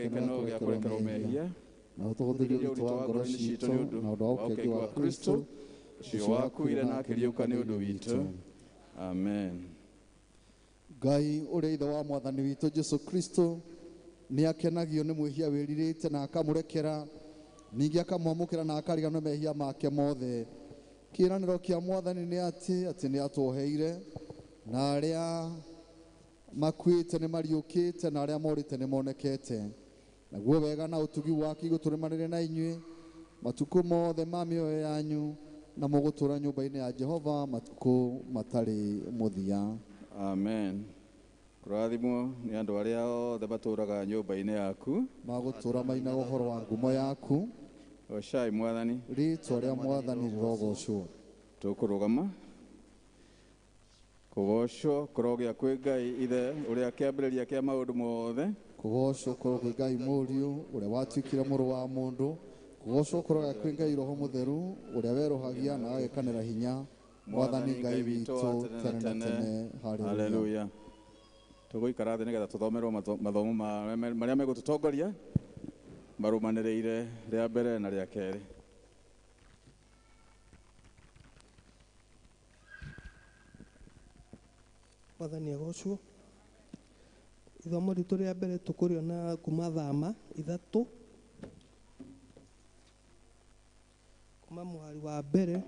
gĩkeno gĩa kũrekerwo mehia Na ũtũhũthĩrie ũritũ wa ngoro ciitũ na ũndũ wa ũkengi wa Kristo ũcio wakuire na akĩriũka nĩ ũndũ witũ. Amen. Ngai ũrĩa ithe wa mwathani witũ Jesu Kristo nĩ akenagio nĩ mwĩhia wĩrirĩte na akamũrekera, ningĩ akamwamũkĩra na akariganĩrwo mehia make mothe. Kĩĩranĩro kĩa mwathani nĩ atĩ nĩ atuoheire, na arĩa makuĩte nĩ mariũkĩte, na arĩa morĩte nĩ monekete. Naguo wega na ũtugi wake igũtũrĩmanĩre na inyuĩ matukũ mothe ma mĩoyo yanyu, na mũgũtũũra nyũmba-inĩ ya Jehova matukũ matarĩ mũthia. Amen. Kũrathimwo nĩ andũ arĩa othe matũũraga nyũmba-inĩ yaku. Magũtũũra mainaga ũhoro wa ngumo yaku. Goocai mwathani. Rĩĩtwa rĩa mwathani rĩrogocwo. Tũkũrũgama. Kũgocwo kũrogĩa kwĩ Ngai ithe ũrĩa kĩambĩrĩria kĩa maũndũ mothe. Kũgocwo kũrogĩa kwĩ Ngai Mũriũ ũrĩa watuĩkire mũrũ wa mũndũ. Kũgocwo kũrogĩa kwĩ Ngai Roho Mũtheru ũrĩa werũhagia na agagĩkanĩra hinya. Mwathani Ngai witũ tene na tene. Haleluya. Haleluya. Tũgũikara thĩ nĩgetha tũthomerwo mathomo marĩa megũtũtongoria marũmanĩrĩire rĩa mbere na rĩa kerĩ. Mwathani agocwo. Ithomo ritũ rĩa mbere tũkũrĩona kuma Thama 3, kuma mũhari wa mbere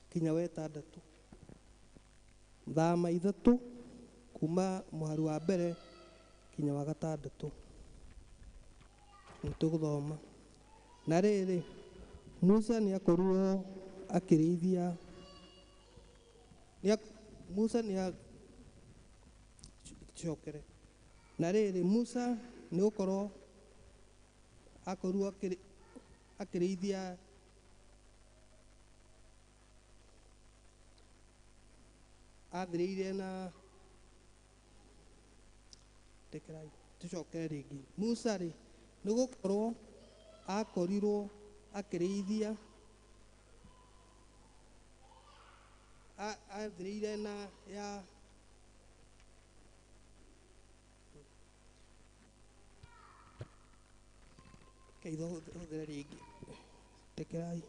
kinya wa 6. Thama 3 kuma mũhari wa mbere kinya wa 6. Nĩtũgũthoma. Na rĩrĩ, Musa nĩakorirwo akĩrĩithia, Musa nĩacokere. Na rĩrĩ, Musa nĩgũkorwo akorirwo akĩrĩithia athĩrĩire na tekerai tucokere rĩngĩ. Musa rĩ, nĩgũkorwo akorirwo akĩrĩithia athĩrĩire na ya keitho hũthĩre rĩngĩ. Tekerai.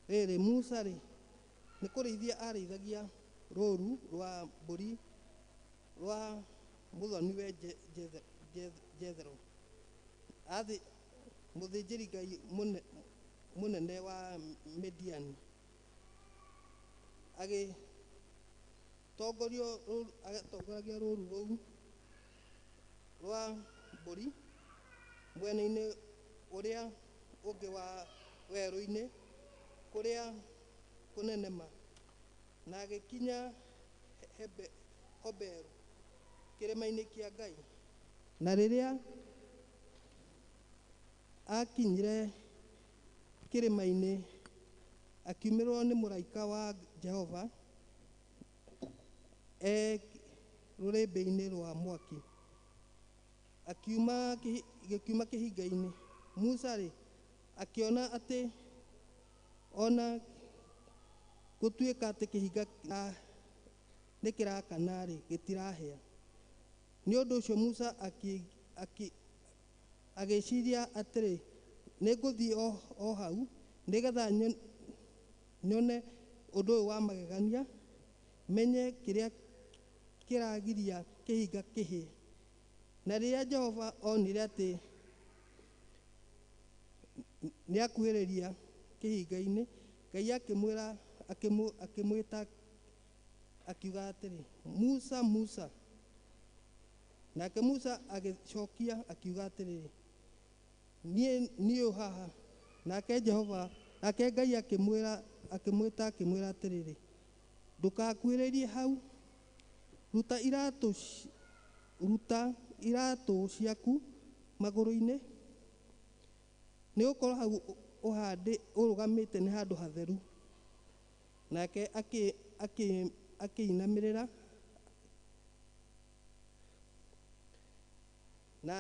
Rĩrĩ, Musa rĩ, nĩ kũrĩithia arĩithagia rũũru rwa mbũri rwa mũthoni-we Jethero, mũthĩnjĩri-Ngai mũnene wa Midiani. Agĩtongoragia rũũru rũu rwa mbũri mwena-inĩ ũrĩa ũngĩ wa werũ-inĩ kũrĩa kũnene ma, na agĩkinya Hoberu kĩrĩma-inĩ kĩa Ngai. Na rĩrĩa akinyire kĩrĩma-inĩ, akiumĩrwo nĩ mũraika wa Jehova e rũrĩrĩmbĩ-inĩ rwa mwaki, gĩkiuma kĩhinga-inĩ. Musa rĩ, akĩona atĩ ona gũtuĩka atĩ kĩhinga nĩ kĩrakana rĩ, gĩtirahĩa. Nĩ ũndũ ũcio Musa agĩciria atĩrĩ, nĩngũthiĩ o hau nĩgetha nyone ũndũ ũyũ wa magegania, menye kĩrĩa kĩragiria kĩhinga kĩhĩe. Na rĩrĩa Jehova onire atĩ nĩakuhĩrĩria kĩhinga-inĩ, Ngai akĩmwĩta akiuga atĩrĩ, Musa, Musa. Nake Musa agĩcokia akiuga atĩrĩrĩ, niĩ niĩ haha. Nake Jehova, nake Ngai akĩmwĩta akĩmwĩra atĩrĩrĩ, ndũkakuhĩrĩrie hau, ruta iratũ ciaku magũrũ-inĩ, nĩgũkorwo hau ũrũgamĩte nĩ handũ hatheru. Nake akĩinamĩrĩra. Na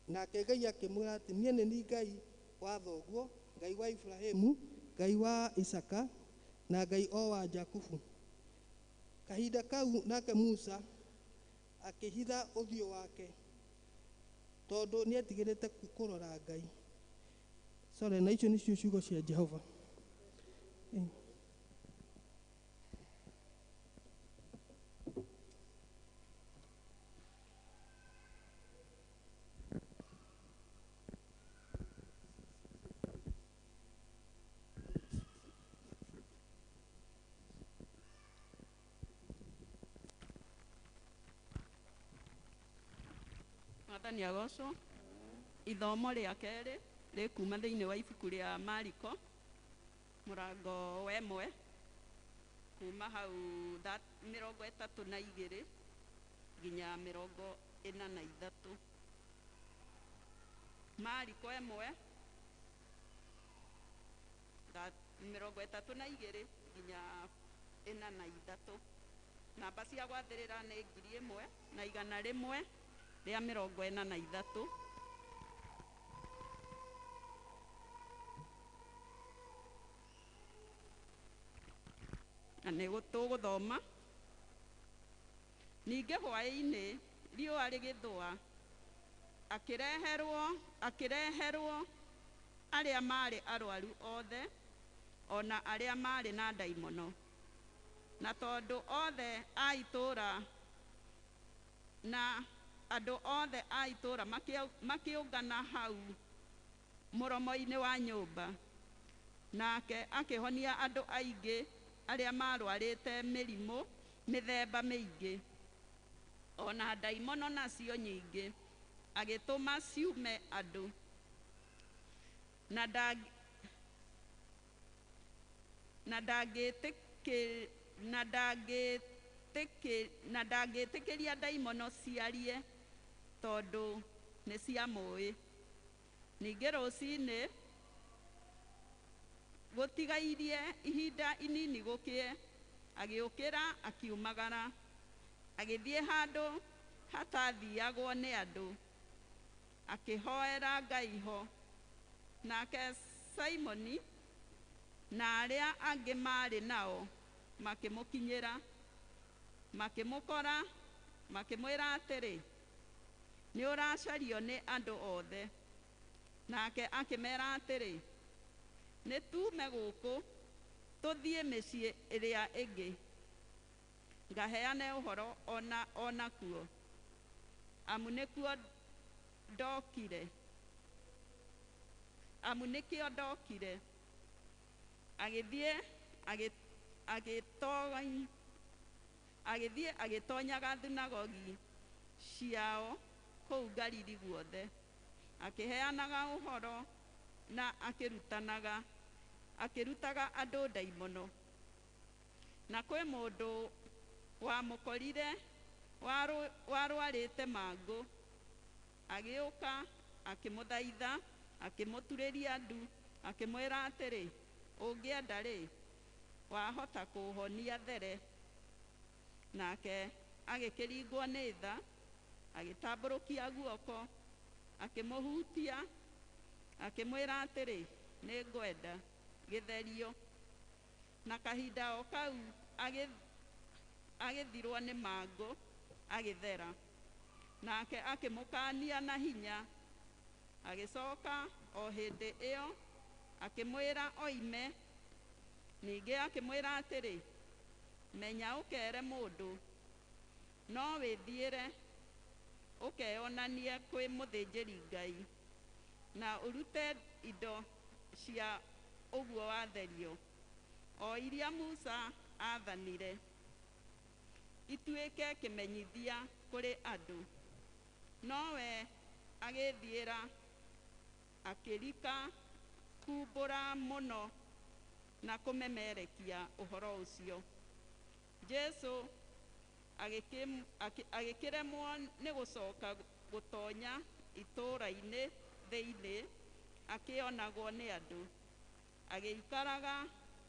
nake Ngai akĩmwĩra atĩ niĩ nĩ niĩ Ngai wa thoguo, Ngai wa Ibrahimu, Ngai wa Isaka na Ngai o wa Jakubu. Kahinda kau nake Musa akĩhitha ũthiũ wake tondũ nĩetigĩrĩte kũrora Ngai. Sorry, na icio nĩcio ciugo cia Jehova. Mwathani agocwo. Ithomo rĩa kerĩ rĩkuma thĩinĩ wa ibuku rĩa Mariko mũrango wa 1 kuma hau 32 nginya 43. Mariko 1 32 nginya 43. Namba cia gwathĩrĩra nĩ 1143. Na nĩ tũgũthoma. Ningĩ hwaĩ-inĩ riũa rĩgĩthũa, akĩreherwo arĩa maarĩ arwaru othe, ona arĩa maarĩ na ndaimono. Na tondũ othe a itũũra na andũ othe a itũũra makĩũngana hau mũromo-inĩ wa nyũmba, nake akĩhonia andũ aingĩ arĩa marwarĩte mĩrimũ mĩthemba mĩingĩ, ona ndaimono nacio nyingĩ agĩtũma ciume andũ. Na ndangĩtĩkĩria ndaimono ciarie tondũ nĩ ciamũĩ. Ningĩ rũcinĩ gũtigairie ihinda inini gũkĩe, agĩũkĩra akiumagara, agĩthiĩ handũ hatathiagwo nĩ andũ, akĩhoera Ngai ho. Nake Simoni na arĩa angĩ maarĩ nao makĩmũkinyĩra, makĩmũkora, makĩmwĩra atĩrĩ, nĩ ũracario nĩ andũ othe. Nake akĩmera atĩrĩ, nĩ tuume gũkũ tũthiĩ mĩciĩ ĩrĩa ĩngĩ, ngaheane ũhoro ona kuo, amu nĩkuo ndokire. Amu nĩkĩo ndokire. Agĩthiĩ agĩtoonyaga thunagogi ciao kũu Galili guothe, akĩheanaga ũhoro na akĩrutanaga, akĩrutaga andũ ndaimono. Na kwĩ mũndũ wamũkorire warwarĩte mangũ, agĩũka akĩmũthaitha, akĩmũturĩria ndu, akĩmwĩra atĩrĩ, ũngĩenda rĩ, wahota kũũhonia there. Nake agĩkĩringwo nĩ tha, agĩtambũrũkia guoko, akĩmũhutia, akĩmwĩra atĩrĩ, nĩ ngwenda, gĩtherio. Na kahinda o kau agĩthirwo nĩ mangũ, agĩthera. Nake akĩmũkaania na hinya, agĩcoka o hĩndĩ ĩyo akĩmwĩra oime. Ningĩ akĩmwĩra atĩrĩ, menya ũkere mũndũ, no wĩthiĩre ũkeyonanie kwĩ mũthĩnjĩri Ngai, na ũrute indo cia ũguo watherio, o iria Musa aathanire, ituĩke kĩmenyithia kũrĩ andũ. Nowe agĩthiĩra akĩrika kumbũra mũno na kũmemerekia ũhoro ũcio. Jesũ agĩkĩremwo nĩ gũcoka gũtonya itũũra-inĩ thĩinĩ akĩonagwo nĩ andũ, agĩikaraga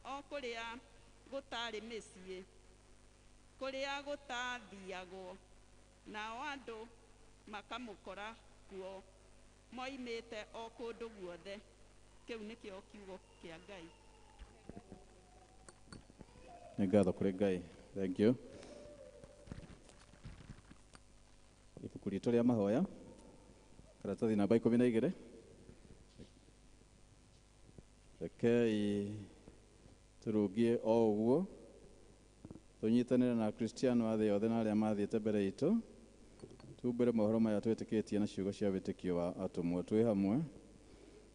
o kũrĩa gũtarĩ mĩciĩ, kũrĩa gũtathiagwo, nao andũ Makamũkora kuo moimĩte o kũndũ guothe. Kĩu nĩkĩo kiugo kĩa Ngai. Nĩ ngatho kũrĩ Ngai. Thank you. Ibuku ritũ rĩa mahoya karatathi namba 12. Rekei tũrũngie o ũguo tũnyitanĩre na Akristiano a thĩ yothe na arĩa mathiĩte mbere itũ, tumbũre mohoro maya twĩtĩkĩtie na ciugo cia wĩtĩkio wa atũmwo. Twĩ hamwe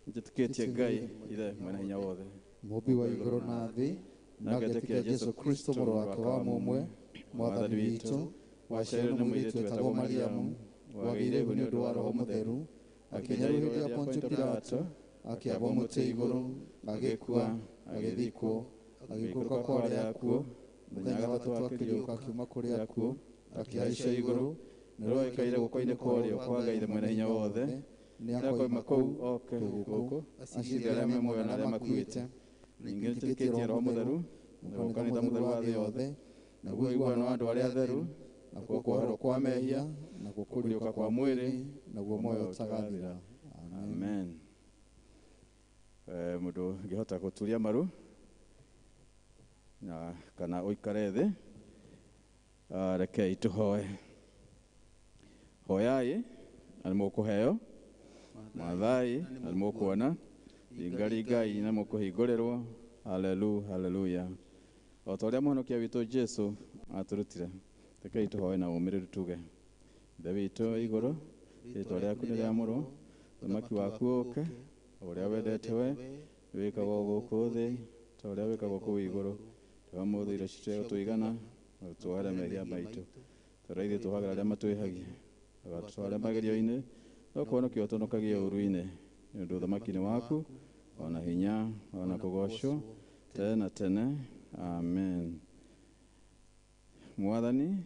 njĩtĩkĩtie Ngai Ithe mwene hinya wothe, Mũũmbi wa igũrũ na thĩ, na ngetĩkia Jesũ Kristo mũrũ wake wa mũmwe, Mwathani witũ, waciarirwo nĩ mũirĩtu wetagwo Mariamu, wagĩire ihu nĩ ũndũ wa Roho Mũtheru, akĩnyarwo hĩndĩ ya Pontio Pilato, akĩambwo mũtĩ igũrũ, agĩkua, agĩthikwo, agĩikũrũka kwa arĩa akuũ, mũthenya wa gatatũ akĩriũka akiuma kũrĩ akuũ, akĩhaica igũrũ, nĩrwo aikaire guoko-inĩ kwa ũrĩo kwa Ngai Ithe mwene hinya wothe, nĩakoima kũu oke gũkũ acirithie arĩa me muoyo na arĩa makuĩte. Ningĩ nĩtwĩtĩkĩtie Roho Mũtheru, naguo kanitha mũtheru wa thĩ yothe, naguo ũiguano wa andũ arĩa atheru, nakuo kuoherwo kwa mehia, nakuo kũriũka kwa mwĩrĩ, naguo muoyo ũtagathira. Amen. Mũndũ ũngĩhota gũturia maru na kana ũikare thĩ, rekei tũhoe. Hoyai na nĩmũkũheo, mathai na nĩmũkuona, ringaringai na nĩmũkũhingũrĩrwo. Hallelu, haleluya. O ta ũrĩa mũhonokia witũ Jesũ atũrutire, rekei tũhoe na ũmĩrĩru tuge: Ithe witũ wĩ igũrũ, rĩĩtwa rĩaku nĩrĩamũrwo, ũthamaki waku ũũke, ũrĩa wendete we wĩkagwo gũkũ thĩ ta ũrĩa wĩkagwo kũu igũrũ. Tũhe ũmũthĩ irio citũ tũigana, na ũtuohere mehia maitũ ta ũrĩa ithuĩ tuohagĩra arĩa matwĩhagia, ndũgatũtware magerio-inĩ, no kũhonokia ũtũhonokagie ũũru-inĩ, nĩ ũndũ ũthamaki nĩ waku, ona hinya, ona kũgoocwo tene na tene. Amen. Mwathani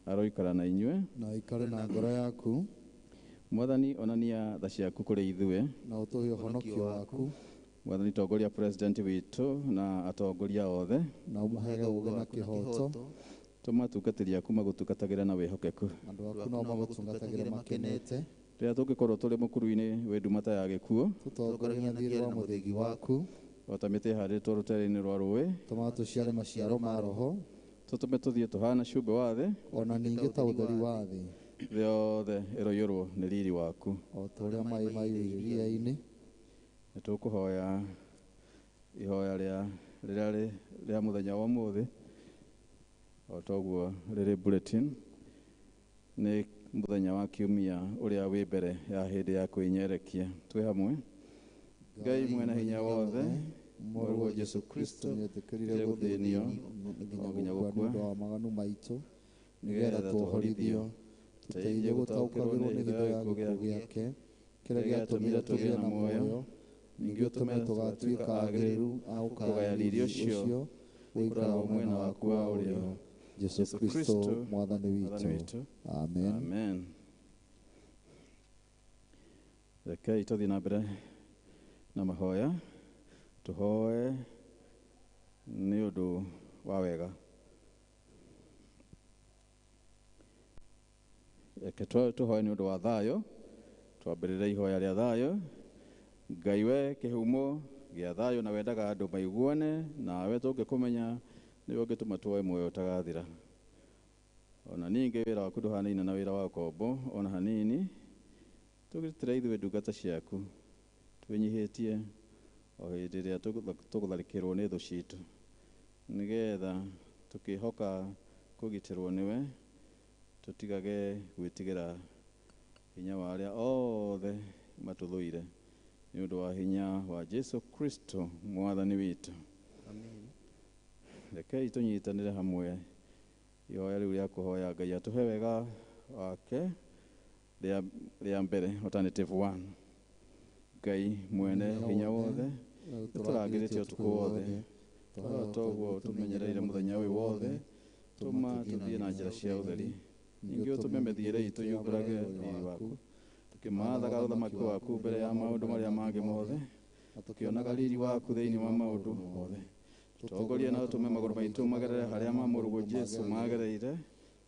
aroikara na inyuĩ, na aikare na ngoro yaku. Mwathani onania tha ciaku kũrĩ ithuĩ, na ũtũhe ũhonokio waku. Mwathani tongoria president witũ na atongoria othe, na ũmũhege ũũgĩ na kĩhooto. Tũma atungatĩri aku magũtungatagĩre na wĩhokeku, andũ aku nao magũtungatagĩre makenete. Rĩrĩa tũngĩkorwo tũrĩ mũkuru-inĩ wĩ nduma ta ya gĩkuũ, tũtongorie na thiirĩ wa mũthĩgi waku, o ta mĩtĩ ĩhandĩtwo rũtere-inĩ rwa rũĩ, tũma tũciare maciaro ma Roho, tũtũme tũthiĩ tũhana cumbĩ wa thĩ, ona ningĩ ta ũtheri wa thĩ. Thĩ yothe ĩroiyũrwo nĩ riri waku, o ta ũrĩa maĩ maiyũire iria-inĩ. Nĩ tũkũhoya ihoya rĩrĩa rĩa mũthenya wa ũmũthĩ, o ta ũguo rĩrĩ bulletin. Nĩ mũthenya wa kiumia ũrĩa wĩ mbere ya hĩndĩ ya kwĩnyerekia. Twĩ hamwe. Ngai mwene hinya wothe, Mũrũguo Jesũ Kristo nĩetĩkĩrire gũthĩnio nginya gũkua nĩ ũndũ wa maganu maitũ, nĩgetha tuohorithio, tũteithie gũtaũkagĩrwo nĩ hitho ya gĩkuũ gĩake kĩrĩa gĩatũmire tũgĩe na muoyo, ningĩ ũtũme tũgatuĩka agĩrĩru a gũkaya riri ũcio ũikaraga mwena waku wa ũrĩo, Jesũ Kristo Mwathani witũ. Amen. Amen. Rekei tũthiĩ na mbere na mahoya, tũhoe nĩ ũndũ wa wega. Reke tũhoe nĩ ũndũ wa thayũ, twambĩrĩre ihoya rĩa thayũ. Ngai we kĩhumo gĩa thayũ na wendaga andũ maiguane, nawe tũngĩkũmenya nĩwe ũngĩtũma tuoe muoyo ũtagathira. Ona ningĩ wĩra waku ndũhanaine na wĩra wa ũkombo ona hanini. Tũgitĩre ithuĩ ndungata ciaku, twĩnyihĩtie o hĩndĩ ĩrĩa tũgũtharĩkĩrwo nĩ thũ citũ, nĩgetha tũkĩhoka kũgitĩrwo nĩwe, tũtigage gwĩtigĩra hinya wa arĩa othe matũthũire, nĩ ũndũ wa hinya wa Jesũ Kristo Mwathani witũ. Amen. Rekei tũnyitanĩre hamwe ihoya rĩu rĩa kũhoya Ngai atũhe wega wake rĩa mbere, alternative 1. Ngai mwene hinya wothe, nĩtũrangĩrĩtie ũtukũ wothe, toguo tũmenyereire mũthenya ũyũ wothe, tũma tũthiĩ na njĩra cia ũtheri, ningĩ ũtũme mĩthiĩre itũ yumbũrage riri waku, tũkĩmaathaga ũthamaki waku mbere ya maũndũ marĩa mangĩ mothe, na tũkĩonaga riri waku thĩinĩ wa maũndũ mothe. Tũtongorie na ũtũme magũrũ maitũ magerere harĩa ma mũrũguo Jesũ magereire,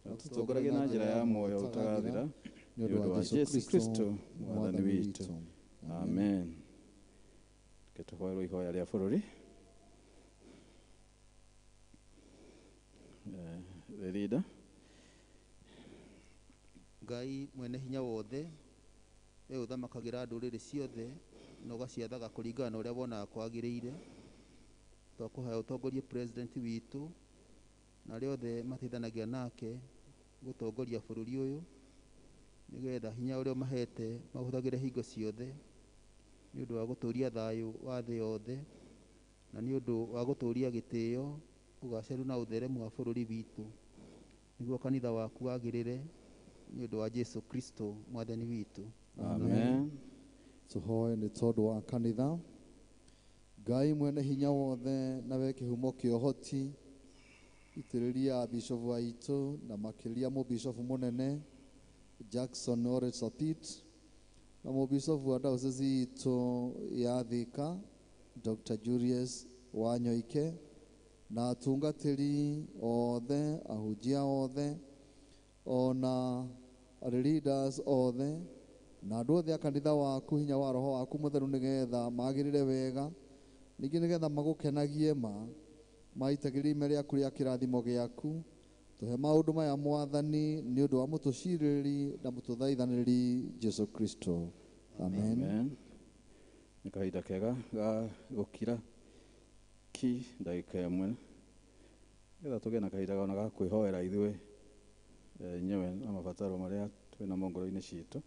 na tũtongoragie na njĩra ya muoyo ũtagathira, Nĩ ũndũ wa Jesu Kristo Mwathani witũ. Amen. Reke tũhoerwo ihoya rĩa bũrũri. The leader. Ngai mwene hinya wothe, we ũthamakagĩra ndũrĩrĩ ciothe na ũgaciathaga kũringana na ũrĩa wonaga kwagĩrĩire, twakũhoya ũtongorie president witũ na arĩa othe mateithanagia nake gũtongoria bũrũri ũyũ, nĩgetha hinya ũrĩa ũmahete mahũthagĩre hingo ciothe nĩ ũndũ wa gũtũria thayũ wa thĩ yothe, na nĩ ũndũ wa gũtũria gĩtĩo, ũgaceru na ũtheremu wa bũrũri witũ, nĩguo kanitha waku wagĩrĩre nĩ ũndũ wa Jesu Kristo Mwathani witũ. Amen. Tũhoe nĩ tondũ wa kanitha. Ngai mwene hinya wothe na we kĩhumo kĩa ũhoti, itĩrĩria bishofu aitũ na makĩria mũbishofu mũnene Jackson Ole Sapit na mũbishofu wa diocese itũ ya Thika Dr. Julius Wanyoike na atungatĩri othe, ahunjia othe, ona leaders othe na andũ othe a kanitha waku hinya wa roho waku mũtheru nĩgetha magĩrĩre wega, ningĩ nĩgetha magũkenagie ma maitagĩrĩrie ime rĩaku rĩa kĩrathimo gĩaku. Tũhe maũndũ maya Mwathani nĩ ũndũ wa mũtũcirĩrĩri na mũtũthaithanĩrĩri Jesu Kristo. Amen. Amen. Nĩ kahinda kega ga gũkira ki ndagĩka ĩmwe, nĩgetha tũgĩe na kahinda ona ga kwĩhoera ithuĩ enyewe na mabataro marĩa twĩnamo ngoro-inĩ citũ,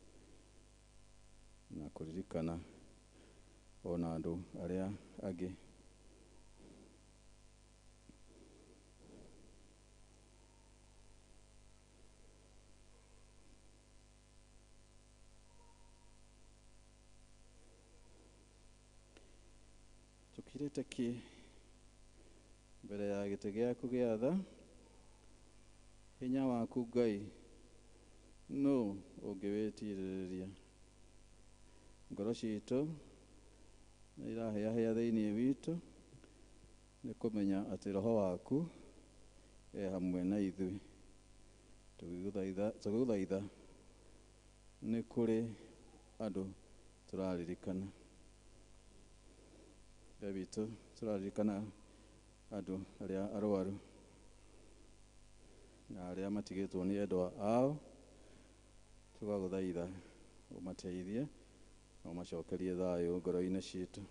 na kũririkana ona andũ arĩa angĩ. Tũkirĩte ki mbere ya gĩtĩ gĩaku gĩa tha, hinya waku Ngai nũ ũngĩwĩtirĩrĩria? Ngoro citũ nĩ irahĩahĩa thĩinĩ witũ nĩ kũmenya atĩ roho waku e hamwe na ithuĩ. Tũgĩgũthaitha nĩ kũrĩ andũ tũraririkana. Ngai witũ, tũraririkana andũ arĩa arwaru na arĩa matigĩtwo nĩ endwa ao, tũgagũthaitha ũmateithie na ũmacokerie thayũ ngoro-inĩ citũ.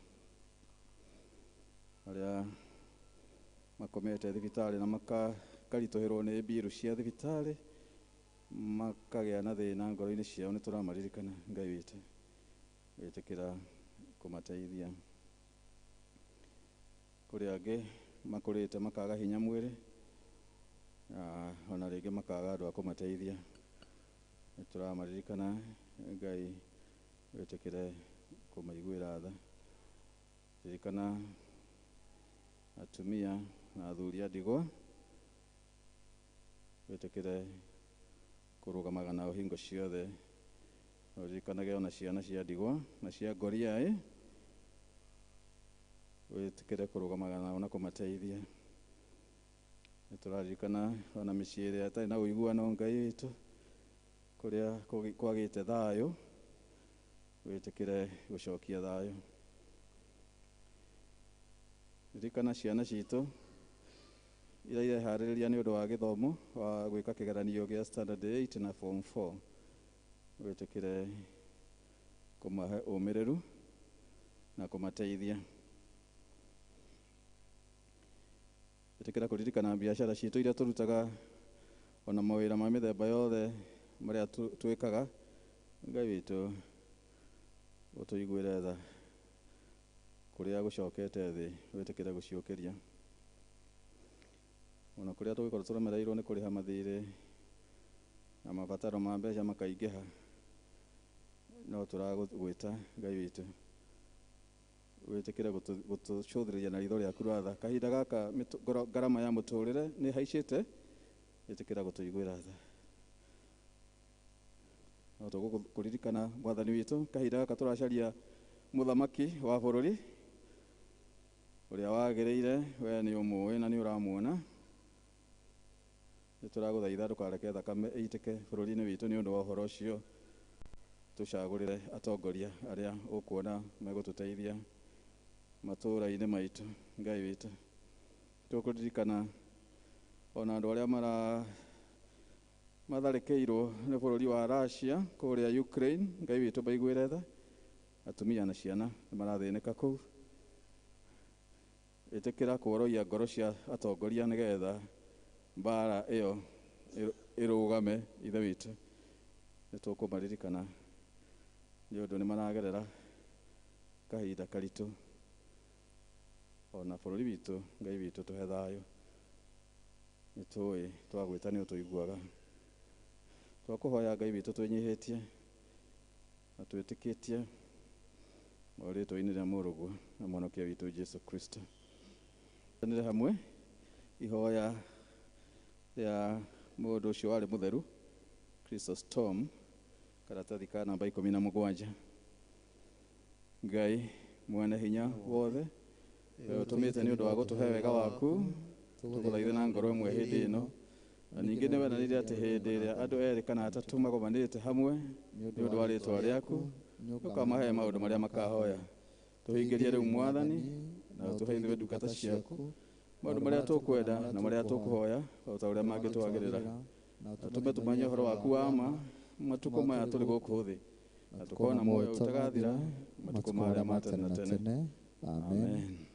Arĩa makomete thibitarĩ na makaritũhĩrwo nĩ mbiru cia thibitarĩ, makagĩa na thĩna ngoro-inĩ ciao, nĩ tũramaririkana Ngai witũ, wĩtĩkĩra kũmateithia. Kũrĩ angĩ makũrĩte makaga hinya mwĩrĩ, ona rĩngĩ makaga andũ a kũmateithia, nĩ tũramaririkana Ngai, wĩtĩkĩre kũmaiguĩra tha. Ririkana atumia na athuri a ndigwa, wĩtĩkĩre kũrũgamaga nao hingo ciothe. Ũririkanage ona ciana cia ndigwa na cia ngoriai, wĩtĩkĩre kũrũgamaga nao na kũmateithia. Nĩ tũraririkana ona mĩciĩ ĩrĩa ĩtarĩ na ũiguano Ngai witũ, kũrĩa kwagĩte thayũ, wĩtĩkĩre gũcokia thayũ. Ririkana ciana citũ iria ireharĩrĩria nĩ ũndũ wa gĩthomo wa gwĩka kĩgeranio gĩa standard 8 na form 4, wĩtĩkĩre kũmahe ũmĩrĩru na kũmateithia. Ĩtĩkĩra kũririkana biacara citũ iria tũrutaga ona mawĩra ma mĩthemba yothe marĩa twĩkaga. Ngai witũ, ũtũiguĩre tha kũrĩa gũcokete thĩ, wĩtĩkĩre gũciũkĩria. Ona kũrĩa tũgĩkorwo tũremereirwo nĩ kũrĩha mathirĩ na mabataro ma mbeca makaingĩha, no tũragwĩta Ngai witũ, wĩtĩkĩre gũtũcũthĩrĩria na ritho rĩaku rĩa tha. Kahinda gaka ngarama ya mũtũrĩre nĩ ĩhaicĩte, ĩtĩkĩra gũtũiguĩra tha. No tũgũkũririkana Mwathani witũ, kahinda gaka tũracaria mũthamaki wa bũrũri ũrĩa wagĩrĩire, we nĩ ũmũĩ na nĩ ũramuona. Nĩ tũragũthaitha ndũkareke thakame ĩitĩke bũrũri-inĩ witũ nĩ ũndũ wa ũhoro ũcio. Tũcagũrĩre atongoria arĩa ũkuona megũtũteithia matũũra-inĩ maitũ. Ngai witũ, tũkũririkana ona andũ arĩa matharĩkĩirwo nĩ bũrũri wa Russia kũrĩa Ukraine. Ngai witũ, maiguĩre tha, atumia na ciana nĩ marathĩnĩka kũu. Ĩtĩkĩra kuoroia ngoro cia atongoria nĩgetha mbara ĩyo ĩrũgame. Ithe witũ, nĩ tũkũmaririkana nĩ ũndũ nĩ maragerera kahinda karitũ. Ona bũrũri witũ, Ngai witũ, tũhe thayũ. Nĩ tũĩ twagwĩta nĩ ũtũiguaga. Twakũhoya, Ngai witũ, twĩnyihĩtie na twĩtĩkĩtie o rĩtwa-inĩ rĩa Mũrũguo na Mũhonokia witũ Jesu Kristo. Nĩre hamwe ihoya rĩa mũndũ ũcio warĩ mũtheru Chrysostom, karatathi ka namba 17. Ngai mwene hinya wothe, we ũtũmĩte nĩ ũndũ wa gũtũhe wega waku, tũgũthaithe na ngoro ĩmwe hĩndĩ ĩno. Na ningĩ nĩ wendanire atĩ hĩndĩ ĩrĩa andũ erĩ kana atatũ magomanĩte hamwe nĩ ũndũ wa rĩtwa rĩaku, ũkamahe maũndũ marĩa makahoya. Tũhingĩrie rĩu, Mwathani, na ũtũhe ithuĩ ndungata ciaku maũndũ marĩa tũkwenda na marĩa tũkũhoya o ta ũrĩa mangĩtwagĩrĩra, na tũme tũmenye ũhoro waku wa ma matukũ maya tũrĩ gũkũ thĩ, na tũkona muoyo ũtagathira matukũ marĩa ma tene na tene. Amen.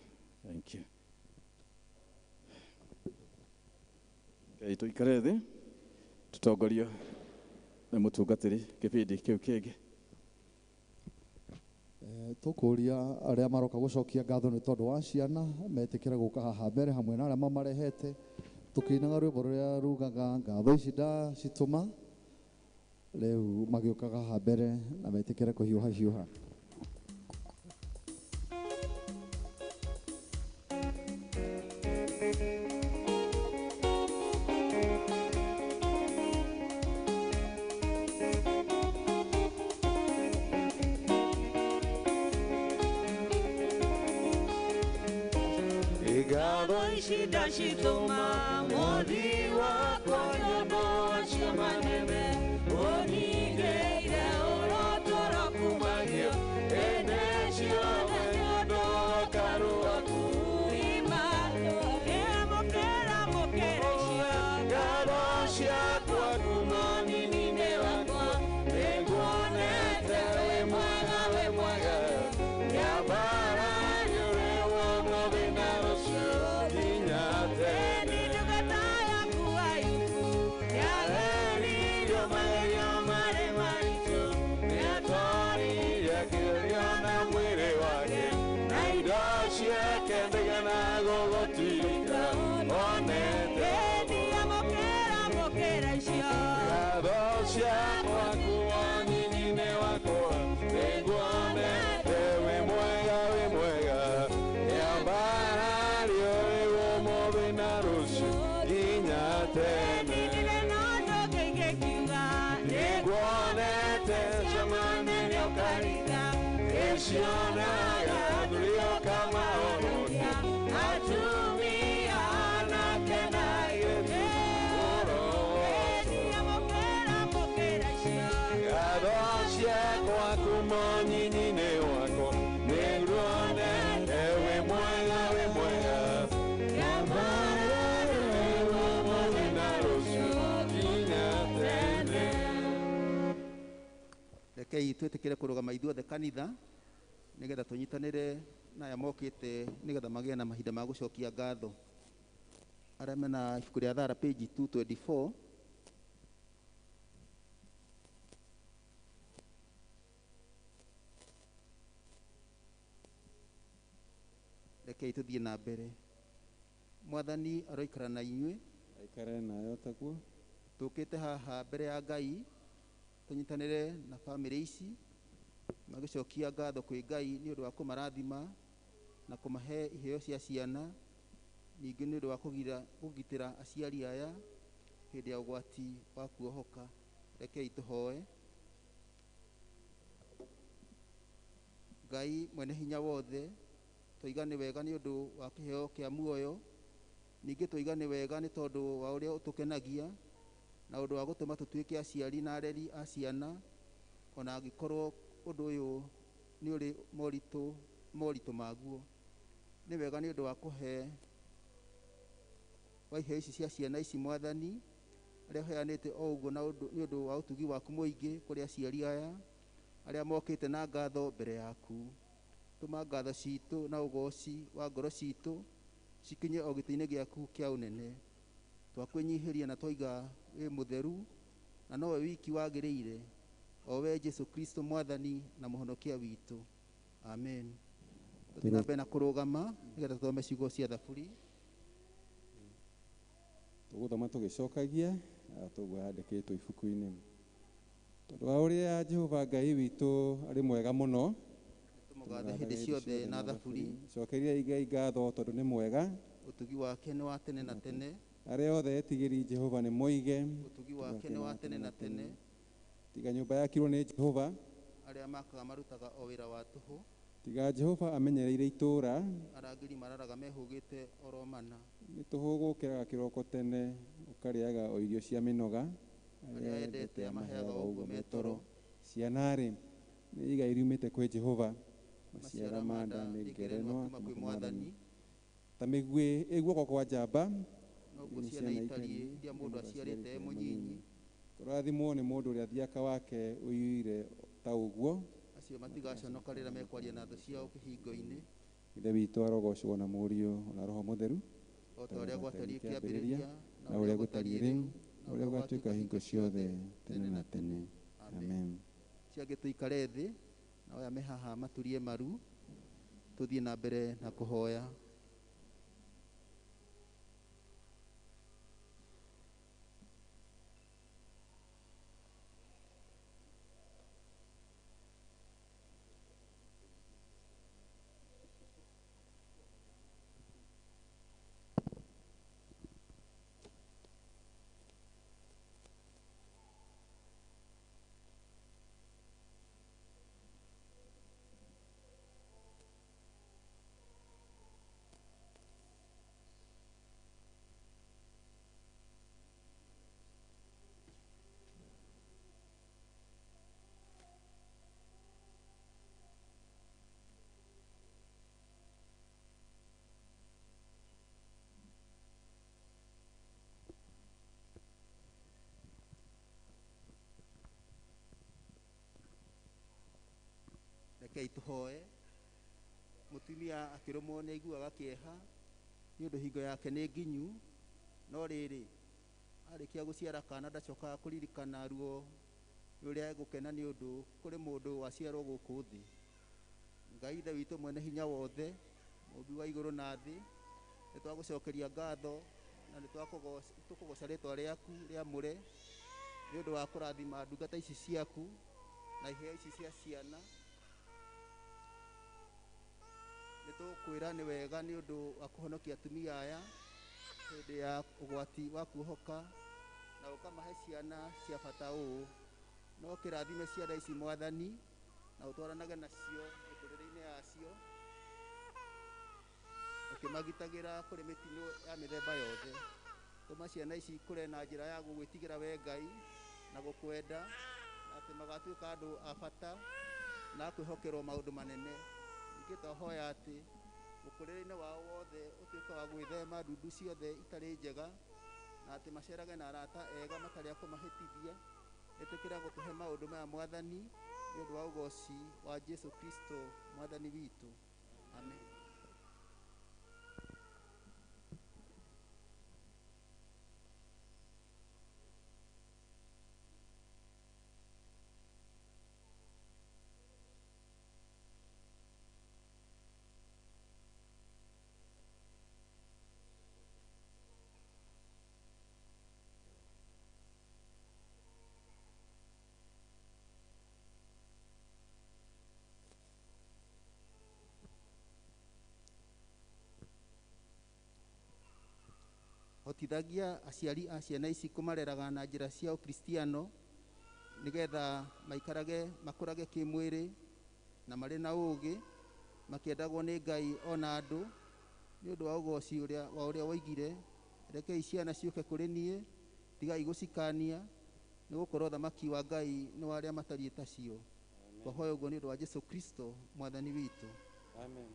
Thank you. Ngai, tũikare thĩ tũtongorio nĩ mũtungatĩri kĩbindi kĩu kĩngĩ. Tũkũria arĩa maroka gũcokia ngatho nĩ tondũ wa ciana metĩkĩre gũka haha mbere hamwe na arĩa mamarehete, tũkĩinaga rwĩmbo rũrĩa rugaga ngatho ici ndacitũma. Rĩu magĩũkaga haha mbere na metĩkĩre kũhiũha hiũha. Ngatho ici ndacitũma mũthi wakwa nĩ ũndũ wa ciama nene ũningĩire ũrotũra kumagio ĩndĩ ciothe nĩ ũndũ wa karu waku Amũkĩra, amũkĩra icio ngatho ciakwa kuma nini-inĩ wakwa. Nĩnguonete wĩ mwega, wĩ mwega, nĩambarario rĩu ũmũthĩ na rũciũ nginya tene. Ndungata yaku Ayubu nĩageririo magerio marĩ maritũ, nĩatwaririe kĩgerio na mwĩrĩ wake na indo ciake ndaigana gũgũtirika onete. Amũkĩra, amũkĩra icio ngatho ciakwa kuma nini-inĩ wakwa. Nĩnguonete wĩ mwega, wĩ mwega, nĩambarario rĩu ũmũthĩ na rũciũ nginya tene. Nĩnguonete ciama nene ũkaringa, nĩcionaga athuri ũkamahonokia, atumia anake na airĩtu. Ngatho ciakwa kuma nyinyi-inĩ wakwa. Nĩnguonete wĩ mwega, wĩ mwega, nĩambarario rĩu ũmũthĩ na rũciũ nginya tene. Rekei twĩtĩkĩre kũrũgama ithuothe kanitha nĩgetha tũnyitanĩre na aya mokĩte nĩgetha magĩe na mahinda ma gũcokia ngatho. Arĩa mena ibuku rĩa thara, page 224. Rekei tũthiĩ na mbere. Mwathani aroikara na inyuĩ. Aikare nayo taguo. Tũkĩte haha mbere ya Ngai tũnyitanĩre na bamĩrĩ ici magĩcokia ngatho kwĩ Ngai nĩ ũndũ wa kũmarathima na kũmahe iheo cia ciana, ningĩ nĩ ũndũ wa kũgitĩra aciari aya hĩndĩ ya ũgwati wa kuohoka. Rekei tũhoe. Ngai mwene hinya wothe, tũiga nĩ wega nĩ ũndũ wa kĩheo kĩa muoyo, ningĩ tũiga nĩ wega nĩ tondũ wa ũrĩa ũtũkenagia na ũndũ wa gũtũma tũtuĩke aciari na areri a ciana. Ona angĩkorwo ũndũ ũyũ nĩ ũrĩ moritũ maguo, nĩ wega nĩ ũndũ wa kũhe wa iheo ici cia ciana ici Mwathani, arĩa ũheanĩte o ũguo na nĩ ũndũ wa ũtugi waku mũingĩ kũrĩ aciari aya arĩa mokĩte na ngatho mbere yaku. Tũma ngatho citũ na ũgoci wa ngoro citũ cikinye o gĩtĩ-inĩ gĩaku kĩa ũnene. Twakwĩnyihĩria na twaiga wĩ mũtheru na nowe wiki wagĩrĩire, o we Jesu Kristo Mwathani na Mũhonokia witũ. Amen. Tũthiĩ na mbere na kũrũgama nĩgetha tũthome ciugo cia thaburi. Tũgũthoma tũgĩcokagia tũguo yandĩkĩtwo ibuku-inĩ. Tondũ wa ũrĩa Jehova Ngai witũ arĩ mwega mũno, tũmũgathe hĩndĩ ciothe na thaburi. Cokeriai Ngai ngatho tondũ nĩ mwega, ũtugi wake nĩ wa tene na tene. Arĩa othe etigĩri Jehova nĩ moige, ũtugi wake nĩ wa tene na tene. Tiga nyũmba yakirwo nĩ Jehova, arĩa makaga marutaga o wĩra wa tũhũ. Tiga Jehova amenyereire itũũra, arangĩri mararaga mehũgĩte oro mana. Nĩ tũhũ gũkĩraga kĩroko tene, ũkarĩaga o irio cia mĩnoga. Arĩa endete amaheaga o ũguo me toro. Ciana-rĩ, nĩ igai riumĩte kwĩ Jehova, maciaro ma nda nĩ ngerenwa kuma kwĩ Mwathani. Ta mĩguĩ ĩ guoko kwa njamba, noguo ciana itariĩ iria mũndũ aciarĩte e mũnyinyi. Kũrathimwo nĩ mũndũ ũrĩa thiaka wake ũiyũire ta ũguo, acio matigaconoka rĩrĩa mekwaria na thũ ciao kĩhingo-inĩ. Ithe witũ arogocwo na Mũriũ na Roho Mũtheru, o ta ũrĩa gwatariĩ kĩambĩrĩria, na ũrĩa gũtariĩ rĩu, na ũrĩa gũgatuĩka hingo ciothe, tene na tene. Amen. Ciangĩ tũikare thĩ, na aya me haha maturie maru, tũthiĩ na mbere na kũhoya. Rekei tũhoe. Mũtumia akĩrũmwo nĩ aiguaga kĩeha nĩ ũndũ hingo yake nĩ nginyu, no rĩrĩ arĩkia gũciara kana ndacokaga kũririkana ruo rũrĩa egũkena nĩ ũndũ kũrĩ mũndũ waciarwo gũkũ thĩ. Ngai Ithe witũ mwene hinya wothe, mũmbi wa igũrũ na thĩ, nĩ twagũcokeria ngatho na nĩ tũkũgoca rĩtwa rĩaku rĩamũre nĩ ũndũ wa kũrathima ndungata ici ciaku na iheo ici cia ciana. Nĩ tũkwĩra nĩ wega nĩ ũndũ wa kũhonokia atumia aya hĩndĩ ya ũgwati wa kuohoka na ũkamahe ciana cia bata ũũ. No kĩrathime ciana ici Mwathani, na ũtwaranage nacio mĩtũrĩre-inĩ yacio, ũkĩmagitagĩra kũrĩ mĩtino ya mĩthemba yothe. Tũma ciana ici ikũre na njĩra ya gũgwĩtigĩra we Ngai na gũkwenda, na atĩ magatuĩka andũ a bata na kwĩhokerwo maũndũ manene. Ningĩ twahoya atĩ mũkũrĩre-inĩ wao wothe ũtuĩke wa gwĩthema ndundu ciothe itarĩ njega, na atĩ macerage na arata ega matarĩ a kũmahĩtithia. Ĩtĩkĩra gũtũhe maũndũ maya Mwathani, nĩ ũndũ wa ũgoci wa Jesu Kristo Mwathani witũ. Amen. Hotithagia aciari a ciana ici kũmareraga na njĩra cia ũkristiano nĩgetha maikarage makũrage kĩmwĩrĩ na marĩ na ũũgĩ, makĩendagwo nĩ Ngai ona andũ, nĩ ũndũ wa ũgoci wa ũrĩa woigire, rekei ciana ciũke kũrĩ niĩ, tigai gũcikania, Nĩ gũkorwo thamaki wa Ngai nĩ wa arĩa matariĩ tacio. Twahoya ũguo nĩ ũndũ wa Jesu Kristo mwathani witũ. Amen.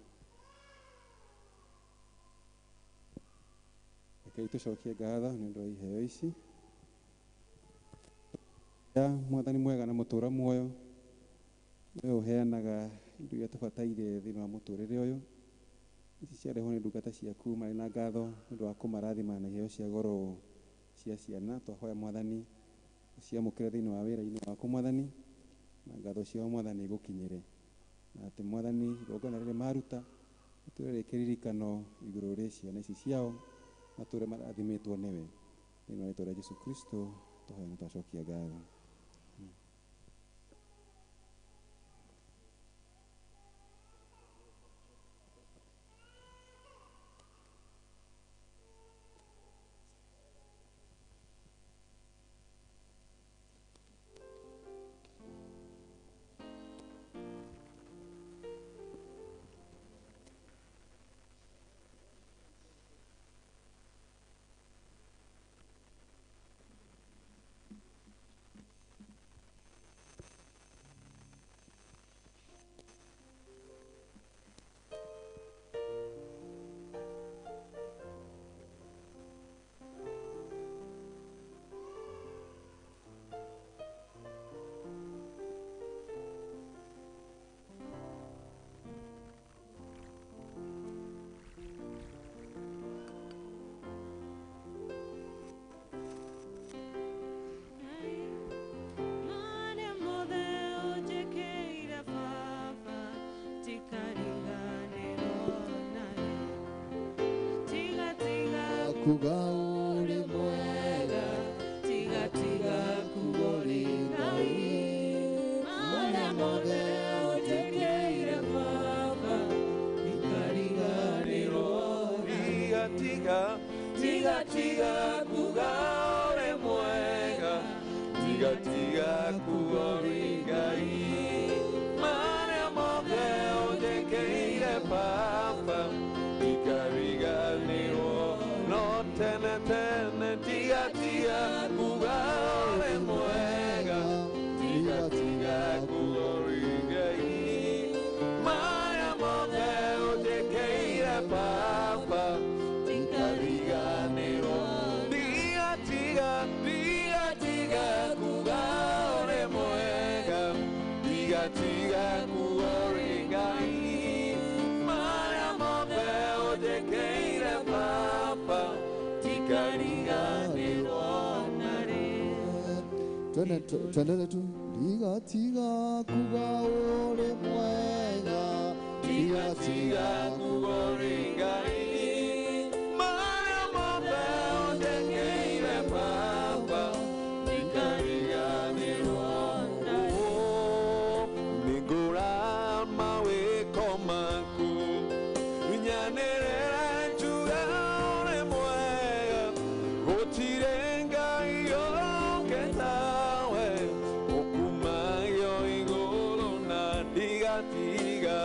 Rekei tũcokie ngatho nĩ ũndũ wa iheo ici. Ya mwathani mwega na mũtũra muoyo, we ũheanaga indo iria tũbataire thĩinĩ wa mũtũrĩre ũyũ. Ici ciarehwo nĩ ndungata ciaku marĩ na ngatho nĩ ũndũ wa kũmarathima na iheo cia goro cia ciana. Twahoya mwathani ũciamũkĩre thĩinĩ wa wĩra-inĩ waku mwathani, na ngatho ciao mwathani igũkinyĩre, na atĩ mwathani igongona rĩrĩ maruta rĩtũre rĩ kĩririkano igũrũ rĩ ciana ici ciao, matũre marathimĩtwo nĩwe. Thĩinĩ wa rĩtwa rĩa Jesu Kristo twahoya na twacokia ngatho. Kuga uri mwega, tiga tiga kuga uri Ngai, marĩa mothe ũnjĩkĩire Baba, ndikariganĩrwo. Tiga tiga, tiga tiga kuga uri mwega, tiga tiga kuga uri Ngai, marĩa mothe ũnjĩkĩire Baba, ndikariganĩrwo. No tene tene, tiga tiga kuga uri mwega, tiga tiga kuga uri Ngai, marĩa mothe ũnjĩkĩire Baba, ndikariganĩrwo. Tiga tiga, tiga tiga kuga uri mwega, tiga tiga kuga uri Ngai, marĩa mothe ũnjĩkĩire Baba, ndikariganĩrwo narĩ. Twende twendele tu. Tiga tiga kuga uri mwega, Tiga tiga kuga uri Ngai, marĩa mothe ũnjĩkĩire Baba, ndikariganĩrwo. Nĩngũra mawĩko maku, nyanĩrĩre njuge ũrĩ mwega, gũtirĩ Ngai ũngĩ tawe, ũkumagio igũrũ na tiga tiga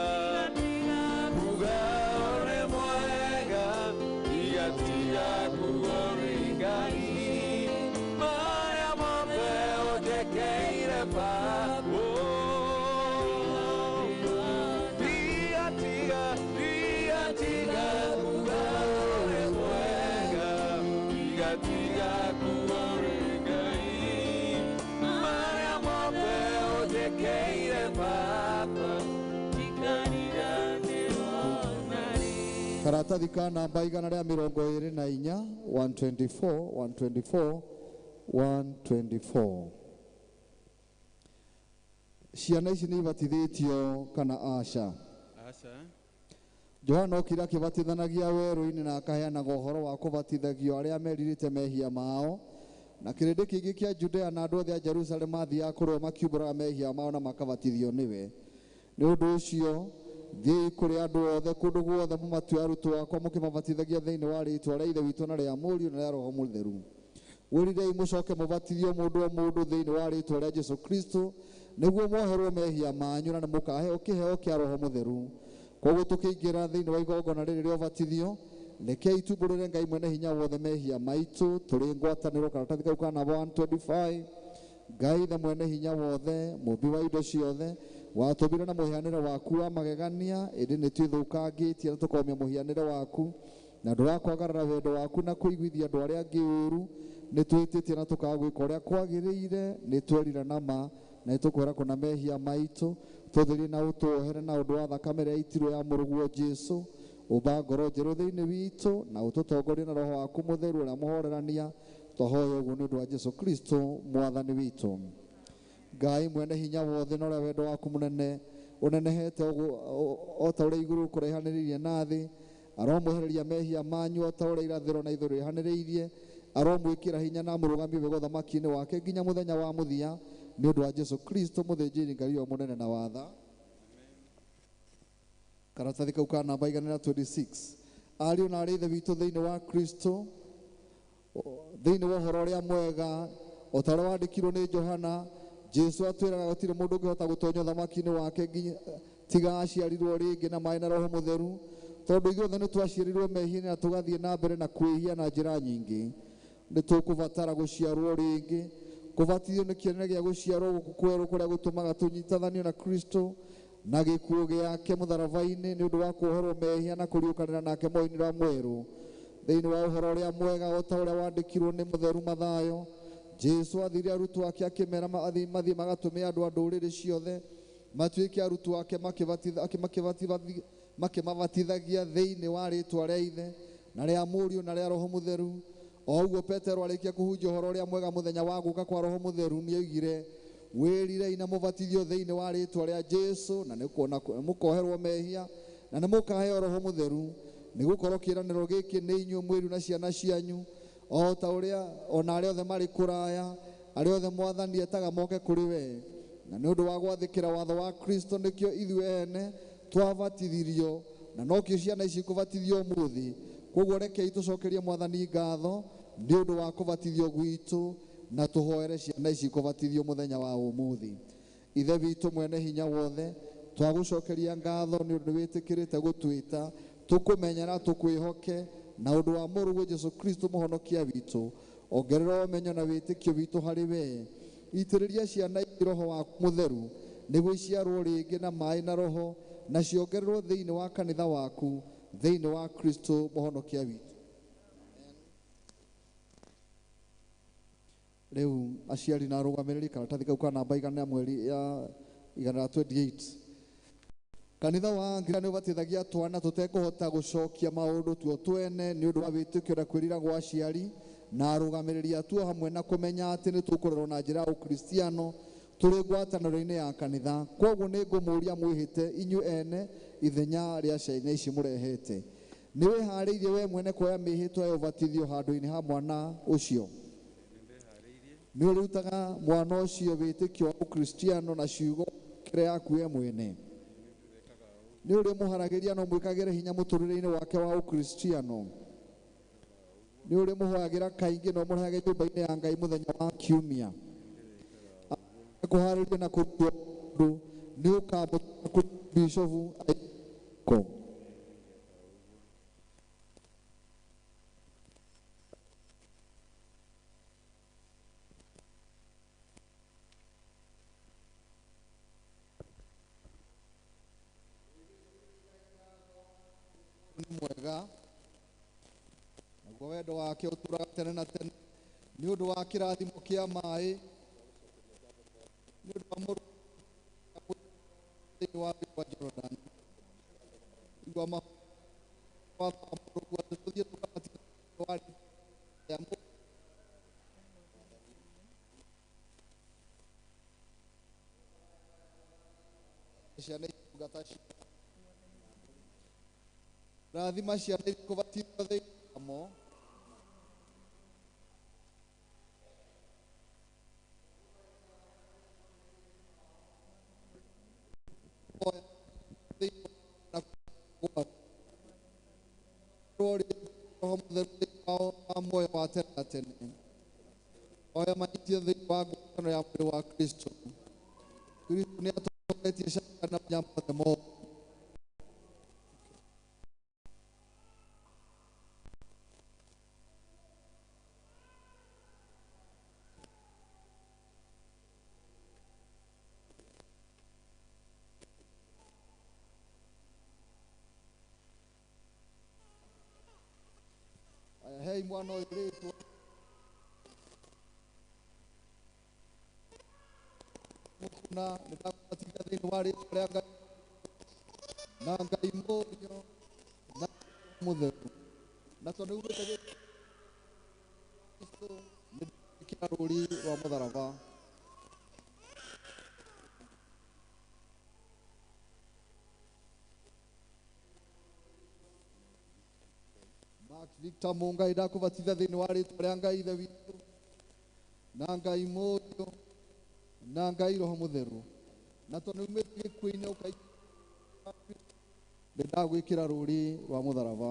kuga ũrĩ mwega, tiga tiga kuga ũrĩ Ngai, marĩa mothe ũnjĩkĩire Baba. Tiga tiga, tiga tiga kuga ũrĩ mwega, tiga tiga kuga ũrĩ Ngai, marĩa mothe ũnjĩkĩire Baba, Ndikariganĩrwo narĩ. Karatathi ka namba 124, 124, 124, 124. Ciana ici nĩ ibatithĩtio kana aca? Aca. Johana okire akĩbatithanagia werũ-inĩ na akaheanaga ũhoro wa kũbatithagio arĩa merirĩte mehia mao, na kĩrĩndĩ kĩingĩ kĩa Judea na andũ othe a Jerusalemu mathiaga kũrĩ we makiumbũraga mehia mao na makabatithio nĩwe. Nĩ ũndũ ũcio thiĩi kũrĩ andũ othe kũndũ guothe mũmatue arutwo akwa mũkĩmabatithagia thĩinĩ wa rĩĩtwa rĩa Ithe witũ na rĩa Mũriũ na rĩa Roho Mũtheru. Wĩrirei mũcoke mũbatithio mũndũ o mũndũ thĩinĩ wa rĩĩtwa rĩa Jesu Kristo nĩguo mwoherwo mehia manyu na nĩmũkaheo kĩheo kĩa Roho Mũtheru. Koguo tũkĩingĩra thĩinĩ wa igongona rĩrĩ rĩa ũbatithio, rekei tumbũrĩre Ngai mwene hinya wothe mehia maitũ tũrĩ ngwatanĩro. Karatathi kau ka namba 125. Ngai ithe mwene hinya wothe, mũmbi wa indo ciothe, watũmbire na mũhianĩre waku wa magegania, ĩndĩ nĩ twĩthũkangĩtie na tũkomia mũhianĩre waku, na ũndũ wa kwagarara wendo waku na kũiguithia andũ arĩa angĩ ũũru, nĩ twĩtĩtie na tũkaga gwĩka ũrĩa kwagĩrĩire, nĩ twerira na ma, na nĩ tũkwĩra kũna mehia maitũ, tũtherie na ũtũohere na ũndũ wa thakame ĩrĩa yaitirwo ya mũrũguo Jesũ. Ũmba ngoro njerũ thĩinĩ witũ na ũtũtongorie na roho waku mũtheru ũrĩa mũhorerania, twahoya ũguo nĩ ũndũ wa Jesũ Kristo mwathani witũ. Ngai mwene hinya wothe na ũrĩa wendo waku mũnene ũnenehete o ta ũrĩa igũrũ kũraihanĩrĩirie na thĩ, aromwehereria mehia manyu o ta ũrĩa irathĩro na ithũĩro rĩhanĩrĩirie, aromwĩkĩra hinya na amũrũgamie wega ũthamaki-inĩ wake nginya mũthenya wa mũthia, nĩ ũndũ wa Jesũ Kristo mũthĩnjĩri Ngai ũrĩa mũnene na watha. Karatathi kau ka namba 126. Ariũ na arĩ ithe witũ thĩinĩ wa Kristo, thĩinĩ wa ũhoro ũrĩa mwega o ta ũrĩa wandĩkirwo nĩ Johana, Jesũ atwĩraga gũtirĩ mũndũ ũngĩhota gũtonya ũthamaki-inĩ wake nginya tiga aciarirwo rĩngĩ na maĩ na Roho Mũtheru, tondũ ithuothe nĩ twaciarirwo mehia-inĩ na tũgathiĩ na mbere na kwĩhia na njĩra nyingĩ. Nĩ tũkũbatara gũciarwo rĩngĩ. Kũbatithio nĩ kĩonereria gĩa gũciarwo gũkũ kwerũ kũrĩa gũtũmaga tũnyitithanio na Kristo na gĩkuũ gĩake mũtharaba-inĩ nĩ ũndũ wa kuoherwo mehia na kũriũkanĩra nake muoyo-inĩ ũrĩa mwerũ. Thĩinĩ wa ũhoro ũrĩa mwega o ta ũrĩa wandĩkirwo nĩ mũtheru Mathayo, Jesũ athire arutwo ake akĩmera mathiĩ magatũme andũ a ndũrĩrĩ ciothe matuĩke arutwo ake, makĩmabatithagia thĩinĩ wa rĩĩtwa rĩa Ithe na rĩa Mũriũ na rĩa Roho Mũtheru. O ũguo Petero arĩkia kũhunjia ũhoro ũrĩa mwega mũthenya wa gũka kwa Roho Mũtheru, nĩoigire, wĩrirei na mũbatithio thĩinĩ wa rĩĩtwa rĩa Jesũ, na nĩkuona mũkoherwo mehia na nĩmũkaheo Roho Mũtheru, nĩgũkorwo kĩĩranĩro gĩkĩ nĩ inyuĩ mwĩru na ciana cianyu, o ta ũrĩa ona arĩa othe marĩ kũraya, arĩa othe Mwathani etaga moke kũrĩ we. Na nĩ ũndũ wa gwathĩkĩra watho wa Kristo nĩkĩo ithuĩ ene twabatithirio, na nokĩo ciana ici kũbatithio ũmũthĩ. Koguo rekei tũcokerie Mwathani ngatho nĩ ũndũ wa kũbatithio gwitũ, na tũhoere ciana ici kũbatithio mũthenya wa ũmũthĩ. Ithe witũ mwene hinya wothe, twagũcokeria ngatho nĩ ũndũ wĩtĩkĩrĩte gũtwĩta tũkũmenya na tũkwĩhoke na ũndũ wa mũrũguo Jesũ Kristo mũhonokia witũ. Ongerera ũmenyo na wĩtĩkio witũ harĩ we. Itĩrĩria ciana ici Roho waku Mũtheru nĩguo iciarwo rĩngĩ na maĩ na Roho, na ciongererwo thĩinĩ wa kanitha waku, thĩinĩ wa Kristo mũhonokia witũ. Rĩu aciari na arũgamĩrĩri, karatathi kau ka namba 128. Kanitha wa Anglikana nĩ ũbatithagia twana tũtekũhota gũcokia maũndũ tuo twene nĩ ũndũ wa wĩtĩkio na kwĩrira gwa aciari na arũgamĩrĩri atuo, hamwe na kũmenya atĩ nĩ tũkũrerwo na njĩra ya ũkristiano tũrĩ ngwatanĩro-inĩ ya kanitha. Kwoguo nĩ ngũmũũria mwĩhĩte inyuĩ ene ithenya rĩa ciana ici mũrehete. Nĩ wĩharĩirie we mwene kuoya mĩhĩtwa ya ũbatithio handũ-inĩ ha mwana ũcio? Nĩ ũrutaga mwana ũcio wĩtĩkio wa ũkristiano na ciugo kĩrĩa yaku we mwene? Nĩ ũrĩ mũharagĩria na ũmwĩkagĩre hinya mũtũrĩre-inĩ wake wa ũkristiano? Nĩ ũrĩ mũhoyagĩra kaingĩ na ũmũrehage nyũmba-inĩ ya Ngai mũthenya wa kiumia? Kũharĩrio na kũrutwo ũndũ nĩ ũkamũtũma kũrĩ bishofu aiko. Nĩ mwega naguo wendo wake ũtũũraga tene na tene, nĩ ũndũ wa kĩrathimo kĩa maĩ, nĩ ũndũ wa mũrũ thĩinĩ wa rũũĩ rwa Jorodani. Igua watho wa mũrũguo atĩ tũthiĩ tũkabatithio wa rĩĩtwa rĩa Mũrũ. Ciana itungata cia rathima ciana kũbatithio thĩinĩ wamo. Roho Mũtheru thĩinĩ wa muoyo wa tene na tene. Oya manyitie thĩinĩ wa ngwatanĩro ya mwĩrĩ wa Kristo. Kristo nĩ atooretie Shaitani na manyamũ mothe moru. Hei mwana ũyũ rĩtwa Mũkuna nĩ ndakũbatithia thĩinĩ wa rĩtwa rĩa Ngai na Ngai Mũriũ na Mũtheru na tondũ nĩumĩte Kristo nĩ ndagwĩkĩra rũri rwa mũtharaba. Mark Victor Mungai ndakũbatithia thĩinĩ wa rĩtwa rĩa Ngai Ithe witũ na Ngai Mũriũ na Ngai Roho Mũtheru na tondũ nĩumĩte gĩkuũ-inĩ nĩ ndagwĩkĩra rũri rwa mũtharaba.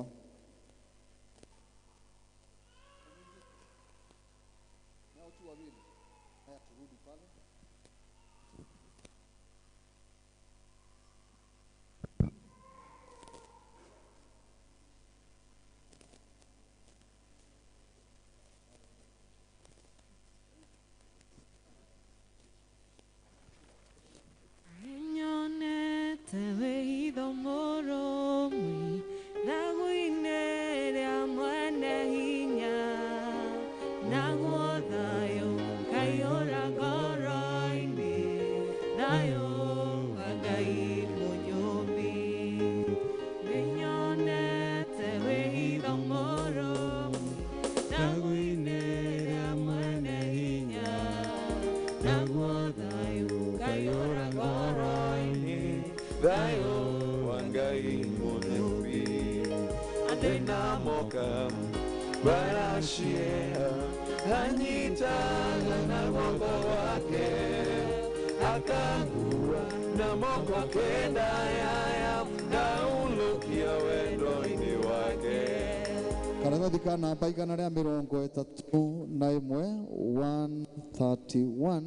Karatathi ka namba igana rĩa mĩrongo ĩtatũ na ĩmwe 131.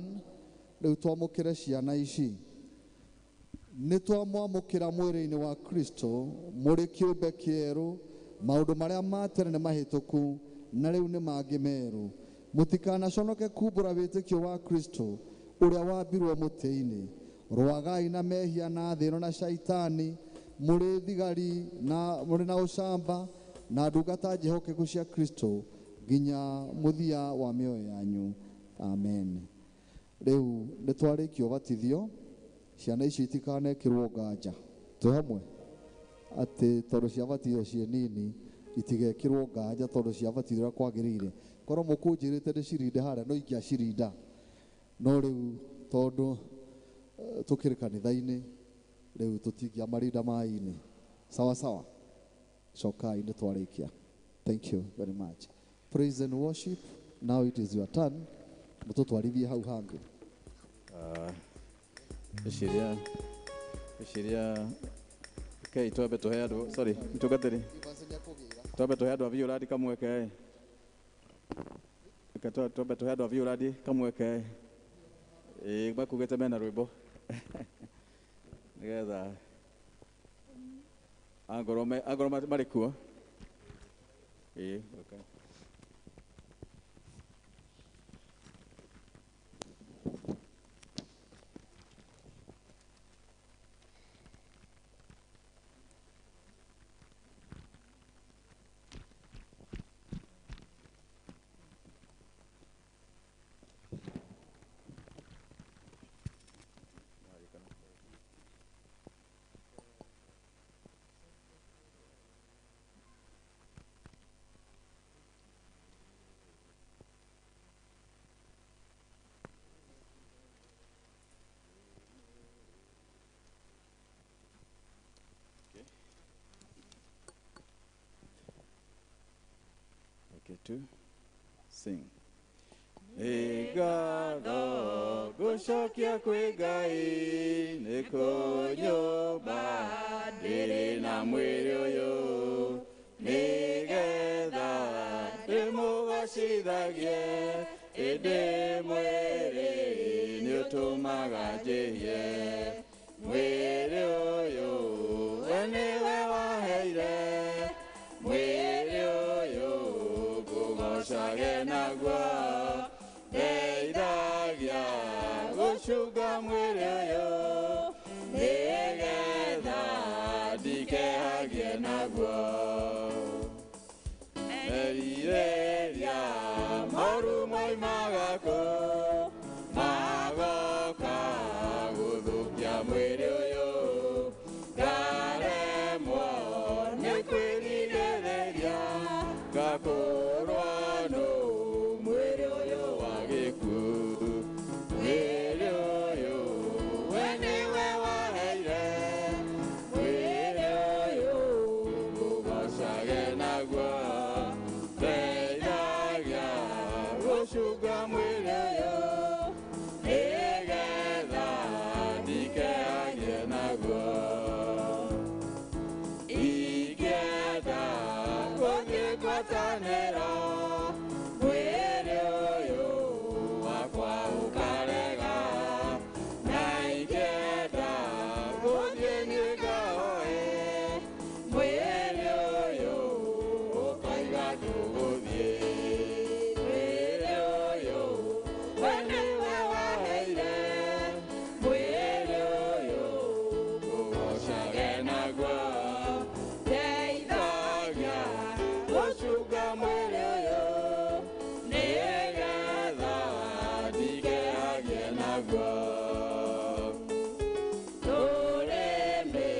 Rĩu twamũkĩre ciana ici. Nĩ twamwamũkĩra mwĩrĩ-inĩ wa Kristo mũrĩ kĩũmbe kĩerũ, maũndũ marĩa ma tene nĩ mahĩtũku na rĩu nĩ mangĩ merũ. Mũtikanaconoke kumbũra wĩtĩkio wa Kristo ũrĩa wambirwo mũtĩ-inĩ. Rũagai na mehia na thĩ ĩno na shaitani, mũrĩ thigari na mũrĩ na ũcamba na ndungata njĩhokeku cia Kristo nginya mũthia wa mĩoyo yanyu. Amen. Rĩu nĩ twarĩkia ũbatithio, ciana ici itikanekĩrwo nganja. Twĩ hamwe atĩ tondũ ciabatithio ciĩ nini itigekĩrwo nganja tondũ ciabatithio ũrĩa kwagĩrĩire. Korwo mũkũnjĩrĩte ndĩcirinde harĩa no ingĩacirinda, no rĩu tondũ tũkĩrĩ kanitha-inĩ rĩu tũtingĩamarinda maĩ-inĩ. Sawa sawa. Cokai nĩ twarĩkia. Thank you very much. Praise and worship. Now it is your turn. Mũtũtwarithie hau hangĩ. Ĩciria kei twambe tũhe andũ, sorry, mũtungatĩri, twambe tũhe andũ a Violandi kamweke. Reke twambe tũhe andũ a Violandi kamweke. Ĩĩ makugĩte mena rwĩmbo nĩgetha angorwo marĩ kuo. Ĩĩ, okay. Okay, two, sing. Nĩngatho ngũcokia kwĩ Ngai nĩ kũnyũmba ndĩrĩ na mwĩrĩ ũyũ nĩgetha ndĩmũgocithagie ĩndĩ mwĩrĩ nĩũtũmaga njĩhie mwĩrĩ ũyũ we nĩwe waheire mwĩrĩ ũyũ ngũgocage naguo ndeithagia gũcunga mwĩrĩ ũyũ nĩgetha ndikehagie naguo. Merire Gũthiĩ niĩ ngahoe mwĩrĩ ũyũ ũkoiga ndũgũthiĩ. Mwĩrĩ ũyũ we nĩwe waheire, mwĩrĩ ũyũ ngũgocage naguo. Ndeithagia gũcunga mwĩrĩ ũyũ nĩgetha ndikehagie naguo. Rũrĩmĩ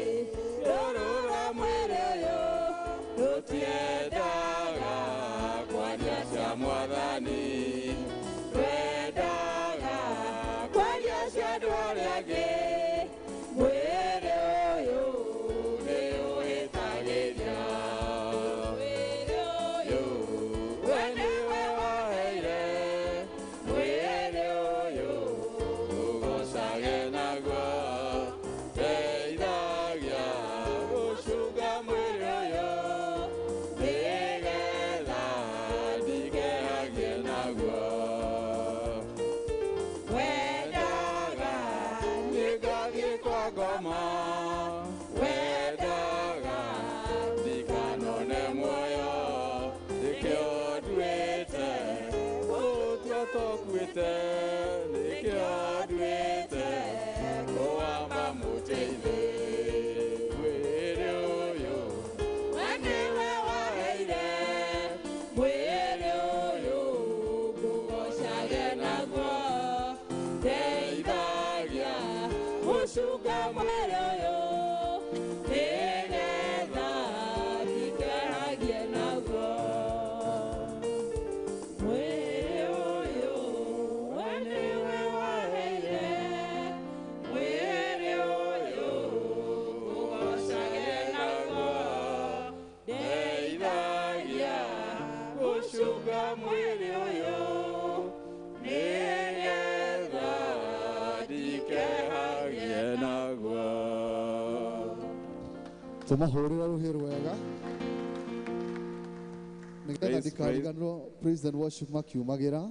rũrũ rwa mwĩrĩ ũyũ rũtiendaga kwaria cia Mwathani, rwendaga kwaria cia andũ arĩa angĩ. Mwĩrĩ ũyũ nĩ ũhĩtagĩria, mwĩrĩ ũyũ we nĩwe waheire, mwĩrĩ ũyũ ngũgocage naguo. Ndeithagia gũcunga mwĩrĩ ũyũ nĩgetha ndikehagie naguo. Wendaga nĩngathiĩ kwa ngoma, wendaga ndikanone muoyo, nĩkĩo nduĩte gũtua tokuĩte, nĩkĩo nduĩte kũwamba mũtĩ-inĩ. Mwĩrĩ ũyũ we nĩwe waheire, mwĩrĩ ũyũ ngũgocage naguo. Ndeithagia gũcunga mwĩrĩ ũyũ nĩgetha ndikehagie naguo. Mwĩrĩ ũyũ we nĩwe waheire, mwĩrĩ ũyũ ngũgocage naguo. Ndeithagia gũcunga mwĩrĩ ũyũ nĩgetha ndikehagie naguo. Tũmahũrĩre rũhĩ rwega nĩgetha Praise, ndikariganĩrwo. Praise and worship makiumagĩra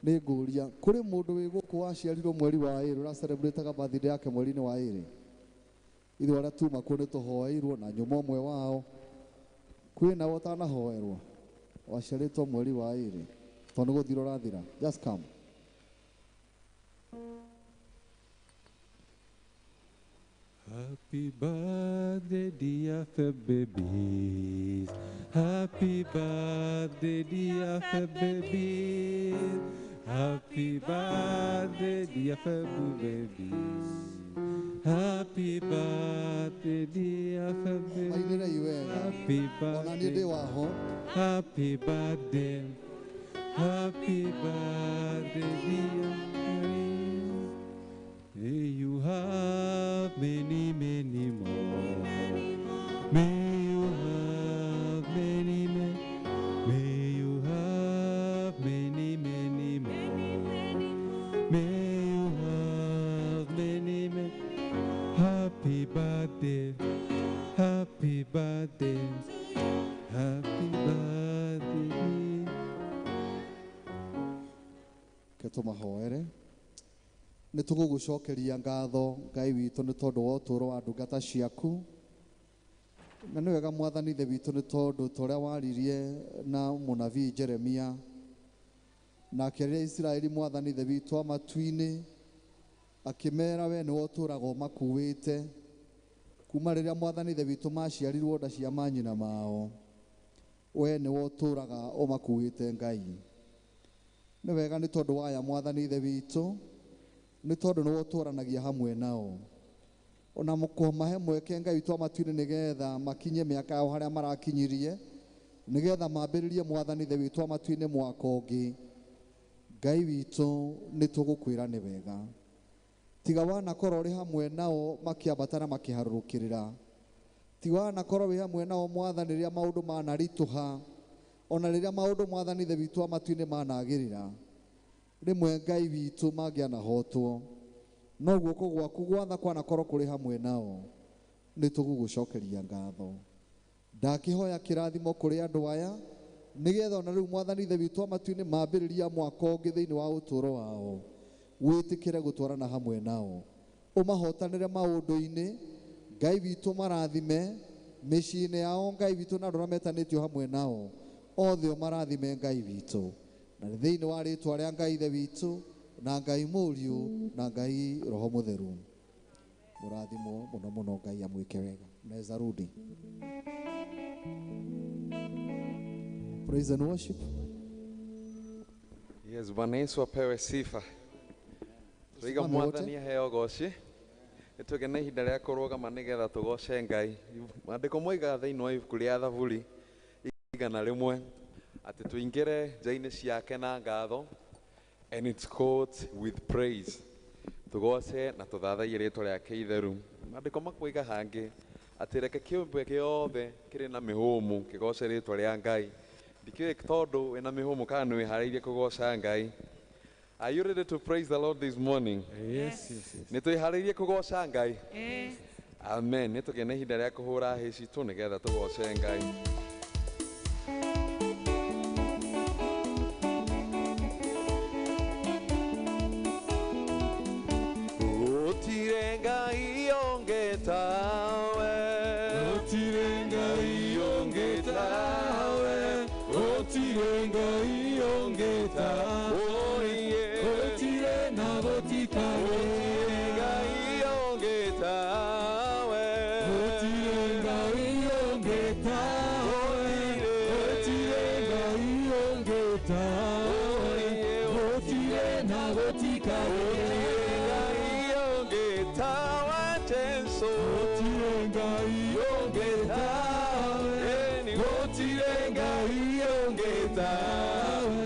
nĩ ngũria kũrĩ mũndũ wĩ gũkũ waciarirwo mweri wa ĩrĩ ũracelebrataga birthday yake mweri-inĩ wa ĩrĩ. Ithuĩ arĩa tuma kuo nĩ tũhoeirwo na nyũma ũmwe wao. Kwĩ nawe ũtanahoerwo waciarĩtwo mweri wa ĩrĩ tondũ nĩ gũthira ũrathira, just come. Happy birthday, dear Feb babies. Happy birthday, dear Feb babies. Happy birthday, dear Feb babies. Happy birthday, dear Feb babies. Mainĩrei wega. Happy Ona niĩ ndĩ birthday. waho. Happy birthday. Happy birthday, dear babies. May you have many, many more. May you have many, many. May you have many, many more. May you have many, many. Happy birthday. Happy birthday. Happy birthday. Ke tũmahoere. Nĩ tũgũgũcokeria ngatho Ngai witũ nĩ tondũ wa ũtũũro wa ndungata ciaku, na nĩ wega Mwathani Ithe witũ nĩ tondũ ta ũrĩa waririe na mũnabii Jeremia na akĩarĩria Isiraeli Mwathani Ithe witũ wa matu-inĩ akĩmera we nĩwe ũtũũraga ũmakuĩte kuma rĩrĩa Mwathani Ithe witũ maciarirwo nda cia manyina mao, we nĩwe ũtũũraga ũmakuĩte Ngai. Nĩ wega nĩ tondũ waya Mwathani Ithe witũ nĩ tondũ nĩwe ũtũũranagia hamwe nao, ona kũmahe mweke Ngai witũ wa matu-inĩ nĩgetha makinye mĩaka yao harĩa marakinyirie, nĩgetha mambĩrĩrie Mwathani Ithe witũ wa matu-inĩ mwaka ũngĩ. Ngai witũ nĩ tũgũkwĩra nĩ wega, tiga wanakorwo ũrĩ hamwe nao makĩambata na makĩharũrũkĩrĩra, tiga wanakorwo wĩ hamwe nao Mwathani rĩrĩa maũndũ manaritũha, ona rĩrĩa maũndũ Mwathani Ithe witũ wa matu-inĩ managĩrĩra, rĩmwe Ngai witũ mangĩanahotwo, no guoko gwaku gwatha kwanakorwo kũrĩ hamwe nao, nĩ tũgũgũcokeria ngatho. Ndakĩhoya kĩrathimo kũrĩ andũ aya nĩgetha ona rĩu Mwathani Ithe witũ wa matu-inĩ mambĩrĩria mwaka ũngĩ thĩinĩ wa ũtũũro wao, wĩtĩkĩre gũtwarana hamwe nao. Ũmahotanĩre maũndũ-inĩ, Ngai witũ marathime mĩciĩ-inĩ yao, Ngai witũ na andũ arĩa metanĩtio hamwe nao othe ũmarathime Ngai witũ. Na nĩ thĩinĩ wa rĩtwa rĩa Ngai Ithe witũ na Ngai Mũriũ na Ngai Roho Mũtheru. Mũrathimwo mũno mũno, Ngai amwĩke wega. Mnaweza rudi. Praise and worship. Yes, Bwana Yesu apewe sifa. Tuiga Tusimame wote. mwathani aheo goci. Nĩtũgĩe na ihinda rĩa kũrũgama nĩgetha tũgoce Ngai. Maandĩko moigaga thĩinĩ wa ibuku rĩa Thaburi 100 atĩ tũingĩre nja-inĩ ciake na ngatho and its court with praise. Tũgoce na tũthathaiye rĩtwa rĩake itheru. Maandĩko makoiga hangĩ atĩ reke kĩũmbe gĩothe kĩrĩ na mĩhũmũ kĩgoce rĩtwa rĩa Ngai. Ndikĩũĩ tondũ wĩna mĩhũmũ kana nĩ wĩharĩirie kũgoca Ngai. Are you ready to praise the Lord this morning? Yes. Nĩ twĩharĩirie kũgoca Ngai? Amen. Nĩ tũgĩe na ihinda rĩa kũhũra hĩ citũ nĩgetha tũgoce Ngai. Gũtirĩ Ngai ũngĩ tawe. Gũtirĩ Ngai ũngĩ tawe. Gũtirĩ Ngai ũngĩ tawe. Oh, yeah. Gũtirĩ na gũtikagĩa. Gũtirĩ Ngai ũngĩ tawe. Gũtirĩ Ngai ũngĩ tawe. Gũtirĩ Ngai ũngĩ tawe. Gũtirĩ na gũtikagĩa. Gũtirĩ Ngai ũngĩ tawe, Jesũ. Gũtirĩ Ngai ũngĩ tawe. Gũtirĩ Ngai ũngĩ tawe.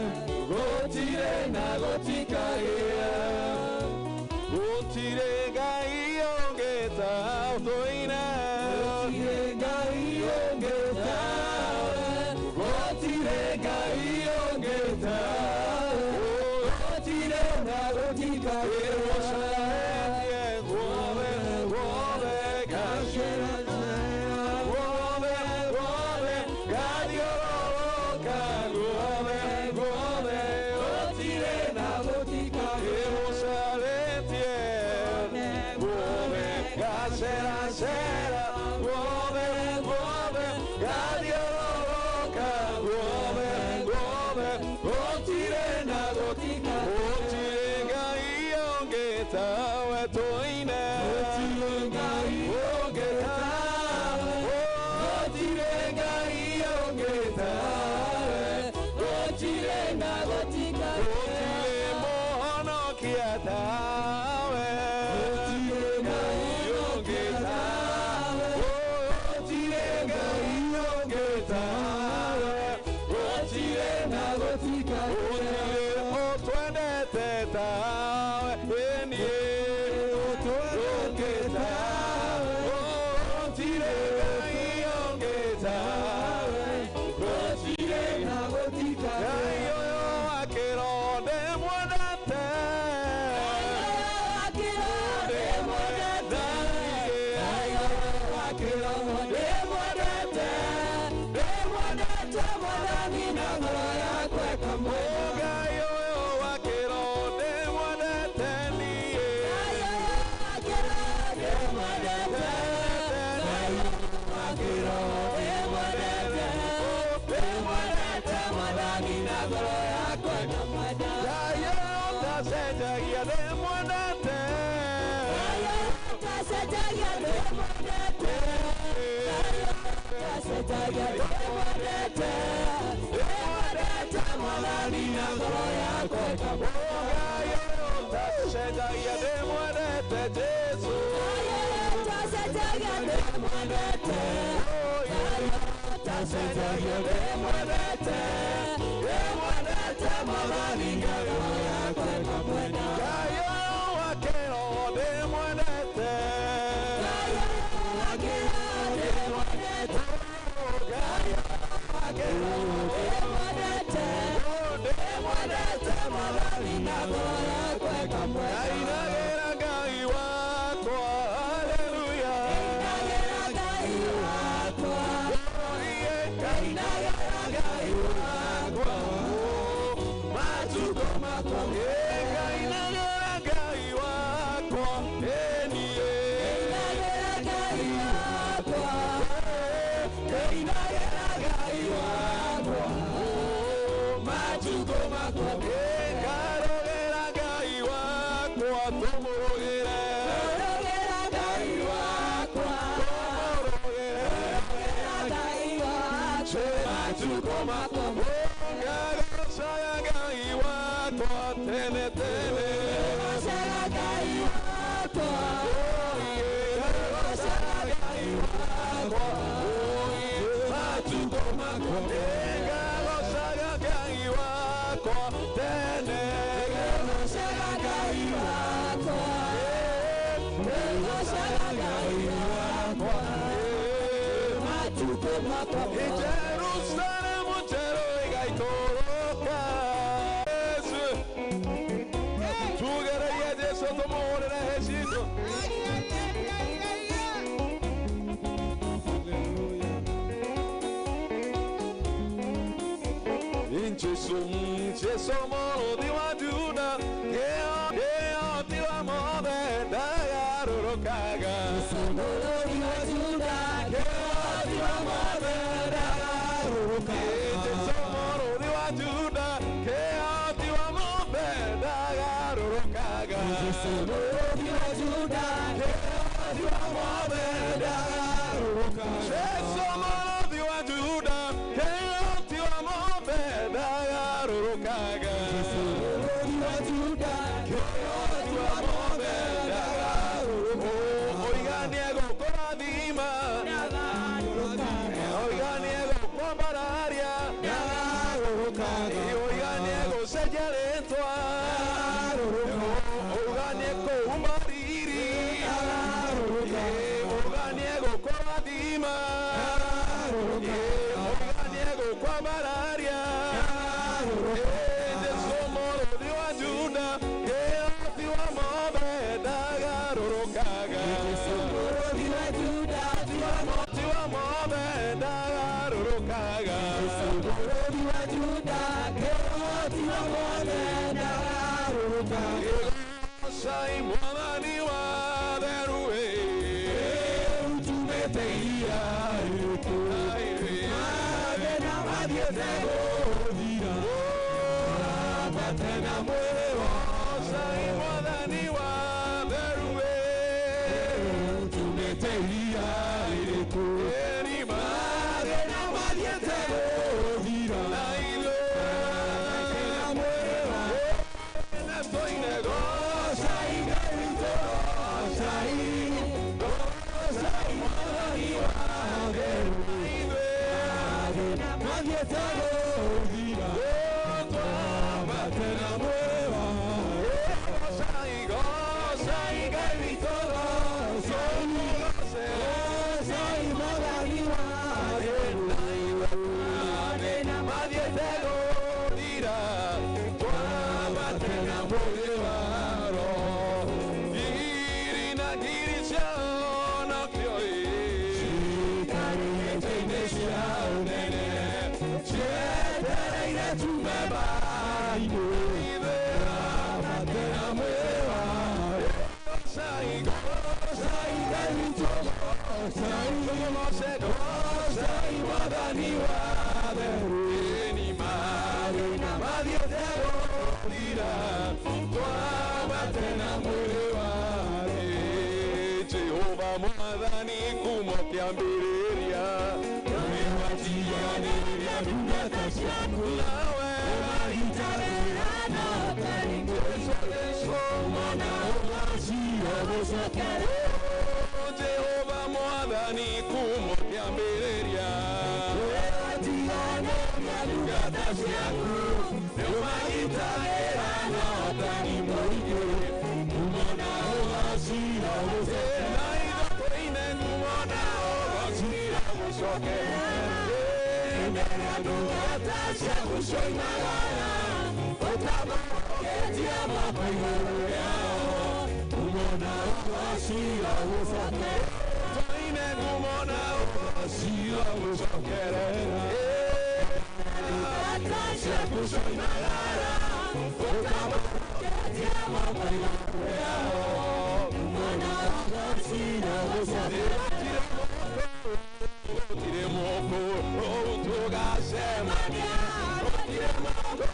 Gũtirĩ na gũtikagĩa. Gũtirĩ Ngai ũngĩ tawe, tũine. Gũtirĩ Ngai ũngĩ tawe. Gũtirĩ Ngai ũngĩ tawe. Gũtirĩ na gũtikagĩa. Guothe, guothe, guothe, guothe, guothe, gathiũrũrũka, guothe, guothe, Gũtirĩ na gũtikagĩa. ĩgũcarĩtie, guothe, gaceracera, guothe, guothe, gathiũrũrũka, guothe, guothe, Gũtirĩ na gũtikagĩa. gũtirĩ Ngai ũngĩ tawe, tũine. Gũtirĩ Ngai ũngĩ tawe. Gũtirĩ Ngai ũngĩ tawe. Gũtirĩ na gũtikagĩa. Gũtirĩ mũhonokia tawe. Gũtirĩ Ngai ũngĩ tawe. Gũtirĩ Ngai ũngĩ tawe. Gũtirĩ na gũtikagĩa. Gũtirĩ ũtwendete tawe. Ĩniĩ. Ũtwendete tawe. Gũtirĩ Ngai ũngĩ tawe. Gũtirĩ na gũtikagĩa. Ngai ũyũ wa kĩro ndĩmwendete. Ngai ũyũ wa kĩro ndĩmwendete niĩ. Ngai ũyũ ũtacenjagia ndĩmwendete. Ngai ũyũ ũtacenjagia ndĩmwendete Jesũ. Ngai ũyũ wa kĩro ndĩmwendete. Ainagĩra Ngai wakwa, haleluya. Matukũ makwa, Ngainagĩra Ngai wakwa, ĩniĩ. Ngarogera Ngai wakwa tũmũrũgĩre Ngai wakwa tũmũrũgĩre Ngai wakwa matukũ makwa ngagocaga Ngai wakwa tene tene ngagocaga Ngai wakwa ngagocaga Ngai wakwa matukũ makwa ngagocaga Ngai wakwa tene ngagocaga Ngai wakwa ngagocaga Ngai wakwa matukũ makwa Jerusalemu njerũ ĩgaikũrũka Yesu tugererie Jesu tũmũhũrĩre hĩ citũ. Jesu, Jesu mũrũthi wa Juda kĩhoti wa mothe ndagarũrũkaga. Jesu mũrũthi wa Juda kĩhoti wa mothe ndagarũrũkaga. Jesu mũrũthi wa Juda kĩhoti wa mothe ndagarũrũkaga. Jesu mũrũthi wa Juda kĩhoti wa mothe ndagarũrũkaga. Jesu mũrũthi wa Juda kĩhoti wa mothe ndagarũrũkaga. Jesu mũrũthi wa Juda kĩhoti wa mothe ndagarũrũkaga. Oiga nĩegũkũrathima oiga nĩegũkwambararia oiga nĩegũcenjia rĩtwa oiga nĩekũhumba riri oiga nĩegũkũrathima oiga nĩegũkwambararia Jesu mũrũthi wa Juda kĩhoti wa mothe ndagarũrũkaga. Jesu mũrũthi wa Juda kĩhoti wa mothe ndagarũrũkaga. Jesu mũrũthi wa Juda kĩhoti wa mothe ndagarũrũkaga. Gocai Mwathani wa theru ũtumĩte iria rĩrĩkũ mathĩna mathiĩte gũthira ambate na mwĩrĩ Gocai Mwathani wa theru ũtumĩte iria rĩrĩkũ mathĩna mathiĩte gũthira na ithuĩ na mwĩrĩ na tũine gocai Ngai witũ gocai gocai Mwathani wa theru mathĩna mathiĩte gũthira twambate na mwĩrĩ gocai gocai Ngai witũ gocai gocai Mwathani wa theru mathĩna mathiĩte gũthira twambate na mwĩrĩ wa Roho ngiri na ngiri ciahonokio cikarĩte-inĩ cia ũnene cietereire tume mbaara-inĩ twambate na mwĩrĩ wa Gocai gocai Ngai witũ gocai gocai Mwathani wa theru mathĩna mathiĩte gũthira twambate na mwĩrĩ wa Jehova Mwathani kuma kĩambĩrĩria nĩwatiganĩria ndungata ciaku nawe Jesu Jesu mwana ũgaciira gũcokera Jehova Mwathani kuma kĩambĩrĩria nĩwatiganĩria ndungata ciaku nĩũmagitagĩra na ũtani mũingĩ ngumo na ũgaciira gũcokera na ithuĩ tũine ngumo na ũgaciira gũcokera mbere ya ndungata ciaku cioimagara ũtambũrũkĩtie moko igũrũ rĩao ngumo na ũgaciira gũcokera tũine ngumo na ũgaciira gũcokera ndungata ciaku cioimagara ũtambũrũkĩtie moko igũrũ rĩao ngumo na ũgaciira gũcokera gũtirĩ mũkũ tũgacemania gũtirĩ mũkũ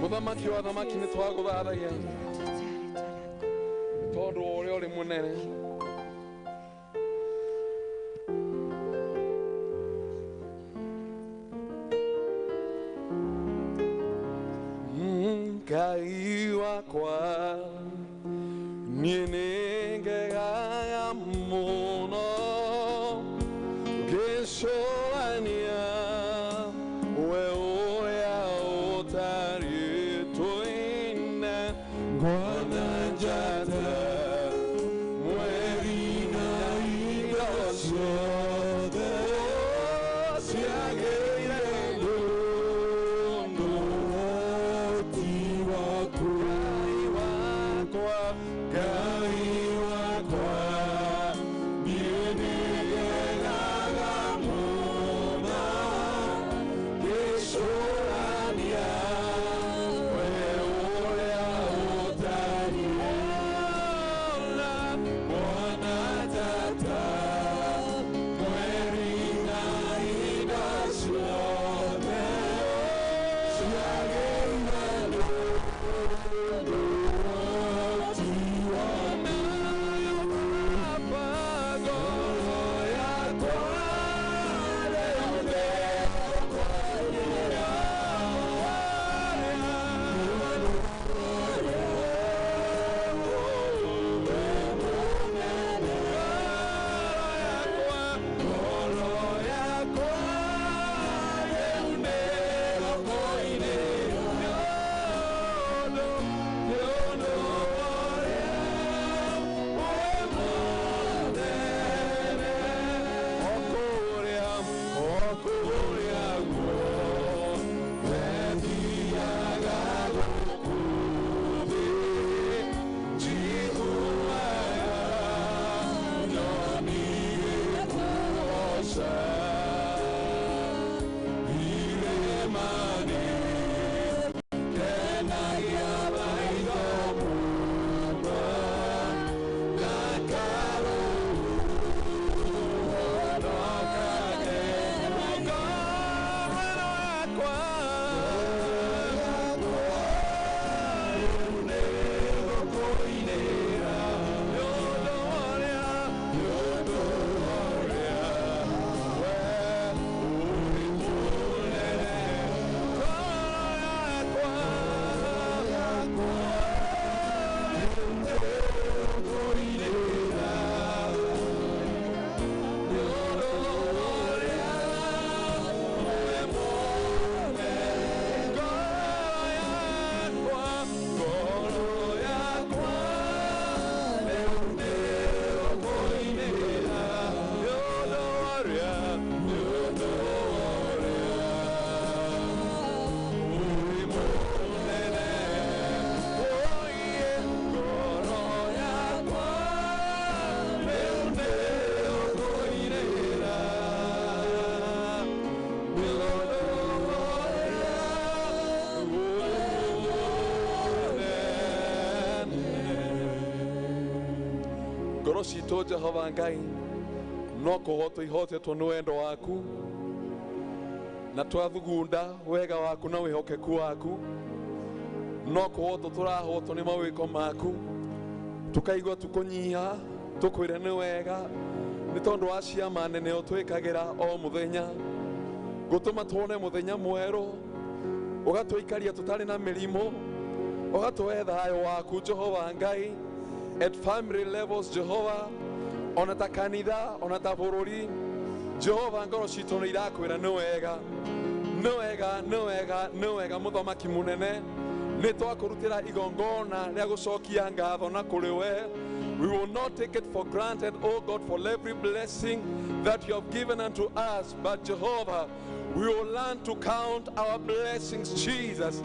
Muthamaki wa thamaki nĩ twagũthathagia tondũ wa ũrĩa ũrĩ mũnene. Ngai wakwa niĩ nĩngegaga mũno ngĩcũrania we ũrĩa ũtariĩ twĩna ngona njata mweri na indo ciothe ciagĩrĩire ũndũ ũhoti waku. Ngai wakwa, Ngai Ngoro citũ Jehova Ngai no kũhotwo ihotetwo nĩ wendo waku na twathugunda wega waku na wĩhokeku waku no kũhotwo tũrahotwo nĩ mawĩko maku tukaigua tukũnyiha tukwĩre nĩ wega nĩ tondũ wa ciama nene ũtwĩkagĩra o mũthenya gũtũma tuone mũthenya mwerũ ũgatũikaria tũtarĩ na mĩrimũ ũgatũhe thayũ waku Jehova Ngai at family levels Jehova ona ta kanitha ona ta bũrũri Jehova ngoro citũ nĩ irakwĩra nĩ wega nĩ wega nĩ wega nĩ wega mũthamaki mũnene nĩ twakũrutĩra igongona rĩa gũcokia ngatho na kũrĩ we. We will not take it for granted, oh God, for every blessing that you have given unto us. But Jehovah, we will learn to count our blessings, Jesus,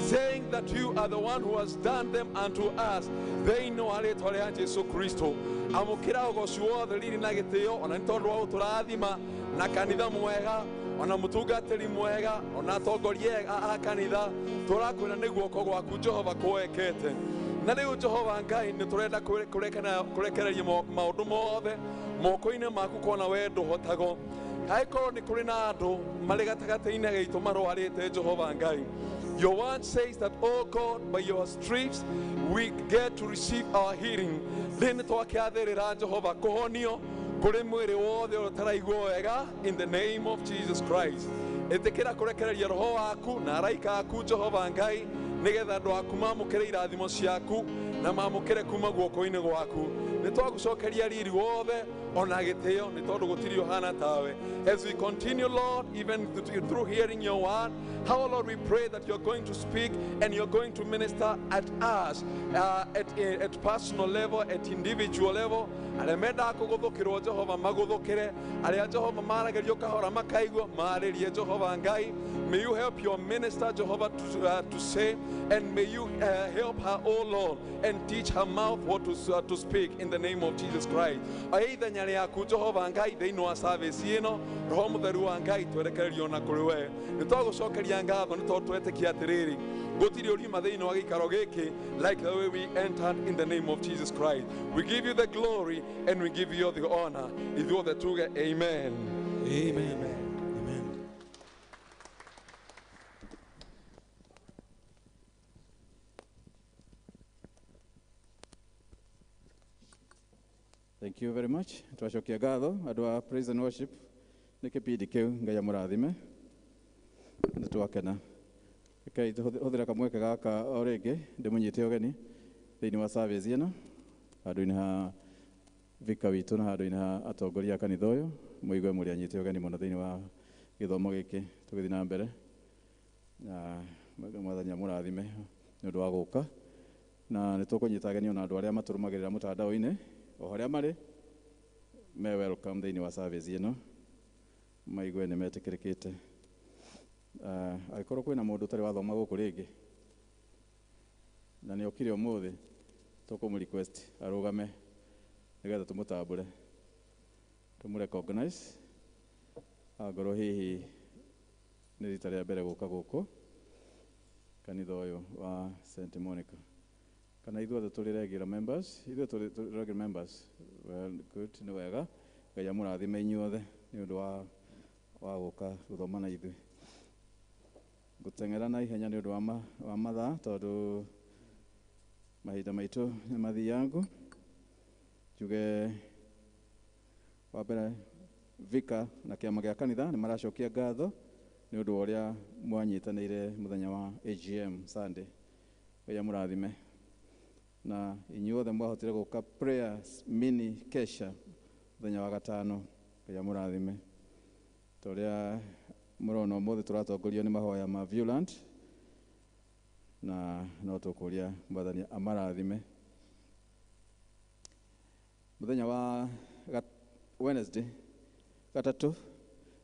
saying that you are the one who has done them unto us. Thĩinĩ wa rĩtwa rĩa Jesu Kristo amũkĩra ũgoci wothe riri na gĩtĩo ona nĩ tondũ wa gũtũrathima na kanitha mwega ona mũtungatĩri mwega ona atongoria a kanitha tũrakwĩra nĩ guoko gwaku Jehova kũwekete na rĩu Jehova Ngai nĩ tũrenda kũrekereria maũndũ mothe moko-inĩ maku kona we ndũhotagwo angĩkorwo nĩ kũrĩ na andũ marĩ gatagatĩ-inĩ gaitũ marwarĩte Jehova Ngai. Your word says that, oh God, by your stripes we get to receive our healing. Rĩu nĩ twakĩathĩrĩra Jehova kũhonio kũrĩ mwĩrĩ wothe ũrĩa ũtaraigua wega in the name of Jesus Christ. Ĩtĩkĩra kũrekereria roho waku na araika aku Jehova Ngai nĩgetha andũ aku mamũkĩre irathimo ciaku na mamũkĩre kuma guoko-inĩ gwaku. Nĩ twagũcokeria riri wothe ona gĩtĩo nĩ tondũ gũtirĩ ũhana tawe. As we continue, Lord, even through hearing your word, how, Lord, we pray that you're going to speak and you're going to minister at us at personal level, at individual level. Arĩa mendaga kũgũthũkĩrwo Jehova magũthũkĩre, arĩa Jehova maragĩrio kahora makaigua marĩrie Jehova Ngai. May you help your minister, Jehovah, to say, and may you help her, oh Lord, and teach her mouth what to speak in the name of Jesus Christ. Ithenya rĩaku Jehova Ngai thĩinĩ wa service ĩno Roho Mũtheru wa Ngai twerekererio na kũrĩ we. Nĩ twagũcokeria ngatho nĩ tondũ twetĩkia atĩrĩrĩ gũtirĩ ũriuma thĩinĩ wa gĩikaro gĩkĩ like the way we entered in the name of Jesus Christ. We give you the glory and we give you the honor. Ithuothe tuge amen. Amen. Amen. Thank you very much. Twacokia ngatho andũ a praise and worship nĩ kĩbindi kĩu Ngai amũrathime nĩ twakena. Rekei tũhũthĩre kamweke gaka o rĩngĩ ndĩmũnyite ũgeni thĩinĩ wa service ĩno handũ-inĩ ha vika witũ na handũ-inĩ ha atongoria a kanitha ũyũ mũigue mũrĩ anyite ũgeni mũno thĩinĩ wa gĩthomo gĩkĩ tũgĩthiĩ na mbere na Mwathani amũrathime nĩ ũndũ wa gũka na nĩ tũkũnyita ageni ona andũ arĩa matũrũmagĩrĩra mũtandao-inĩ o harĩa marĩ me welcome thĩinĩ wa service ĩno maigue nĩ metĩkĩrĩkĩte. Angĩkorwo kwĩna mũndũ ũtarĩ wathoma gũkũ rĩngĩ na nĩ okire ũmũthĩ tũkũmũ request arũgame nĩgetha tũmũtambũre tũmũ recognize angorwo hihi nĩ rita rĩa mbere gũka gũkũ kanitha ũyũ wa St. Monica kana ithuothe tũrĩ regular members, ithuĩ tũrĩ regular members. Well, good, nĩ wega Ngai amũrathime inyuothe nĩ ũndũ wa gũka gũthoma na ithuĩ. Ngũteng'era na ihenya nĩ ũndũ wa mathaa tondũ mahinda maitũ nĩ mathiangu. Njuge wa mbere vika na kĩama gĩa kanitha nĩ maracokia ngatho nĩ ũndũ wa ũrĩa mwanyitanĩire mũthenya wa AGM Sunday. Ngai amũrathime na inyuothe mwahotire gũka prayer mini kesha mũthenya wa gatano. Ngai amũrathime ta ũrĩa mũrona ũmũthĩ tũratongorio nĩ mahoya ma Viewland na no tũkũria Mwathani amarathime. Mũthenya wa Wednesday gatatũ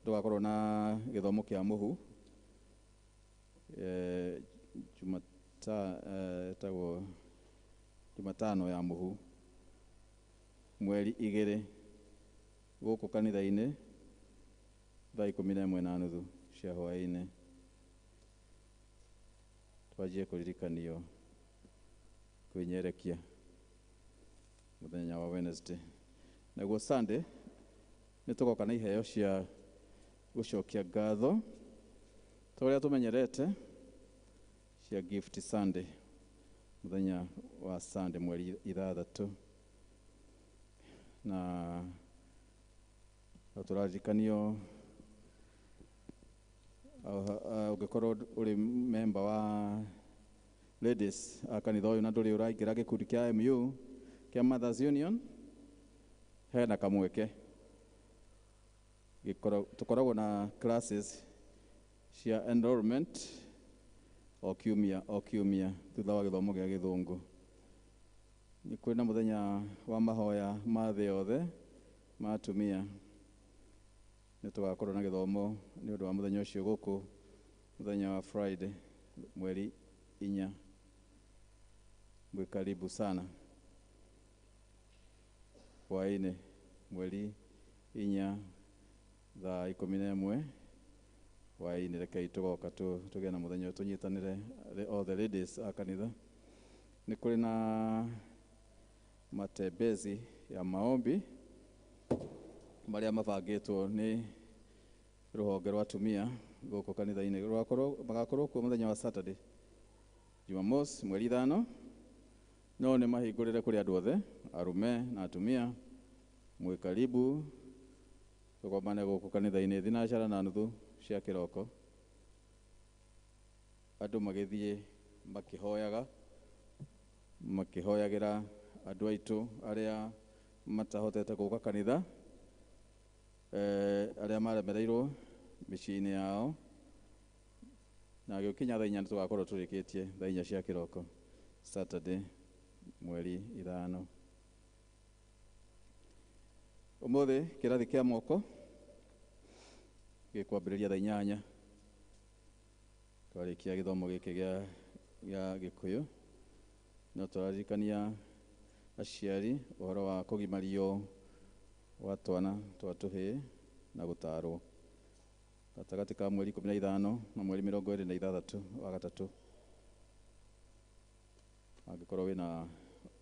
tũgakorwo na gĩthomo kĩa mũhu ĩtagwo Jumatano ya mũhu mweri 2 gũkũ kanitha-inĩ thaa 11:30 cia hwaĩ-inĩ. Twanjie kũririkanio kwĩnyerekia Mũthenya wa Wednesday. Naguo Sunday nĩ tũgoka na iheo cia gũcokia ngatho ta ũrĩa tũmenyerete cia Gift Sunday, mũthenya wa Sunday mweri 6. Na no tũraririkanio ũngĩkorwo ũrĩ member wa ladies a kanitha ũyũ na ndũrĩ ũraingĩra gĩkundi kĩa MU kĩa Mothers Union, hena kamweke. Tũkoragwo na classes cia enrollment o kiumia thutha wa gĩthomo gĩa gĩthũngũ. Nĩ kwĩna mũthenya wa mahoya ma thĩ yothe ma atumia. Nĩ tũgakorwo na gĩthomo nĩ ũndũ wa mũthenya ũcio gũkũ mũthenya wa Friday mweri 4. Mwĩ karibu sana. Hwaĩ-inĩ mweri 4 thaa 11 hwaĩ-inĩ, rekei tũgoka tũgĩe na mũthenya tũnyitanĩre all the ladies a kanitha. Nĩ kũrĩ na matembezi ya maombi marĩa mabangĩtwo nĩ rũhonge rwa atumia gũkũ kanitha-inĩ. Magakorwo kuo mũthenya wa Saturday, Jumamosi mweri 5. No nĩ mahingũrĩre kũrĩ andũ othe, arũme na atumia. Mwĩ karibu tũgomane gũkũ kanitha-inĩ 4:30 cia kĩroko. Andũ magĩthiĩ makĩhoyaga, makĩhoyagĩra andũ aitũ arĩa matahotete gũka kanitha, arĩa maremereirwo mĩciĩ-inĩ yao. Na gĩgũkinya thaa 4 nĩ tũgakorwo tũrĩkĩtie thaa 4 cia kĩroko Saturday mweri 5. Ũmũthĩ kĩrathi kĩa moko gĩkwambĩrĩria thaa 8 twarĩkia gĩthomo gĩkĩ gĩa Gĩkũyũ. No tũraririkania aciari ũhoro wa kũgimario wa twana twa tũhĩĩ na gũtarwo gatagatĩ ka mweri 15 na mweri 26 wa gatatũ. Angĩkorwo wĩna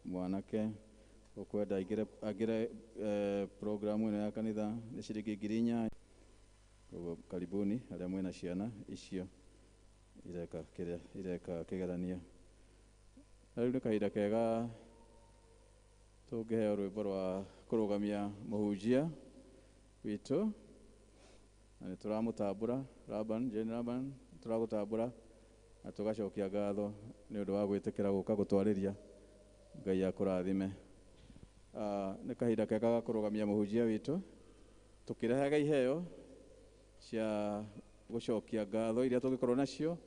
mwanake ũkwenda aingĩre programu ĩno ya kanitha nĩ ciringi 4,000. Koguo karibuni arĩa mwĩna ciana icio ireka kĩrĩa ireka kĩgeranio. Na rĩu nĩ kahinda kega tũngĩheo rwĩmbo rwa kũrũgamia mũhunjia witũ, na nĩ tũramũtambũra Laban, Jane Laban, tũragũtambũra na tũgacokia ngatho nĩ ũndũ wa gwĩtĩkĩra gũka gũtwarĩria. Ngai akũrathime. Nĩ kahinda kega ga kũrũgamia mũhunjia witũ tũkĩrehaga iheo cia gũcokia ngatho iria tũngĩkorwo nacio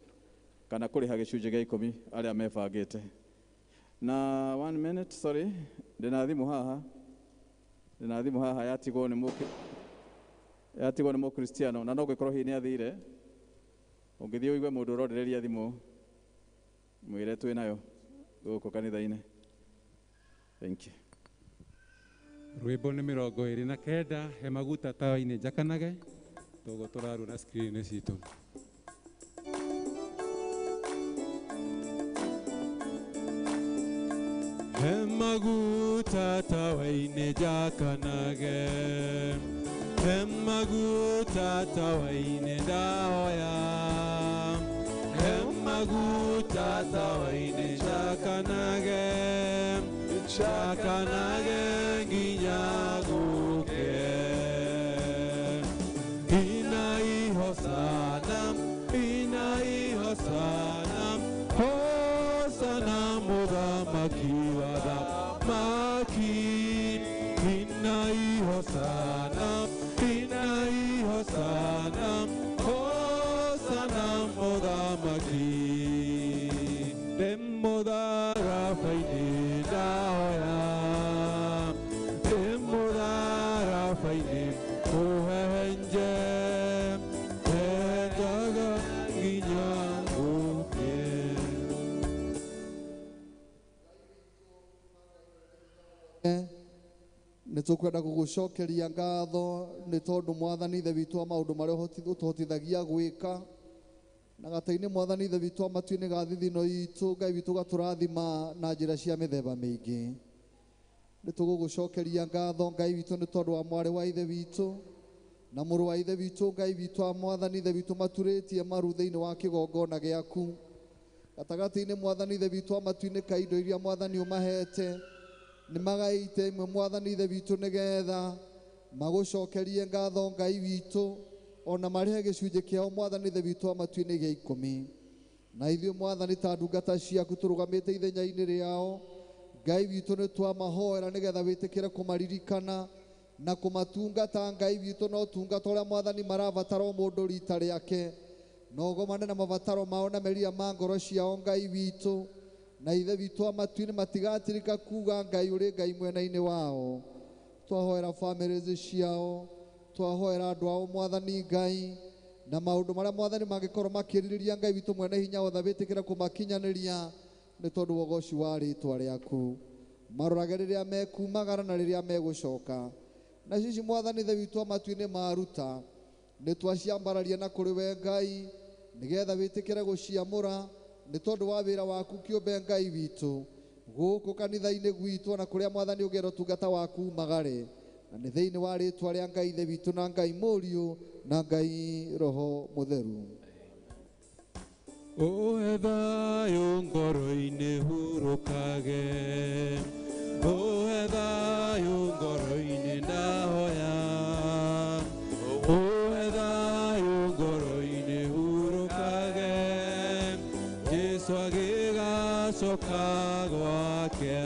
kana kũrĩha gĩcunjĩ gĩa 10 arĩa mebangĩte. Na 1 minute, sorry, ndĩna thimũ haha yatigwo nĩ mũkristiano na no ngĩkorwo hihi nĩ athire. Ũngĩthiĩ ũigue mũndũ ũrondereria thimũ mwĩre twĩ nayo gũkũ kanitha-inĩ. Thank you. Rwĩmbo nĩ 29 he maguta tawa-inĩ njakanage toguo tũrarwo na screen citũ. He maguta tawa-inĩ njakanage, he maguta tawa-inĩ ndahoya, he maguta tawa-inĩ njakanage, njakanage nginya gũke. Inai hosana, inai hosana, hosana mũthamaki wa thamaki. Inai hosana, inai hosana, hosana mũthamaki. Ndĩmũtharaba-inĩ ndahoya, ndĩmũtharaba-inĩ ũhehenje, henjaga nginya gũke. Nĩ tũkwenda gũgũcokeria ngatho nĩ tondũ mwathani ithe witũ wa maũndũ marĩa ũtũhotithagia gwĩka, na gatainĩ mwathani ithe witũ wa matu-inĩ ga thithino itũ, Ngai witũ gatũrathima na njĩra cia mĩthemba mĩingĩ. Nĩ tũgũgũcokeria ngatho Ngai witũ nĩ tondũ wa mwarĩ wa ithe witũ na mũrũ wa ithe witũ Ngai witũ wa mwathani ithe witũ maturĩtie maru thĩinĩ wa kĩgongona gĩaku. Gatagatĩ-inĩ mwathani ithe witũ wa matu-inĩ ka indo iria mwathani ũmahete nĩ magaĩte imwe mwathani ithe witũ nĩgetha magũcokerie ngatho Ngai witũ ona marĩhe gĩcunjĩ kĩao mwathani ithe witũ wa matu-inĩ gĩa 10. Na ithuĩ mwathani ta ndungata ciaku tũrũgamĩte ithenya-inĩ rĩao Ngai witũ nĩ twamahoera nĩgetha wĩtĩkĩre kũmaririkana na kũmatungata Ngai witũ na ũtungata ũrĩa mwathani marabatara o mũndũ rita rĩake na ũgomane na mabataro mao na meria ma ngoro ciao Ngai witũ na ithe witũ wa matu-inĩ matigatirika kuga Ngai ũrĩ Ngai mwena-inĩ wao. Twahoera families ciao, twahoera andũ ao mwathani Ngai na maũndũ marĩa mwathani mangĩkorwo makĩrirĩria Ngai witũ mwene hinya wothe wĩtĩkĩre kũmakinyanĩria nĩ tondũ wa ũgoci wa rĩtwa rĩaku. Marorage rĩrĩa mekumagara na rĩrĩa megũcoka. Na cici mwathani ithe witũ wa matu-inĩ maruta nĩ twaciambararia na kũrĩ we Ngai nĩgetha wĩtĩkĩre gũciamũra nĩ tondũ wa wĩra waku kĩũmbe Ngai witũ gũkũ kanitha-inĩ gwitũ na kũrĩa mwathani ũngĩenda ũtungata waku umagare. Na nĩ thĩinĩ wa rĩtwa rĩa Ngai ithe witũ na Ngai Mũriũ na Ngai Roho Mũtheru. Ũhe thayũ ngoro-inĩ hurũkage, ũhe thayũ ngoro-inĩ ndahoya, ũhe thayũ ngoro-inĩ hurũkage, Jesu agĩgacoka gwake.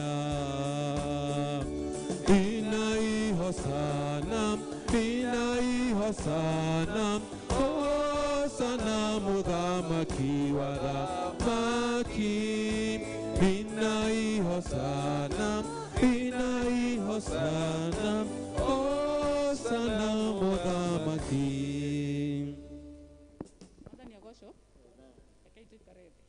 Inai hosana, inai hosana, Hosana muthamaki wa thamaki. Inai hosana, inai hosana, Hosana muthamaki. Mwathani agocwo. Rekei tũikare thĩ.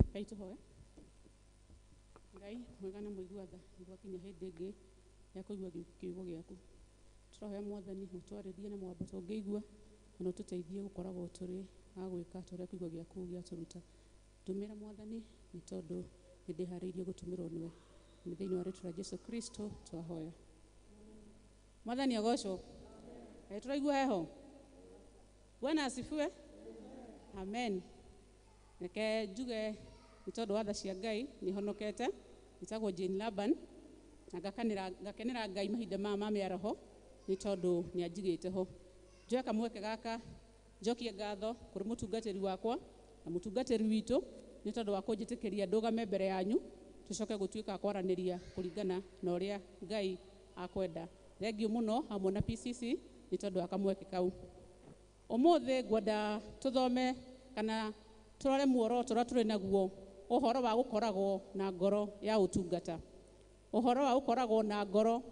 Rekei tũhoe. Ngai mwega na mũigua tha, nĩgwakinya hĩndĩ ĩngĩ ya kũigua kiugo gĩaku. Tũrahoya mwathani ũtwarĩrie na mũgambo tũngĩigua na ũtũteithie gũkoragwo tũrĩ a gwĩka ta ũrĩa kiugo gĩaku gĩatũruta. Tũmĩra mwathani nĩ tondũ nĩ ndĩharĩirie gũtũmĩrwo nĩwe. Nĩ thĩinĩ wa rĩtwa rĩa Jesu Kristo twahoya. Mwathani agocwo. Tũraigua heho. Bwana asifiwe. Amen. Reke njuge nĩ tondũ wa tha cia Ngai nĩ honokete. Njĩtagwo Jane Laban na ngakenera Ngai mahinda maya ma mĩaraho nĩ tondũ nĩ anjigĩte ho. Njoe kamweke gaka njokie ngatho kũrĩ mũtungatĩri wakwa na mũtungatĩri witũ nĩ tondũ wa kũnjĩtĩkĩria ndũgame mbere yanyu tũcoke gũtuĩka kwaranĩria kũringana na ũrĩa Ngai akwenda. Thengiũ mũno hamwe na PCC nĩ tondũ wa kamweke kau. Ũmũthĩ ngwenda tũthome kana tũrore muoroto ũrĩa tũrĩ naguo ũhoro wa gũkoragwo na ngoro ya ũtungata. Ũhoro wa gũkoragwo na ngoro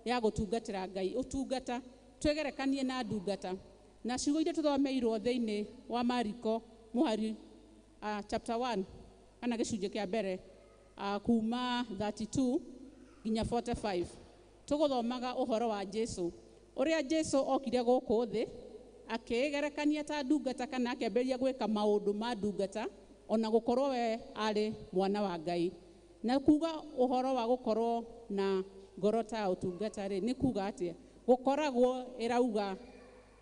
ya gũtungatĩra Ngai, ũtungata twĩgerekanie na ndungata. Na ciugo iria tũthomeirwo thĩinĩ wa Mariko mũhari chapter 1 kana gĩcunjĩ kĩa mbere kuma 32 nginya 45 tũgũthomaga ũhoro wa Jesu, ũrĩa Jesu okire gũkũ thĩ akĩĩgerekania ta ndungata kana akĩambĩrĩria gwĩka maũndũ ma ndungata ona gũkorwo we arĩ mwana wa Ngai. Na kuga ũhoro wa gũkorwo na ngoro ta ũtungata rĩ nĩ kuga atĩa? Gũkoragwo ĩrauga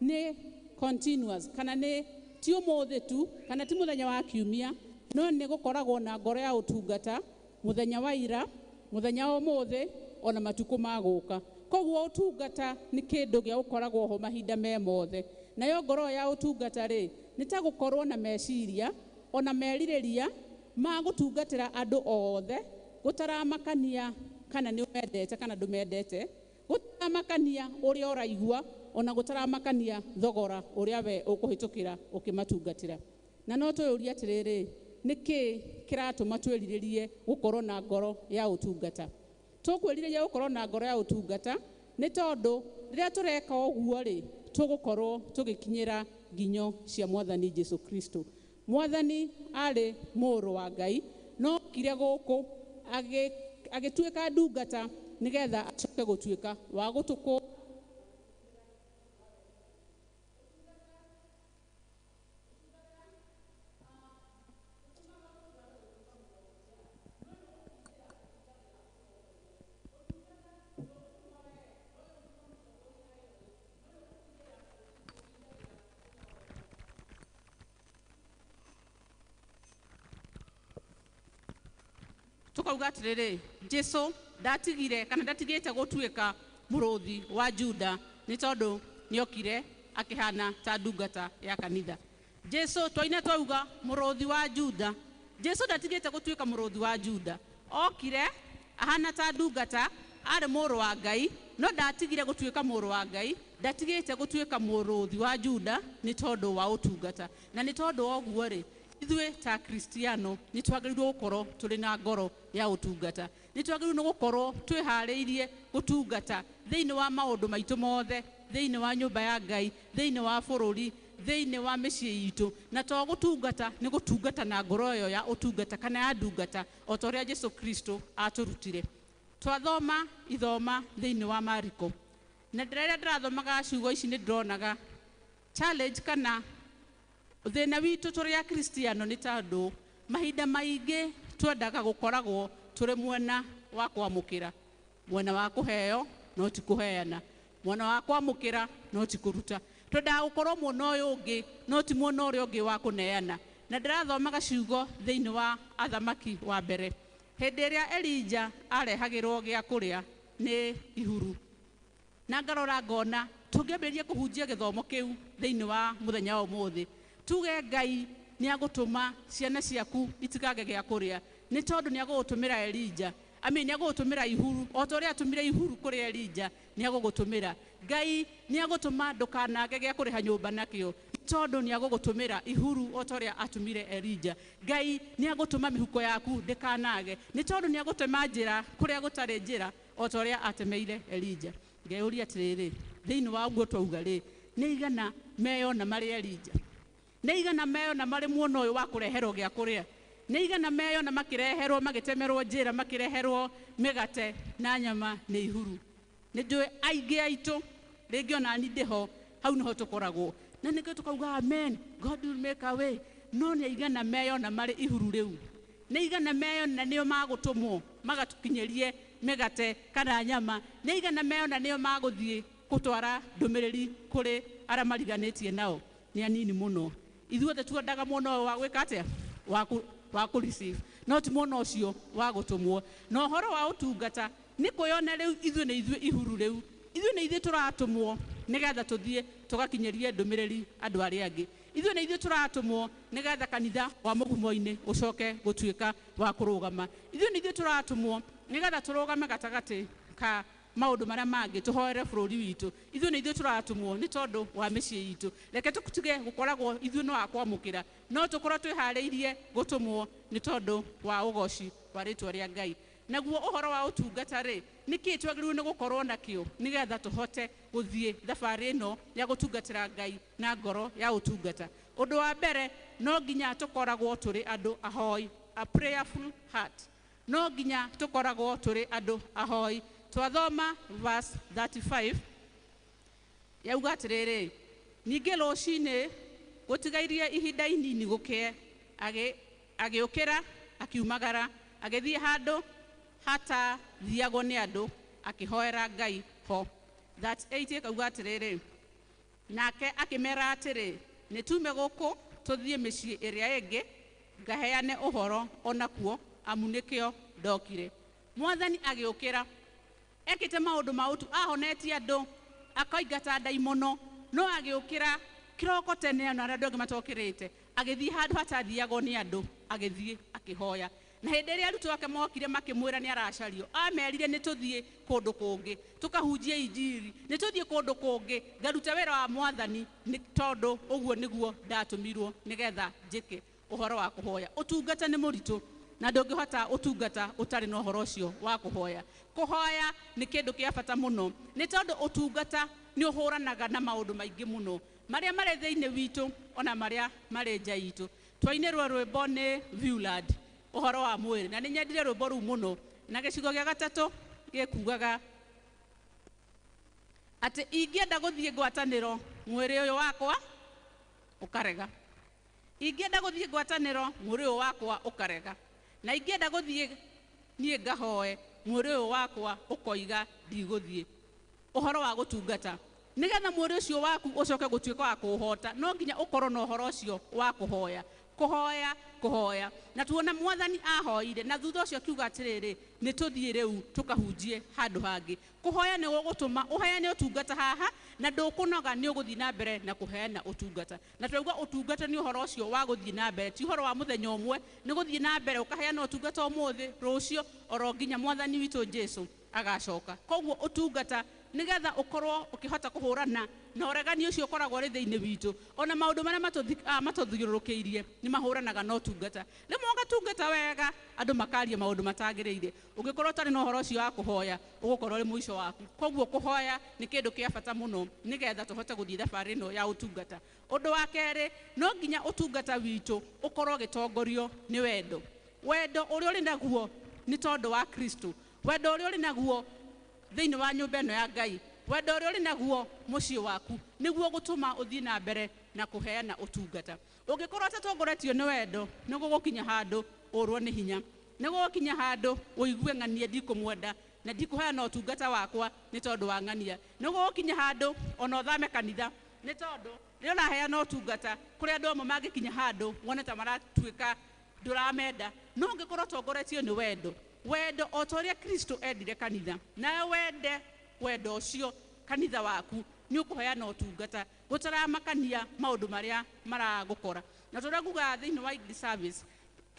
nĩ continuous kana nĩ ti ũmũthĩ tu kana ti mũthenya wa kiumia, no nĩ gũkoragwo na ngoro ya ũtungata mũthenya wa ira, mũthenya wa ũmũthĩ ona matukũ ma gũka. Koguo ũtungata nĩ kĩndũ gĩa gũkoragwo ho mahinda me mothe. Nayo ngoro ya ũtungata rĩ nĩ ta gũkorwo na meciria ona merirĩria ma gũtungatĩra andũ othe gũtaramakania kana nĩ ũmendete kana ndũmendete, gũtaramakania ũrĩa ũraigua ona gũtaramakania thogora ũrĩa we ũkũhĩtũkĩra ũkĩmatungatĩra. Na no twĩyũrie atĩrĩrĩ, nĩkĩ kĩratũma twĩrirĩrie gũkorwo na ngoro ya ũtungata? Tũkwĩrirĩria gũkorwo na ngoro ya ũtungata nĩ tondũ rĩrĩa tũreka ũguo rĩ tũgũkorwo tũgĩkinyĩra nginyo cia Mwathani Jesu Kristo. Mwathani arĩ mũrũ wa Ngai no okire gũkũ agĩtuĩka ndungata nĩgetha acoke gũtuĩka wa gũtũkũ Tukauga atiriri, Jesu ndatigire kana ndatigite gutuika muruthi wa Juda ni tondu niokire akihana ta ndungata ya kanitha. Jesu twaina twauga muruthi wa Juda. Jesu ndatigite gutuika muruthi wa Juda. Okire ahana ta ndungata, ari muru wa Ngai, no ndatigire gutuika muru wa Ngai, ndatigite gutuika muruthi wa Juda ni tondu wa utungata. Na ni tondu wa uguo ri, ithuĩ ta Kristiano nĩ twagĩrĩirwo gũkorwo tũrĩ na ngoro ya ũtungata. Nĩ twagĩrĩirwo nĩ gũkorwo twĩharĩirie gũtungata thĩinĩ wa maũndũ maitũ mothe, thĩinĩ wa nyũmba ya Ngai, thĩinĩ wa bũrũri, thĩinĩ wa mĩciĩ itũ. Na to gũtungata, nĩ gũtungata na ngoro ĩyo ya ũtungata kana ya ndungata, o ta ũrĩa Jesu Kristo atũrutire. Twathoma ithoma thĩinĩ wa Mariko, na rĩrĩa ndĩrathomaga ciugo ici nĩ ndĩronaga challenge kana thĩna witũ tũrĩ a Kristiano nĩ tondũ mahinda maingĩ twendaga gũkoragwo tũrĩ mwena wa kwamũkĩra, mwena wa kũheo no ti kũheana, mwena wa kwamũkĩra no ti kũruta. Twendaga gũkorwo mwena ũyũ ũngĩ no ti mwena ũrĩa ũngĩ wa kũneana. Na ndĩrathomaga ciugo thĩinĩ wa Athamaki wa mbere, hĩndĩ ĩrĩa Elija arehagĩrwo gĩa kũrĩa nĩ ihuru, na ngarora ngona tũngĩambĩrĩria kũhunjia gĩthomo kĩu thĩinĩ wa mũthenya wa ũmũthĩ, tuge Ngai nĩ agũtũma ciana ciaku itikage gĩa kũrĩa nĩ tondũ nĩ agũgũtũmĩra Elija, ami nĩ agũgũtũmĩra ihuru, o ta ũrĩa atũmire ihuru kũrĩ Elija nĩ agũgũtũmĩra. Ngai nĩ agũtũma ndũkanage gĩa kũrĩha nyũmba nakĩo tondũ nĩ agũgũtũmĩra ihuru o ta ũrĩa atũmire Elija. Ngai nĩ agũtũma mĩhuko yaku ndĩkanage nĩ tondũ nĩ agũtema njĩra kũrĩa gũtarĩ njĩra o ta ũrĩa atemeire Elija. Ngeyũria atĩrĩrĩ, thĩinĩ wa ũguo twauga rĩ, nĩ igana meyona marĩ Elija? Nĩ igana meyona marĩ muona ũyũ wa kũreherwo gĩa kũrĩa? Nĩ igana meyona makĩreherwo, magĩtemerwo njĩra, makĩreherwo mĩgate na nyama nĩ ihuru? Nĩ njũĩ aingĩ aitũ, rĩngĩ ona niĩ ndĩho, hau nĩho tũkoragwo. Na nĩkĩo tũkauga amen, God will make a way. No nĩ igana meyona marĩ ihuru rĩu? Nĩ igana meyona nĩo magũtũmwo magatũkinyĩrie mĩgate kana nyama? Nĩ igana meyona nĩo magũthiĩ gũtwara ndũmĩrĩri kũrĩ arĩa mariganĩtie nao? Nĩ anini mũno. Ithuothe twendaga mwena ũyũ wa gwĩka atĩa? Wa kũ receive, no ti mwena ũcio wa gũtũmwo. Na ũhoro wa ũtungata nĩ kwĩyona rĩu ithuĩ nĩ ithuĩ ihuru rĩu, ithuĩ nĩ ithuĩ tũratũmwo nĩgetha tũthiĩ tũgakinyĩrie ndũmĩrĩri andũ arĩa angĩ. Ithuĩ nĩ ithuĩ tũratũmwo nĩgetha kanitha wa mũgumo-inĩ ũcoke gũtuĩka wa kũrũgama. Ithuĩ nĩ ithuĩ tũratũmwo nĩgetha tũrũgame gatagatĩ ka maũndũ marĩa mangĩ, tũhoere bũrũri witũ. Ithuĩ nĩ ithuĩ tũratũmwo nĩ tondũ wa mĩciĩ itũ. Reke tũtige gũkoragwo ithuĩ no a kwamũkĩra, no tũkorwo twĩharĩirie gũtũmwo nĩ tondũ wa ũgoci wa rĩtwa rĩa Ngai. Naguo ũhoro wa ũtungata rĩ, nĩkĩĩ twagĩrĩirwo nĩ gũkorwo nakĩo nĩgetha tũhote gũthiĩ thabarĩ ĩno ya gũtungatĩra Ngai na ngoro ya ũtungata? Ũndũ wa mbere, no nginya tũkoragwo tũrĩ andũ ahoi, a prayerful heart. No nginya tũkoragwo tũrĩ andũ ahoi. Twathoma verse 35 yauga atĩrĩrĩ, ningĩ rũcinĩ gũtigairie ihinda inini gũkĩe, agĩũkĩra akiumagara agĩthiĩ handũ hatathiagwo nĩ andũ akĩhoera Ngai ho. 38 ĩkauga atĩrĩrĩ, nake akĩmera atĩrĩ, nĩ tume gũkũ tũthiĩ mĩciĩ ĩrĩa ĩngĩ ngaheane ũhoro onakuo, amu nĩkĩo ndokire. Mwathani agĩũkĩra ekĩte maũndũ ma ũtu, ahonetie andũ, akaingata ndaimono, no agĩũkĩra kĩroko tene ona arĩa andũ angĩ matokĩrĩte, agĩthiĩ handũ hatathiagwo nĩ andũ, agĩthiĩ akĩhoya. Na hĩndĩ ĩrĩa arutwo ake mokire makĩmwĩra nĩ aracario, amerire nĩ tũthiĩ kũndũ kũngĩ tũkahunjie injiri, nĩ tũthiĩ kũndũ kũngĩ ngaruta wĩra wa Mwathani, nĩ tondũ ũguo nĩguo ndatũmirwo nĩgetha njĩke ũhoro wa kũhoya. Ũtungata nĩ mũritũ, na ndũngĩhota ũtungata ũtarĩ na ũhoro ũcio wa kũhoya. Kũhoya nĩ kĩndũ kĩa bata mũno, nĩ tondũ ũtungata nĩ ũhũranaga na maũndũ maingĩ mũno marĩa marĩ thĩinĩ witũ ona marĩa marĩ nja itũ. Twainĩrwo rwĩmbo nĩ Viewland ũhoro wa mwĩrĩ, na nĩ nyendire rwĩmbo rũu mũno. Na gĩcigo gĩa gatatũ gĩkugaga atĩ ingĩenda gũthiĩ ngwatanĩro mwĩrĩ ũyũ wakwa ũkarega, ingĩenda gũthiĩ ngwatanĩro mwĩrĩ ũyũ wakwa ũkarega, na ingĩenda gũthiĩ niĩ ngahoe mwĩrĩ ũyũ wakwa ũkoiga ndigũthiĩ. Ũhoro wa gũtungata, nĩgetha mwĩrĩ ũcio waku ũcoke gũtuĩka wa kũũhota, no nginya ũkorwo na ũhoro ũcio wa kũhoya. Kũhoya, kũhoya. Na tuona mwathani ahoire na thutha ũcio akiuga atĩrĩrĩ, nĩ tũthiĩ rĩu tũkahunjie handũ hangĩ. Kũhoya nĩ gũgũtũma ũheane ũtungata haha na ndũkũnoga, nĩ ũgũthiĩ na mbere na kũheana ũtungata. Na twauga ũtungata nĩ ũhoro ũcio wa gũthiĩ na mbere, ti ũhoro wa mũthenya ũmwe, nĩ gũthiĩ na mbere ũkaheana ũtungata ũmũthĩ, rũciũ, oro nginya mwathani witũ Jesu agacoka. Koguo ũtungata nĩgetha ũkorwo ũkĩhota kũhũrana na ũregani ũcio ũkoragwo ũrĩ thĩinĩ witũ, ona maũndũ marĩa matũthiũrũrũkĩirie nĩ mahũranaga na ũtungata. Rĩmwe ũgatungata wega, andũ makaria maũndũ matagĩrĩire. Ũngĩkorwo ũtarĩ na ũhoro ũcio wa kũhoya, ũgũkorwo ũrĩ mũico waku. Koguo kũhoya nĩ kĩndũ kĩa bata mũno nĩgetha tũhote gũthiĩ thabarĩ ĩno ya ũtungata. Ũndũ wa kerĩ, no nginya ũtungata witũ ũkorwo ũgĩtongorio nĩ wendo. Wendo ũrĩa ũrĩ naguo nĩ tondũ wa Kristo, wendo ũrĩa ũrĩ naguo thĩinĩ wa nyũmba ĩno ya Ngai, wendo ũrĩa ũrĩ naguo mũciĩ waku, nĩguo gũtũma ũthiĩ na mbere na kũheana ũtungata. Ũngĩkorwo ũtatongoretio nĩ wendo, nĩ gũgũkinya handũ ũrwo nĩ hinya, nĩ gũgũkinya handũ ũigue ng'ania ndikũmwenda na ndikũheana ũtungata wakwa nĩ tondũ wa ng'ania. Nĩ gũgũkinya handũ ona ũthame kanitha, nĩ tondũ rĩrĩa ũraheana ũtungata kũrĩ andũ amwe mangĩkinya handũ wone ta maratuĩka ndũramenda. No ũngĩkorwo ũtongoretio nĩ wendo, wendo o ta ũrĩa Kristo endire kanitha, nawe wende wendo ũcio kanitha waku, nĩ ũkũheana ũtungata gũtaramakania maũndũ marĩa maragũkora. Na tũrĩa ngugaga thĩinĩ wa English service,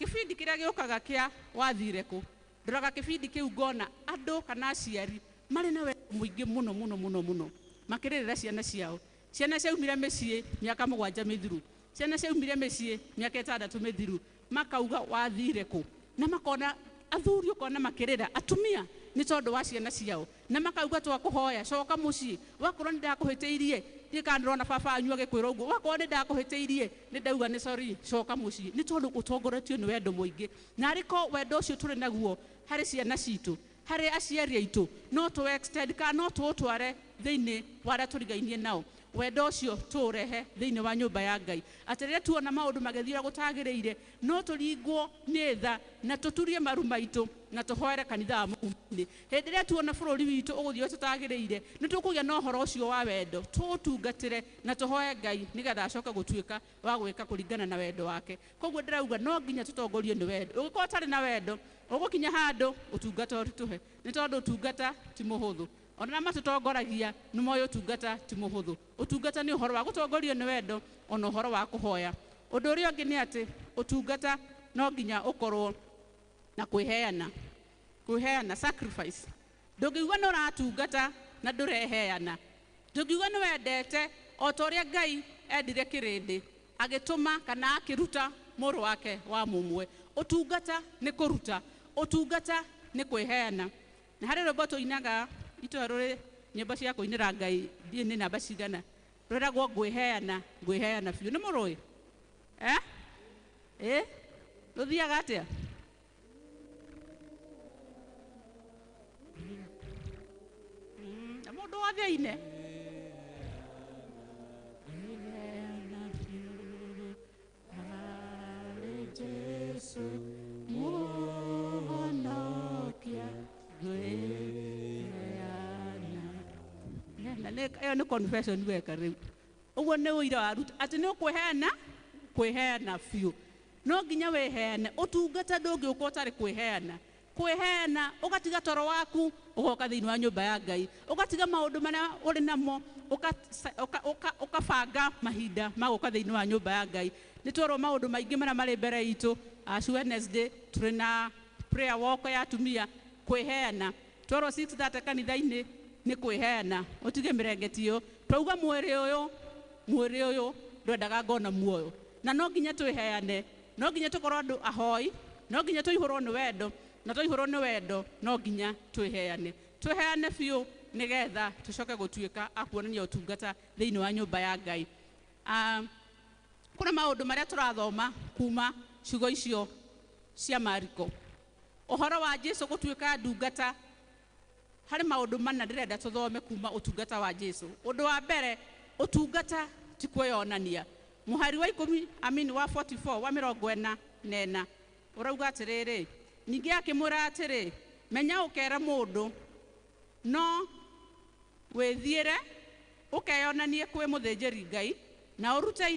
kĩbindi kĩrĩa gĩũkaga kĩa wathire kũ, ndoraga kĩbindi kĩu ngona andũ kana aciari marĩ na wendo mũingĩ mũno mũno mũno mũno, makĩrĩrĩra ciana ciao. Ciana ciaumire mĩciĩ mĩaka 7 mĩthiru, ciana ciaumire mĩciĩ mĩaka 6 mĩthiru, makauga wathire kũ, na makona athuri ũkona makĩrĩra atumia nĩ tondũ wa ciana ciao, na makauga twakũhoya coka mũciĩ, wakorwo nĩ ndakũhĩtĩirie, ndiĩ kana ndĩrona baba wanyu agĩkwĩra ũguo, wakorwo nĩ ndakũhĩtĩirie nĩ ndauga nĩ sorry, coka mũciĩ, nĩ tondũ ũtongoretio nĩ wendo mũingĩ. Na arĩko wendo ũcio tũrĩ naguo harĩ ciana citũ, harĩ aciari aitũ, no tũ extend kana no tũũtware thĩinĩ wa arĩa tũrigainie nao. Wendo ũcio tũũrehe thĩinĩ wa nyũmba ya Ngai, atĩ rĩrĩa tuona maũndũ magĩthiĩ ũrĩa gũtagĩrĩire, no tũringwo nĩ tha na tũturie maru maitũ na tũhoere kanitha wa Mũhumini. Hĩndĩ ĩrĩa tuona bũrũri witũ ũgũthiĩ ũrĩa tũtagĩrĩire, nĩ tũkũgĩa na ũhoro ũcio wa wendo, tũũtungatĩre na tũhoe Ngai nĩgetha acoke gũtuĩka wa gwĩka kũringana na wendo wake. Koguo ndĩrauga no nginya tũtongorio nĩ wendo. Ũngĩkorwo ũtarĩ na wendo, ũgũkinya handũ ũtungata ũritũhe, nĩ tondũ ũtungata ti mũhũthũ. Ona arĩa matũtongoragia nĩ moĩ ũtungata ti mũhũthũ. Ũtungata nĩ ũhoro wa gũtongorio nĩ wendo, ona ũhoro wa kũhoya. Ũndũ ũrĩa ũngĩ nĩ atĩ ũtungata no nginya ũkorwo na kwĩheana, kwĩheana, sacrifice. Ndũngiuga nĩ ũratungata na ndũreheana. Ndũngiuga nĩ wendete o ta ũrĩa Ngai endire kĩrĩndĩ, agĩtũma kana akĩruta mũrũ wake wa mũmwe. Ũtungata nĩ kũruta, ũtungata nĩ kwĩheana. Na harĩ rwĩmbo tũinaga itũra rũrĩ nyĩmbo cia kũinĩra Ngai, ndiũĩ nĩ namba cigana, rwĩragwo ngwĩheana, ngwĩheana biũ. Nĩ mũrũĩ? Rũthiaga atĩa? Na mũndũ wothe aine. Ngwĩheana biũ harĩ Jesũ Mũhonokia, ngwĩheana. Na ĩyo nĩ confession weka rĩu. Ũguo nĩ ũira waruta atĩ nĩ ũkwĩheana, kwĩheana biũ. No nginya wĩheane. Ũtungata ndũngĩũka ũtarĩ kwĩheana. Kwĩheana, ũgatiga toro waku, ũgoka thĩinĩ wa nyũmba ya Ngai, ũgatiga maũndũ marĩa ũrĩ namo, ũkabanga mahinda ma gũka thĩinĩ wa nyũmba ya Ngai. Nĩ twerwo maũndũ maingĩ marĩa marĩ mbere itũ. Ash Wednesday tũrĩ na prayer walk ya atumia, kwĩheana. Twerwo 6:30 kanitha-inĩ nĩ kwĩheana, ũtige mĩrengeti ĩyo. Twauga mwĩrĩ ũyũ, mwĩrĩ ũyũ ndwendaga ngona muoyo, na no nginya twĩheane, no nginya tũkorwo andũ ahoi, no nginya tũihũrwo nĩ wendo, na twaihũrwo nĩ wendo no nginya twĩheane, twĩheane biũ nĩgetha tũcoke gũtuĩka a kuonania ũtungata thĩinĩ wa nyũmba ya Ngai. Kũrĩ maũndũ marĩa tũrathoma kuma ciugo icio cia Mariko, ũhoro wa Jesu gũtuĩka ndungata. Harĩ maũndũ mana ndĩrenda tũthome kuma ũtungata wa Jesu. Ũndũ wa mbere, ũtungata ti kwĩyonania. Mũhari wa ikũmi, I mean wa 44, wa 44 ũrauga atĩrĩrĩ, ningĩ akĩmwĩra atĩrĩ, menya ũkere mũndũ, no wĩthiĩre ũkeyonanie kwĩ mũthĩnjĩri Ngai na ũrute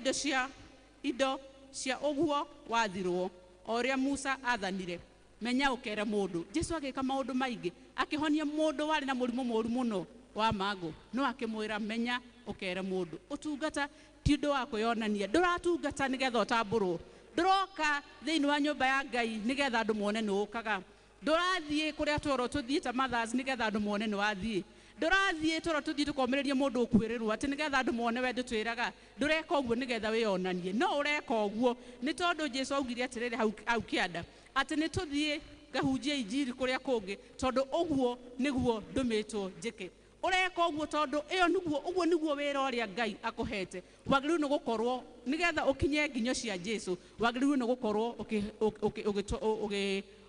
indo cia ũguo wathirwo o ũrĩa Musa aathanire. Menya ũkere mũndũ. Jesu agĩka maũndũ maingĩ, akĩhonia mũndũ warĩ na mũrimũ mũũru mũno wa mangũ, no akĩmwĩra menya ũkere mũndũ. Ũtungata ti ũndũ wa kwĩyonania, ndũratungata nĩgetha ũtambũrwo, ndũroka thĩinĩ wa nyũmba ya Ngai nĩgetha andũ mone nĩ ũkaga, ndũrathiĩ kũrĩa twerwo tũthiĩ ta mothers nĩgetha andũ mone nĩ wathiĩ, ndũrathiĩ twerwo tũthiĩ tũkomĩrĩrie mũndũ ũkuĩrĩrwo atĩ nĩgetha andũ mone we ndũtwĩraga. Ndũreka ũguo nĩgetha wĩyonanie, no ũreka ũguo nĩ tondũ Jesu augire atĩrĩrĩ hau kĩanda atĩ nĩ tũthiĩ ngahunjie injiri kũrĩa kũngĩ, tondũ ũguo nĩguo ndũmĩtwo njĩke. Ũreka ũguo tondũ ĩyo nĩguo, ũguo nĩguo wĩra ũrĩa Ngai akũhete. Wagĩrĩirwo nĩ gũkorwo nĩgetha ũkinye nginyo cia Jesu, wagĩrĩirwo nĩ gũkorwo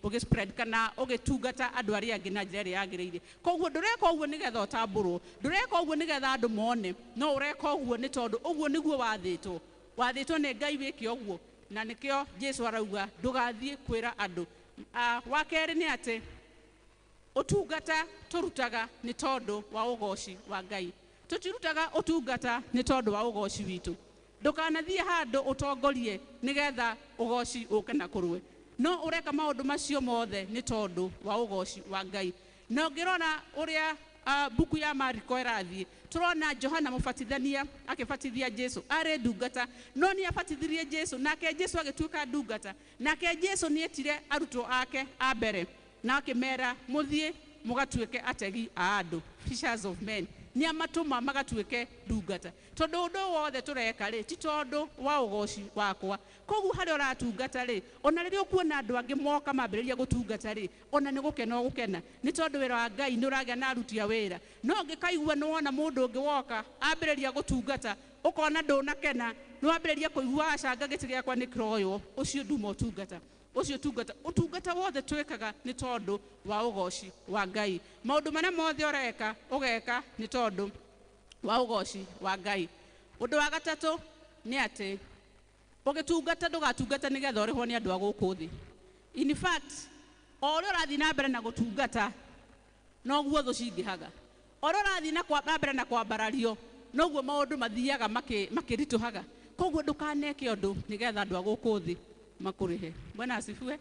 ũgĩ spread kana ũgĩtungata andũ arĩa angĩ na njĩra ĩrĩa yagĩrĩire. Koguo ndũreka ũguo nĩgetha ũtambũrwo, ndũreka ũguo nĩgetha andũ mone, no ũreka ũguo nĩ tondũ ũguo nĩguo wathĩtwo, wathĩtwo nĩ Ngai wĩke ũguo, na nĩkĩo Jesu arauga ndũgathiĩ kwĩra andũ. Wa kerĩ nĩ atĩ ũtungata tũrutaga nĩ tondũ wa ũgoci wa Ngai. Tũtirutaga ũtungata nĩ tondũ wa ũgoci witũ. Ndũkanathiĩ handũ ũtongorie nĩgetha ũgoci ũke na kũrũe, no ũreka maũndũ macio mothe nĩ tondũ wa ũgoci wa Ngai. Na ũngĩrora ũrĩa buku ya Mariko ĩrathiĩ, tũrona Johana Mũbatithania akĩbatithia Jesu, arĩ ndungata, no nĩ abatithirie Jesu, nake Jesu agĩtuĩka ndungata. Nake Jesu nĩ etire arutwo ake a mbere na akĩmera mũthiĩ mũgatuĩke ategi a andũ, fishers of men. Nĩ amatũma magatuĩke ndungata, tondũ ũndũ wothe tũreka rĩ ti tondũ wa ũgoci wakwa. Koguo harĩa ũratungata rĩ, ona rĩrĩa ũkuona andũ angĩ moka mambĩrĩria gũtungata rĩ, ona nĩ gũkena ũgũkena, nĩ tondũ wĩra wa Ngai nĩ ũragĩa na aruti a wĩra. No ũngĩkaigua nĩ wona mũndũ ũngĩ woka ambĩrĩria gũtungata, ũkona ndũnakena, nĩ wambĩrĩria kũigua acanga gĩtĩ gĩakwa nĩ kĩroywo, ũcio nduma ũtungata. Ũcio ũtungata, ũtungata wothe twĩkaga nĩ tondũ wa ũgoci wa Ngai. Maũndũ marĩa mothe ũreka, ũgeka nĩ tondũ wa ũgoci wa Ngai. Ũndũ wa gatatũ nĩ atĩ ũgĩtungata ndũgatungata nĩgetha ũrĩhwo nĩ andũ a gũkũ thĩ. In fact, o ũrĩa ũrathiĩ na mbere na gũtungata noguo thũ cingĩhaga, o ũrĩa ũrathiĩ na mbere na kwambarario noguo maũndũ mathiaga makĩritũhaga. Koguo ndũkaneke ũndũ nĩgetha andũ a gũkũ thĩ makũrĩhe. Bwana asifiwe.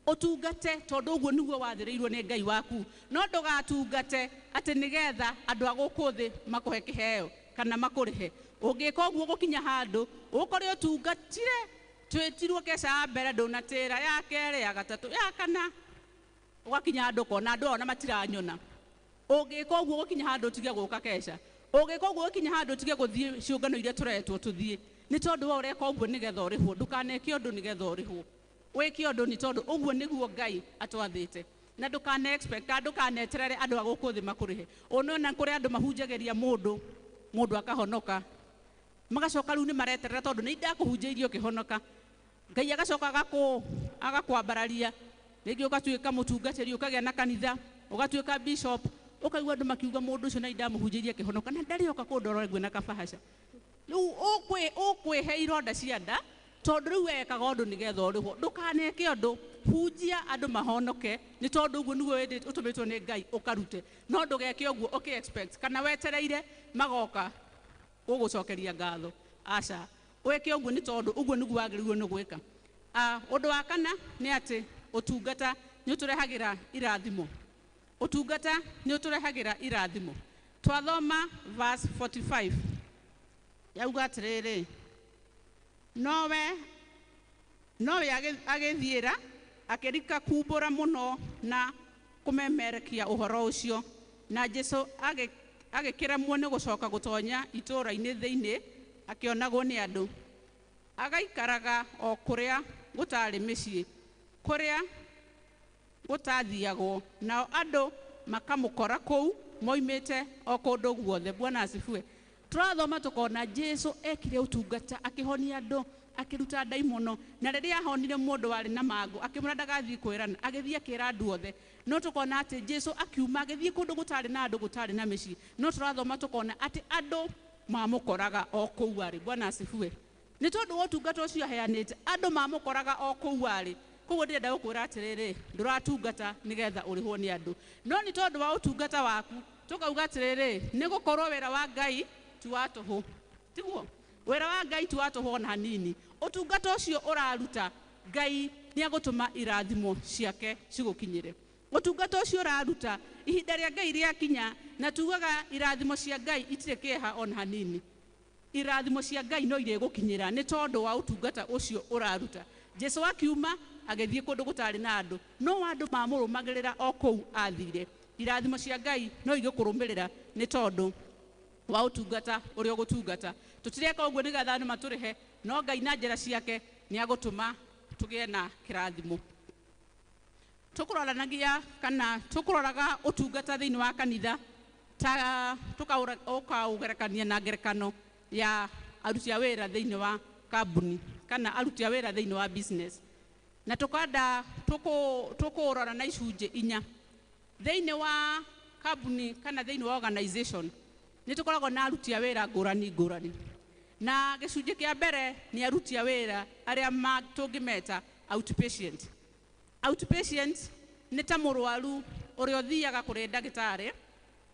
Ũtungate tondũ ũguo nĩguo wathĩrĩirwo nĩ Ngai waku, no ndũgatungate atĩ nĩgetha andũ a gũkũ thĩ makũhe kĩheo kana makũrĩhe. Ũngĩka ũguo gũkinya handũ ũkore ũtungatire, twĩtirwo keca ya mbere ndũnatĩra, ya kerĩ, ya gatatũ, ya kana, ũgakinya handũ ũkona andũ ona matiranyona. Ũngĩka ũguo gũkinya handũ ũtige gũka keca, ũngĩka ũguo gũkinya handũ ũtige gũthiĩ ciũngano iria tũretwo tũthiĩ, nĩ tondũ we ũreka ũguo nĩgetha ũrĩhwo. Ndũkaneke ũndũ nĩgetha ũrĩhwo, wĩke ũndũ nĩ tondũ ũguo nĩguo Ngai atwathĩte. Na ndũkane expect kana ndũkaneterere andũ a gũkũ thĩ makũrĩhe. Ũnona kũrĩ andũ mahunjagĩria mũndũ, mũndũ akahonoka, magacoka rĩu nĩ mareterera tondũ nĩ ndakũhunjĩirie ũkĩhonoka. Ngai agacoka agakwambararia, rĩngĩ ũgatuĩka mũtungatĩri, ũkagĩa na kanitha, ũgatuĩka bishop, ũkaigua andũ makiuga mũndũ ũcio nĩ ndamũhunjĩirie akĩhonoka na ndarĩ oka kũndora rĩngĩ na kabahaca. Rĩu ũkwĩhe ironda cia nda tondũ rĩu wekaga ũndũ nĩgetha ũrĩhwo. Ndũkaneke ũndũ, hunjia andũ mahonoke nĩ tondũ ũguo nĩguo ũtũmĩtwo nĩ Ngai ũkarute, no ndũgeke ũguo ũkĩ expect kana wetereire magoka gũgũcokeria ngatho. Aca, wĩke ũguo nĩ tondũ ũguo nĩguo wagĩrĩirwo nĩ gwĩka. Ũndũ wa kana nĩ atĩ ũtungata nĩ ũtũrehagĩra irathimo. Ũtungata nĩ ũtũrehagĩra irathimo. Twathoma verse 45 yauga atĩrĩrĩ, nowe agĩthiĩra akĩrika kumbũra mũno na kũmemerekia ũhoro ũcio, na Jesu agĩkĩremwo nĩ gũcoka gũtonya itũũra-inĩ thĩinĩ akĩonagwo nĩ andũ. Agaikaraga o kũrĩa gũtarĩ mĩciĩ, kũrĩa gũtathiagwo, nao andũ makamũkora kũu moimĩte o kũndũ guothe. Bwana asifiwe. Tũrathoma tũkona Jesu ekire ũtungata, akĩhonia andũ, akĩruta ndaimono, na rĩrĩa ahonire mũndũ warĩ na mangũ akĩmwĩra ndagathiĩ kwĩrana, agĩthiĩ akĩra andũ othe. No tũkona atĩ Jesu akiuma agĩthiĩ kũndũ gũtarĩ na andũ, gũtarĩ na mĩciĩ, no tũrathoma tũkona atĩ andũ mamũkoraga o kũu arĩ. Bwana asifiwe. Nĩ tondũ wa ũtungata ũcio aheanĩte, andũ mamũkoraga o kũu arĩ. Koguo ndĩrenda gũkwĩra atĩrĩrĩ, ndũratungata nĩgetha ũrĩhwo nĩ andũ, no nĩ tondũ wa ũtungata waku tũkauga atĩrĩrĩ, nĩ gũkorwo wĩra wa Ngai ti wa tũhũ, tiguo? Wĩra wa Ngai ti wa tũhũ ona hanini. Ũtungata ũcio ũraruta, Ngai nĩ agũtũma irathimo ciake cigũkinyĩre. Ũtungata ũcio ũraruta, ihinda rĩa Ngai rĩakinya, na tugaga irathimo cia Ngai itirĩ kĩeha ona hanini. Irathimo cia Ngai no irĩgũkinyĩra nĩ tondũ wa ũtungata ũcio ũraruta. Jesu akiuma agĩthiĩ kũndũ gũtarĩ na andũ, no andũ mamũrũmagĩrĩra o kũu athire. Irathimo cia Ngai no igĩkũrũmĩrĩra nĩ tondũ wa ũtungata ũrĩa ũgũtungata. Tũtireka ũguo nĩgetha andũ matũrĩhe, no Ngai na njĩra ciake nĩ agũtũma tũgĩe na kĩrathimo. Tũkũroranagia kana tũkũroraga ũtungata thĩinĩ wa kanitha ta tũkaũgerekania na ngerekano ya aruti a wĩra thĩinĩ wa kambuni kana aruti a wĩra thĩinĩ wa business. Na tũkanda tũkũrora na icunjĩ inya. Thĩinĩ wa kambuni kana thĩinĩ wa organization nĩ tũkoragwo na aruti a wĩra ngũrani ngũrani. Na gĩcunjĩ kĩa mbere nĩ aruti a wĩra arĩa tũngĩmeta outpatient. Outpatient nĩ ta mũrwaru ũrĩa ũthiaga kũrĩ ndagĩtarĩ,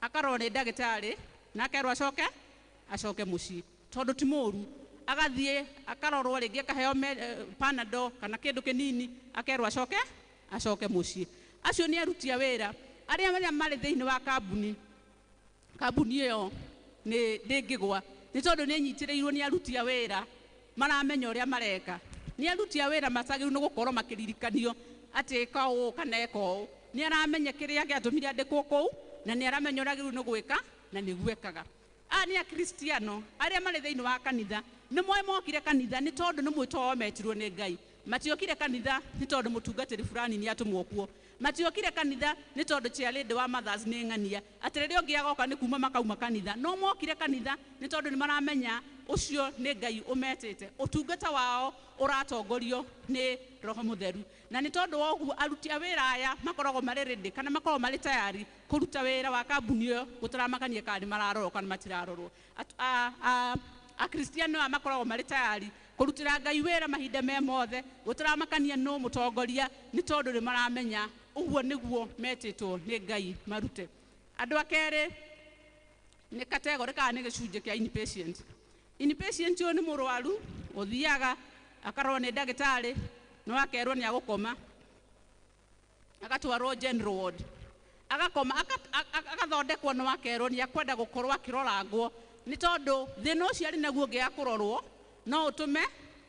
akarorwo nĩ ndagĩtarĩ na akerwo acoke mũciĩ tondũ ti mũru. Agathiĩ akarorwo rĩngĩ akaheo Panadol kana kĩndũ kĩnini, akerwo acoke mũciĩ. Acio nĩ aruti a wĩra arĩa marĩ thĩinĩ wa kambuni. Kambuni ĩyo nĩ ndĩngĩgwa nĩ tondũ nĩ ĩnyitĩrĩirwo nĩ aruti a wĩra maramenya ũrĩa mareka. Nĩ aruti a wĩra matagĩrĩirwo nĩ gũkorwo makĩririkanio atĩ ĩka ũũ kana ĩka ũũ. Nĩ aramenya kĩrĩa gĩatũmire andĩkwo kũu na nĩ aramenya ũrĩa agĩrĩirwo nĩ gwĩka na nĩguo ekaga. Aya nĩ akristiano arĩa marĩ thĩinĩ wa kanitha. Nĩ moĩ mokire kanitha nĩ tondũ nĩ mwĩto wao metirwo nĩ Ngai. Matiokire kanitha nĩ tondũ mũtungatĩri fulani nĩ atũmwo kuo. Matiokire kanitha nĩ tondũ chairlady wa Mothers nĩ ng'ania atĩ rĩrĩa ũngĩ agoka nĩ kuma makauma kanitha. No mokire kanitha nĩ tondũ nĩ maramenya ũcio nĩ Ngai ũmetĩte. Ũtungata wao ũratongorio nĩ Roho Mũtheru. Na nĩ tondũ wa ũguo aruti a wĩra aya makoragwo marĩ ready kana makoragwo marĩ tayari kũruta wĩra wa kambuni ĩyo gũtaramakania kana nĩ mararorwo kana matirarorwo. Akristiano aya makoragwo marĩ tayari kũrutĩra Ngai wĩra mahinda me mothe gũtaramakania no mũtongoria nĩ tondũ nĩ maramenya ũguo nĩguo metĩtwo nĩ Ngai marute. Andũ a kerĩ nĩ category kana nĩ gĩcunjĩ kĩa inpatient. Inpatient ũyũ nĩ mũrwaru ũthiaga akarorwo nĩ ndagĩtarĩ no akerwo nĩ agũkoma, agatwarwo general ward, agakoma agathondekwo no akerwo nĩ akwenda gũkorwo akĩrorangwo nĩ tondũ thĩna ũcio arĩ naguo ũngĩaga kũrorwo no ũtũme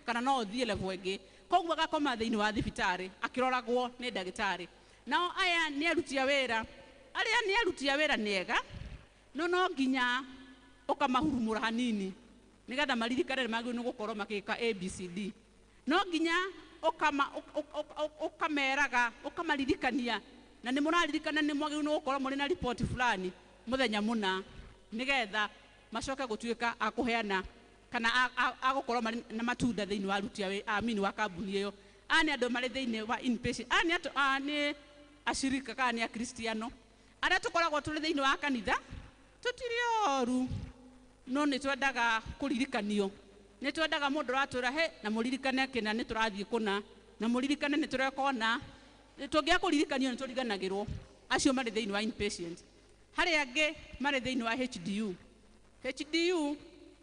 kana no ũthiĩ level ĩngĩ. Koguo agakoma thĩinĩ wa thibitarĩ akĩroragwo nĩ ndagĩtarĩ. Nao aya nĩ aruti a wĩra arĩa nĩ aruti a wĩra nĩ ega no no nginya ũkamahurumũra hanini nĩgetha maririkane nĩ magĩrĩirwo nĩ gũkorwo makĩka ABCD. No nginya ũkameraga ũkamaririkania na nĩ mũraririkana nĩ mwagĩrĩirwo nĩ gũkorwo mũrĩ na riboti fulani mũthenya mũna nĩgetha macoke gũtuĩka a kũheana kana agũkorwo marĩ na matunda thĩinĩ wa aruti a amini wa kambuni ĩyo. Aya nĩ andũ marĩ thĩinĩ wa inpatient. Aya nĩ acirika kana nĩ akristiano arĩa tũkoragwo tũrĩ thĩinĩ wa kanitha tũtirĩ oru no nĩ twendaga kũririkanio. Nĩ twendaga mũndũ ũratwĩra he na mũririkane kĩna nĩ tũrathiĩ kũna na mũririkane nĩ tũreka ũna. Tũngĩaga kũririkanio nĩ tũriganagĩrwo. Acio marĩ thĩinĩ wa inpatient. Harĩ angĩ marĩ thĩinĩ wa HDU. HDU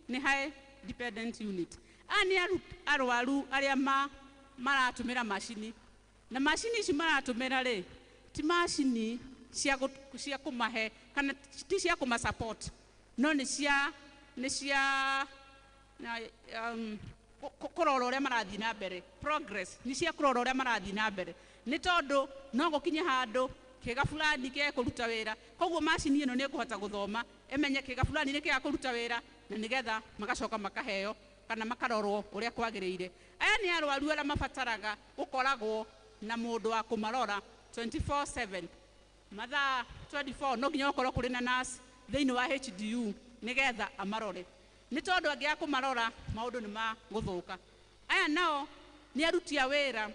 nĩ high dependent unit. Aya nĩ arwaru arĩa maratũmĩra macini. Na macini ici maratũmĩra rĩ ti macini cia kũmahe kana ti cia kũma support no nĩ cia kũrora ũrĩa marathiĩ na mbere. Progress nĩ cia kũrora ũrĩa marathiĩ na mbere nĩ tondũ no gũkinye handũ kĩga fulani kĩage kũruta wĩra. Koguo macini ĩno nĩ ĩkũhota gũthoma ĩmenye kĩga fulani nĩ kĩaga kũruta wĩra na nĩgetha magacoka makaheo kana makarorwo ũrĩa kwagĩrĩire. Aya nĩ arwaru arĩa mabataraga gũkoragwo na mũndũ wa kũmarora 24/7 mathaa 24 no nginya gũkorwo kũrĩ na nurse thĩinĩ wa HDU nĩgetha amarore nĩ tondũ angĩaga kũmarora maũndũ nĩ magũthũka. Aya nao nĩ aruti a wĩra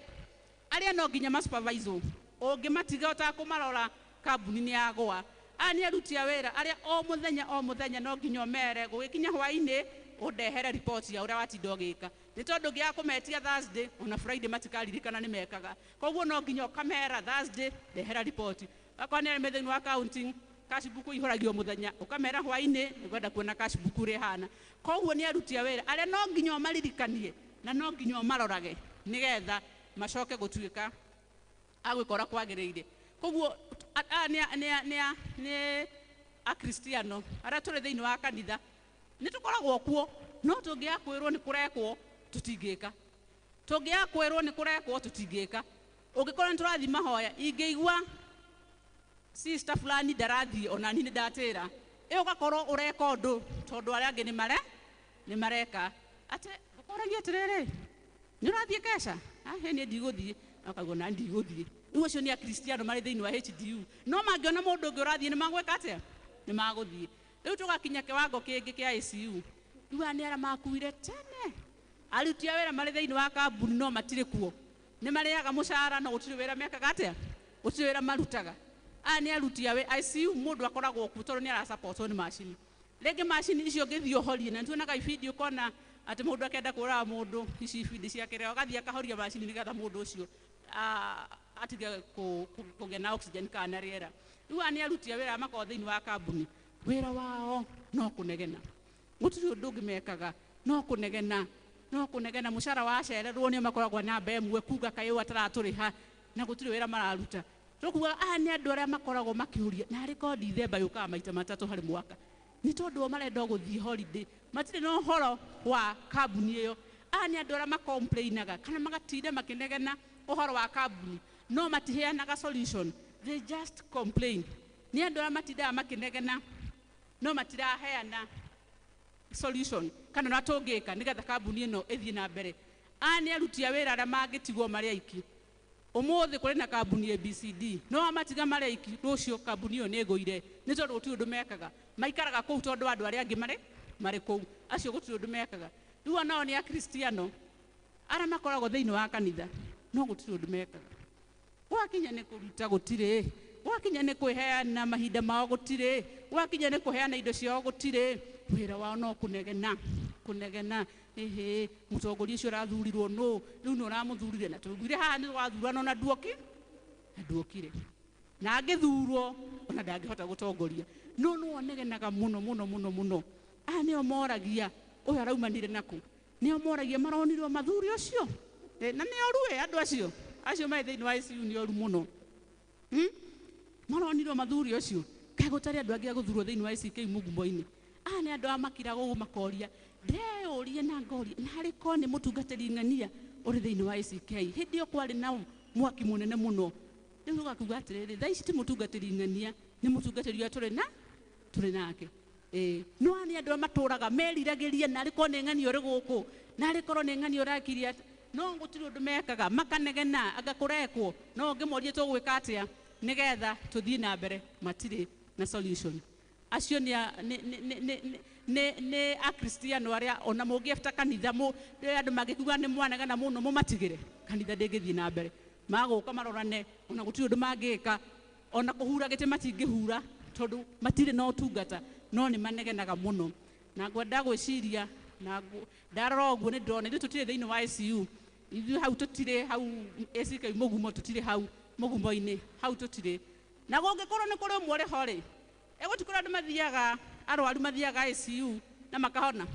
arĩa no nginya ma-supervise. Ũngĩmatiga ũtakũmarora kambuni nĩ yagũa. Aya nĩ aruti a wĩra arĩa o mũthenya no nginya ũmere gũgĩkinya hwaĩ-inĩ ũndehere riboti ya ũrĩa watinda ũgĩka nĩ tondũ ũngĩaga kũmetia Thursday ona Friday matikaririkana nĩ mekaga. Koguo no nginya ũkamera Thursday ndehera riboti. Akorwo nĩ arĩa me thĩinĩ wa accounting Cash book ihoragio muthenya ukamera hwaini ngwenda kuona cash book uri hana. Koguo ni aruti a wira aria no nginya maririkanie na no nginya marorage nigetha macoke gutuika agwikora kwagiriire. Koguo ni akristiano aria turi thiini wa kanitha ni tukoragwo kuo, no tungiakwirwo ni kurekwo tutingika, tungiakwirwo ni kurekwo tutingika. Ungikorwo ni turathi mahoya ingiigua sister fulani ndarathie ona ni ndatira iyo ugakorwo ureka undu tondu aria angi ni mareka ati ukoragia atiriri ni urathie kesha he ni ndiguthie akaguo na ndiguthie. Riu acio ni akristiano mari thiini wa HDU, no mangiona mundu ungi urathie ni magweka atia, ni maguthie. Riu tugakinya kiwango kingi kia ICU. Riu aya ni aria makuire tene, aruti a wira mari thiini wa kambuni no matire kuo, ni mariaga mucara no gutiri wira mekaga atia, gutiri wira marutaga. Aya ni aruti a wira ICU, mundu akoragwo kuo tondu ni arasupportwo ni macini. Ringi macini icio ngithii uhorie, na nituonaga ibindi ukona ati mundu akenda kuraga mundu ici ibindi ciake reo agathii akahoria macini nigetha mundu ucio atige kugĩa na oxygen kana na rĩera. Rĩu aya nĩ aruti a wĩra makoragwo thĩinĩ wa kambuni, wĩra wao no kũnegena, gũtirĩ ũndũ ũngĩ mekaga no kũnegena, no kũnegena. Mũcara wacererwo nĩo makoragwo namba ĩmwe kuga kaĩ ũyũ ataratũrĩha, na gũtirĩ wĩra mararuta. Tũkuga aya nĩ andũ arĩa makoragwo makĩũria na arĩ korwo Dithemba yũkaga maita matatũ harĩ mwaka, nĩ tondũ o marenda gũthiĩ holiday, matirĩ na ũhoro wa kambuni ĩyo. Aya nĩ andũ arĩa makomplainaga kana magatinda makĩnegena ũhoro wa kambuni, no matiheanaga solution, they just complain. Nĩ andũ arĩa matindaga makĩnegena no matiraheana solution kana na tũngĩka nĩgetha kambuni ĩno ĩthiĩ na mbere. Aya nĩ aruti a wĩra arĩa mangĩtigwo marĩ aiki. Ũmũthĩ kũrĩ na kambuni ABCD, no amatiga marĩ aiki, rũciũ kambuni ĩyo nĩ ĩgũire, nĩ tondũ gũtirĩ ũndũ mekaga. Maikaraga kũu tondũ andũ arĩa angĩ marĩ kũu, acio gũtirĩ ũndũ mekaga. Rĩu onao nĩ akristiano arĩa makoragwo thĩinĩ wa kanitha, no gũtirĩ ũndũ mekaga. Gwakinya nĩ kũruta gũtirĩ, gwakinya nĩ kwĩheana mahinda mao gũtirĩ, gwakinya nĩ kũheana indo ciao gũtirĩ, wĩra wao no kũnegena kũnegena. Ĩhĩ, mũtongoria ũcio ũrathurirwo nũ, rĩu nĩ ũramũthurire, na tũiguire haha nĩ wathurano na nduokire, na angĩthurwo ona ndangĩhota gũtongoria. No nĩ onegenaga mũno mũno mũno mũno. Aya nĩo moragia ũyũ araumanire nakũ, nĩo moragia maronirwo mathuri ũcio, na nĩ oru andũ acio marĩ thĩinĩ wa ICU nĩ oru mũno. Maronirwo mathuri ũcio, kaĩ gũtarĩ andũ angĩ a gũthurwo thĩinĩ wa ICK mũgumo-inĩ. Aya nĩ andũ a makiraga ũguo makoria, ndeyũrie na ngoria, na harĩ korwo nĩ mũtungatĩri ng'ania ũrĩ thĩinĩ wa ICK. Hĩndĩ ĩyo kwarĩ na mwaki mũnene mũno. Rĩu ũgakiuga atĩrĩrĩ, thaa ici ti mũtungatĩri ng'ania, nĩ mũtungatĩri ũrĩa tũrĩ nake. No aya nĩ andũ arĩa matũraga meriragĩria, na arĩ korwo nĩ ng'ania ũrĩ gũkũ, na arĩ korwo nĩ ng'ania ũrakirie, no gũtirĩ ũndũ mekaga, makanegena anga kũrekwo, no ũngĩmoria tũgwĩka atĩa nĩgetha tũthiĩ na mbere, matirĩ na solution. Acio nĩ akristiano arĩa ona mũngĩebta kanitha, andũ mangĩkiuga nĩ mwanegena mũno mũmatigĩre, kanitha ndĩngĩthiĩ na mbere. Magũka marorane, ona gũtirĩ ũndũ mangĩka, ona kũhura gĩtĩ matingĩhura tondũ matirĩ na ũtungata, no nĩ manegenaga mũno. Na ngwenda gwĩciria, na ndarora ũguo nĩ ndĩrona ithuĩ tũtirĩ thĩinĩ wa ICU, ithuĩ hau tũtirĩ, hau ACK mũgumo tũtirĩ, hau mũgumo-inĩ hau tũtirĩ. Na kũngĩkorwo nĩ kũrĩ ũmwe ũrĩ ho rĩ, gũtikũrĩ andũ mathiaga, arwaru mathiaga ICU na makahona.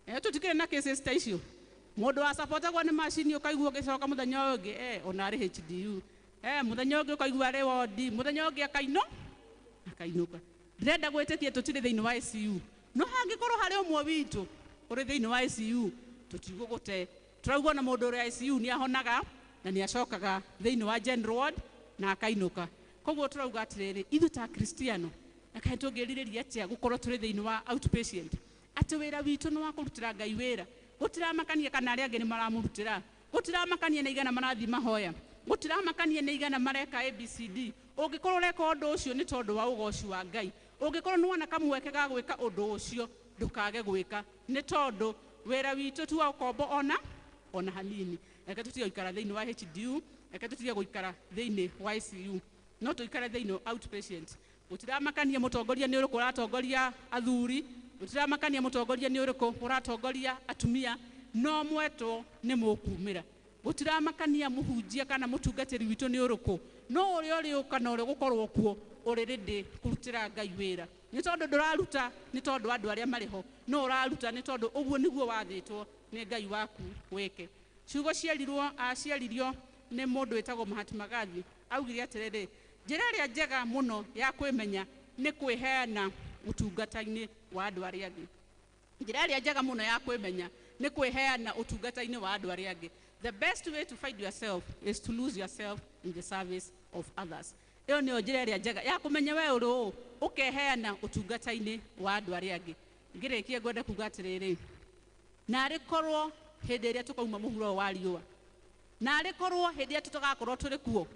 Tũtikĩrĩ na cases ta icio. Mũndũ wasupportagwo nĩ macini ũkaigua ũgĩcoka mũthenya ũyũ ũngĩ, ona arĩ HDU, mũthenya ũngĩ ũkaigua arĩ wodi, mũthenya ũngĩ akainũka. Ndĩrenda gwĩtĩkia tũtirĩ thĩinĩ wa ICU, no hangĩkorwo harĩ ũmwe witũ ũrĩ thĩinĩ wa ICU, tũtigũgũte. Tũraigua na mũndũ ũrĩ ICU nĩ ahonaga na nĩ acokaga thĩinĩ wa general ward na akainũka. Koguo tũrauga atĩrĩrĩ, ithuĩ ta akristiano, na kaĩ tũngĩrirĩria atĩa gũkorwo tũrĩ thĩinĩ wa outpatient, atĩ wĩra witũ nĩ wa kũrutĩra Ngai wĩra, gũtiramakania kana arĩa angĩ nĩ maramũrutĩra, gũtiramakania nĩ igana marathiĩ mahoya, gũtiramakania nĩ igana mareka ABCD. Ũngĩkorwo ũreka ũndũ ũcio nĩ tondũ wa ũgoci wa Ngai, ũngĩkorwo nĩ wona kamweke ga gwĩka ũndũ ũcio, ndũkage gwĩka, nĩ tondũ wĩra witũ ti wa ũkombo ona hanini. Reke tũtige gũikara thĩinĩ wa HDU, reke tũtige gũikara thĩinĩ wa ICU, no tũikare thĩinĩ wa outpatient. Gũtiramakania mũtongoria nĩ ũrĩkũ ũratongoria athuri, gũtiramakania mũtongoria nĩ ũrĩkũ ũratongoria atumia, no mwetwo nĩ mũkumĩra. Gũtiramakania mũhunjia kana mũtungatĩri witũ nĩ ũrĩkũ, no ũrĩa ũrĩũka na ũrĩa ũgũkorwo kuo, Ũrĩ ready kũrutĩra Ngai wĩra nĩ tondũ ndũraruta nĩ tondũ andũ arĩa marĩ ho, no ũraruta nĩ tondũ ũguo nĩguo wathĩtwo nĩ Ngai waku wĩke. Ciugo ciarirwo aciaririo nĩ mũndũ wĩtagwo Mahatma Gandhi, augire atĩrĩrĩ, njĩra ĩrĩa njega mũno ya kwĩmenya nĩ kwĩheana ũtungata-inĩ wa andũ arĩa angĩ. Njĩra ĩrĩa njega mũno ya kwĩmenya nĩ kwĩheana ũtungata-inĩ wa andũ arĩa angĩ. The best way to find yourself is to lose yourself in the service of others. Ĩyo nĩyo njĩra ĩrĩa njega ya kũmenya we ũrĩ ũũ, ũkeheana ũtungata-inĩ wa andũ arĩa angĩ. Ngĩrĩkia ngwenda kuga atĩrĩrĩ, narĩ korwo hĩndĩ ĩrĩa tũkauma mũhuro wa riũa, narĩ korwo hĩndĩ ĩrĩa tũtagakorwo tũrĩ kuo,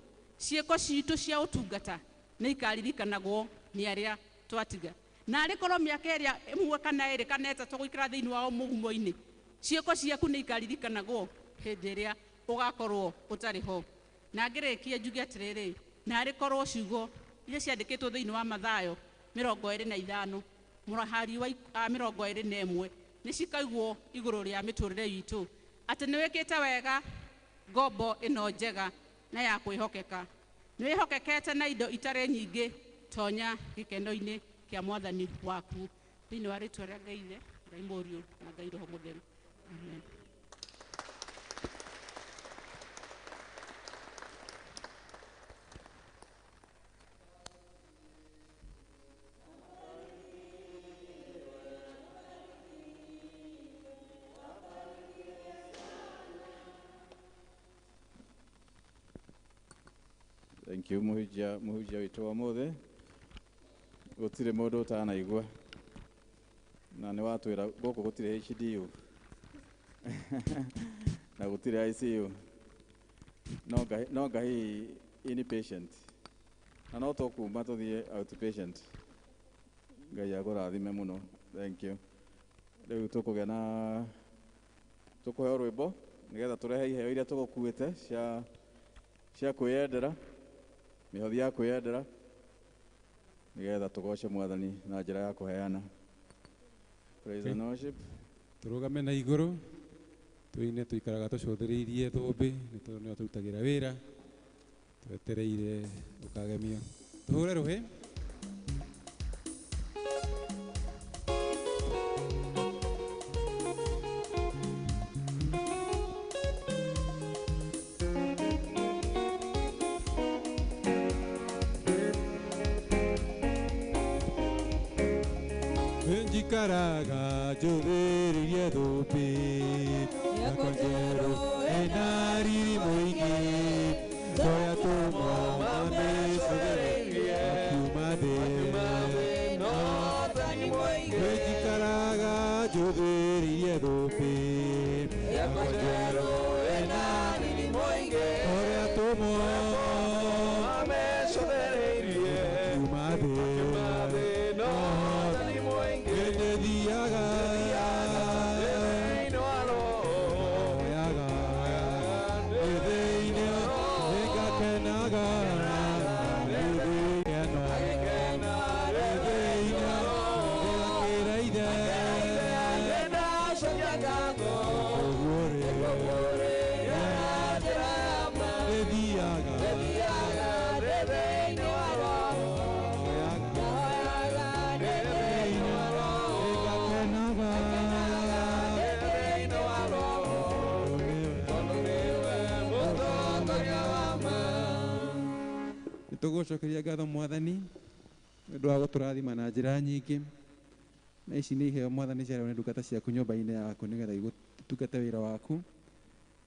ciĩko citũ cia ũtungata nĩ ikaririkanagwo nĩ arĩa twatiga. Narĩ korwo mĩaka ĩrĩa ĩmwe kana ĩrĩ kana ĩtatũ gũikara thĩinĩ wao mũgumo-inĩ, ciĩko ciaku nĩ ikaririkanagwo hĩndĩ ĩrĩa ũgakorwo ũtarĩ ho. Na ngĩrĩkia njuge atĩrĩrĩ, narĩ korwo ciugo iria ciandĩkĩtwo thĩinĩ wa Mathayo 25 mũrahari wa 21 nĩ cikaigwo igũrũ rĩa mĩtũrĩre itũ, atĩ nĩ wĩkĩte wega ngombo ĩno njega na ya kwĩhokeka, nĩ wĩhokekete na indo itarĩ nyingĩ, tonya gĩkeno-inĩ kĩa mwathani waku. Thĩinĩ wa rĩtwa rĩa Ngai Ithe, Ngai Mũriũ na Ngai Roho Mũtheru, amen. Thank you muhunjia witũ wa mũthĩ. Gũtirĩ mũndũ ũtanaigua na nĩ watwĩra gũkũ gũtirĩ HDU na gũtirĩ ICU, no ngahi inpatient na no tũkuma tũthiĩ outpatient. Ngai akũrathime mũno. Thank you. Rĩu tũkũgĩa na tũkũheo rwĩmbo nĩgetha tũrehe iheo iria tũgũkuĩte cia kwĩyendera, mĩhothi ya kwĩyendera, nĩgetha tũgoce mwathani na njĩra ya kũheana. Praise and worship. Tũrũgame na igũrũ tũine, tũikaraga tũcũthĩrĩirie thũmbĩ nĩ tondũ nĩyo tũrutagĩra wĩra, twetereire ũkagemio. Tũhũre rũhĩ. Njikaraga njũthĩrĩirie thũmbĩ yakwa njerũ ĩna riri mũingĩ, toya tũmwo mamĩcũthĩrĩirie makiuma thĩ. Njikaraga njũthĩrĩirie thũmbĩ yakwa njerũ ĩna riri mũingĩ, toya tũmwo mamĩcũthĩrĩirie makiuma thĩ. Tũgũcokeria ngatho mwathani nĩ ũndũ wa gũtũrathima na njĩra nyingĩ, na ici nĩ iheo mwathani ciarehwo nĩ ndungata ciaku nyũmba-inĩ yaku nĩgetha igũtungate wĩra waku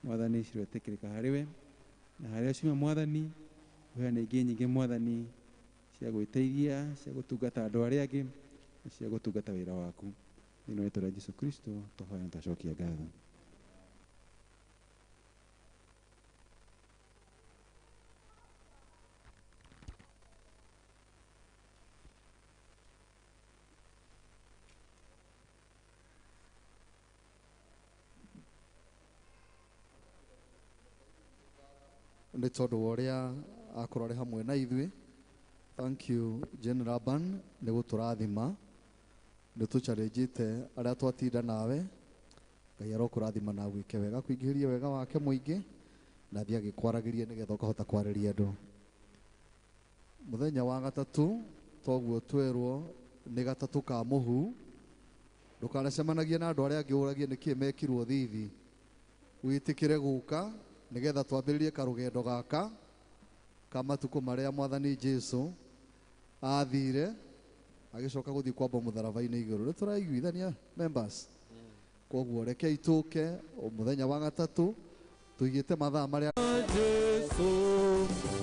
mwathani, ciretĩkĩrĩka harĩ we na harĩa ciuma mwathani, ũheane ingĩ nyingĩ mwathani cia gwĩteithia, cia gũtungata andũ arĩa angĩ na cia gũtungata wĩra waku. Thĩinĩ wa rĩĩtwa rĩa Jesũ Kristo tũhoya na twacokia ngatho. Nĩ tondũ wa ũrĩa akorwo arĩ hamwe na ithuĩ. Thank you General Laban nĩ gũtũrathima, nĩ tũcharĩnjĩte arĩa twatinda nawe. Ngai arokũrathima na agwĩke wega, kũingĩhĩrie wega wake mũingĩ, na athiĩ agĩkwaragĩria nĩgetha ũkahota kwarĩria andũ. Muthenya wa gatatu toguo twerwo nĩ gatatũ ka mũhu. Ndũkanacemanagie na andũ arĩa angĩ ũragie nĩkĩ mekirwo thithi. Wĩtĩkĩre gũka nĩgetha twambĩrĩrie karũgendo gaka ka matukũ marĩa Mwathani Jesu athire agĩcoka gũthiĩ kwamba mũtharaba-inĩ igũrũ. Nĩ tũraiguithania members? Koguo rekei tũke mũthenya wa gatatũ tũigĩte mathaa marĩa Jesu.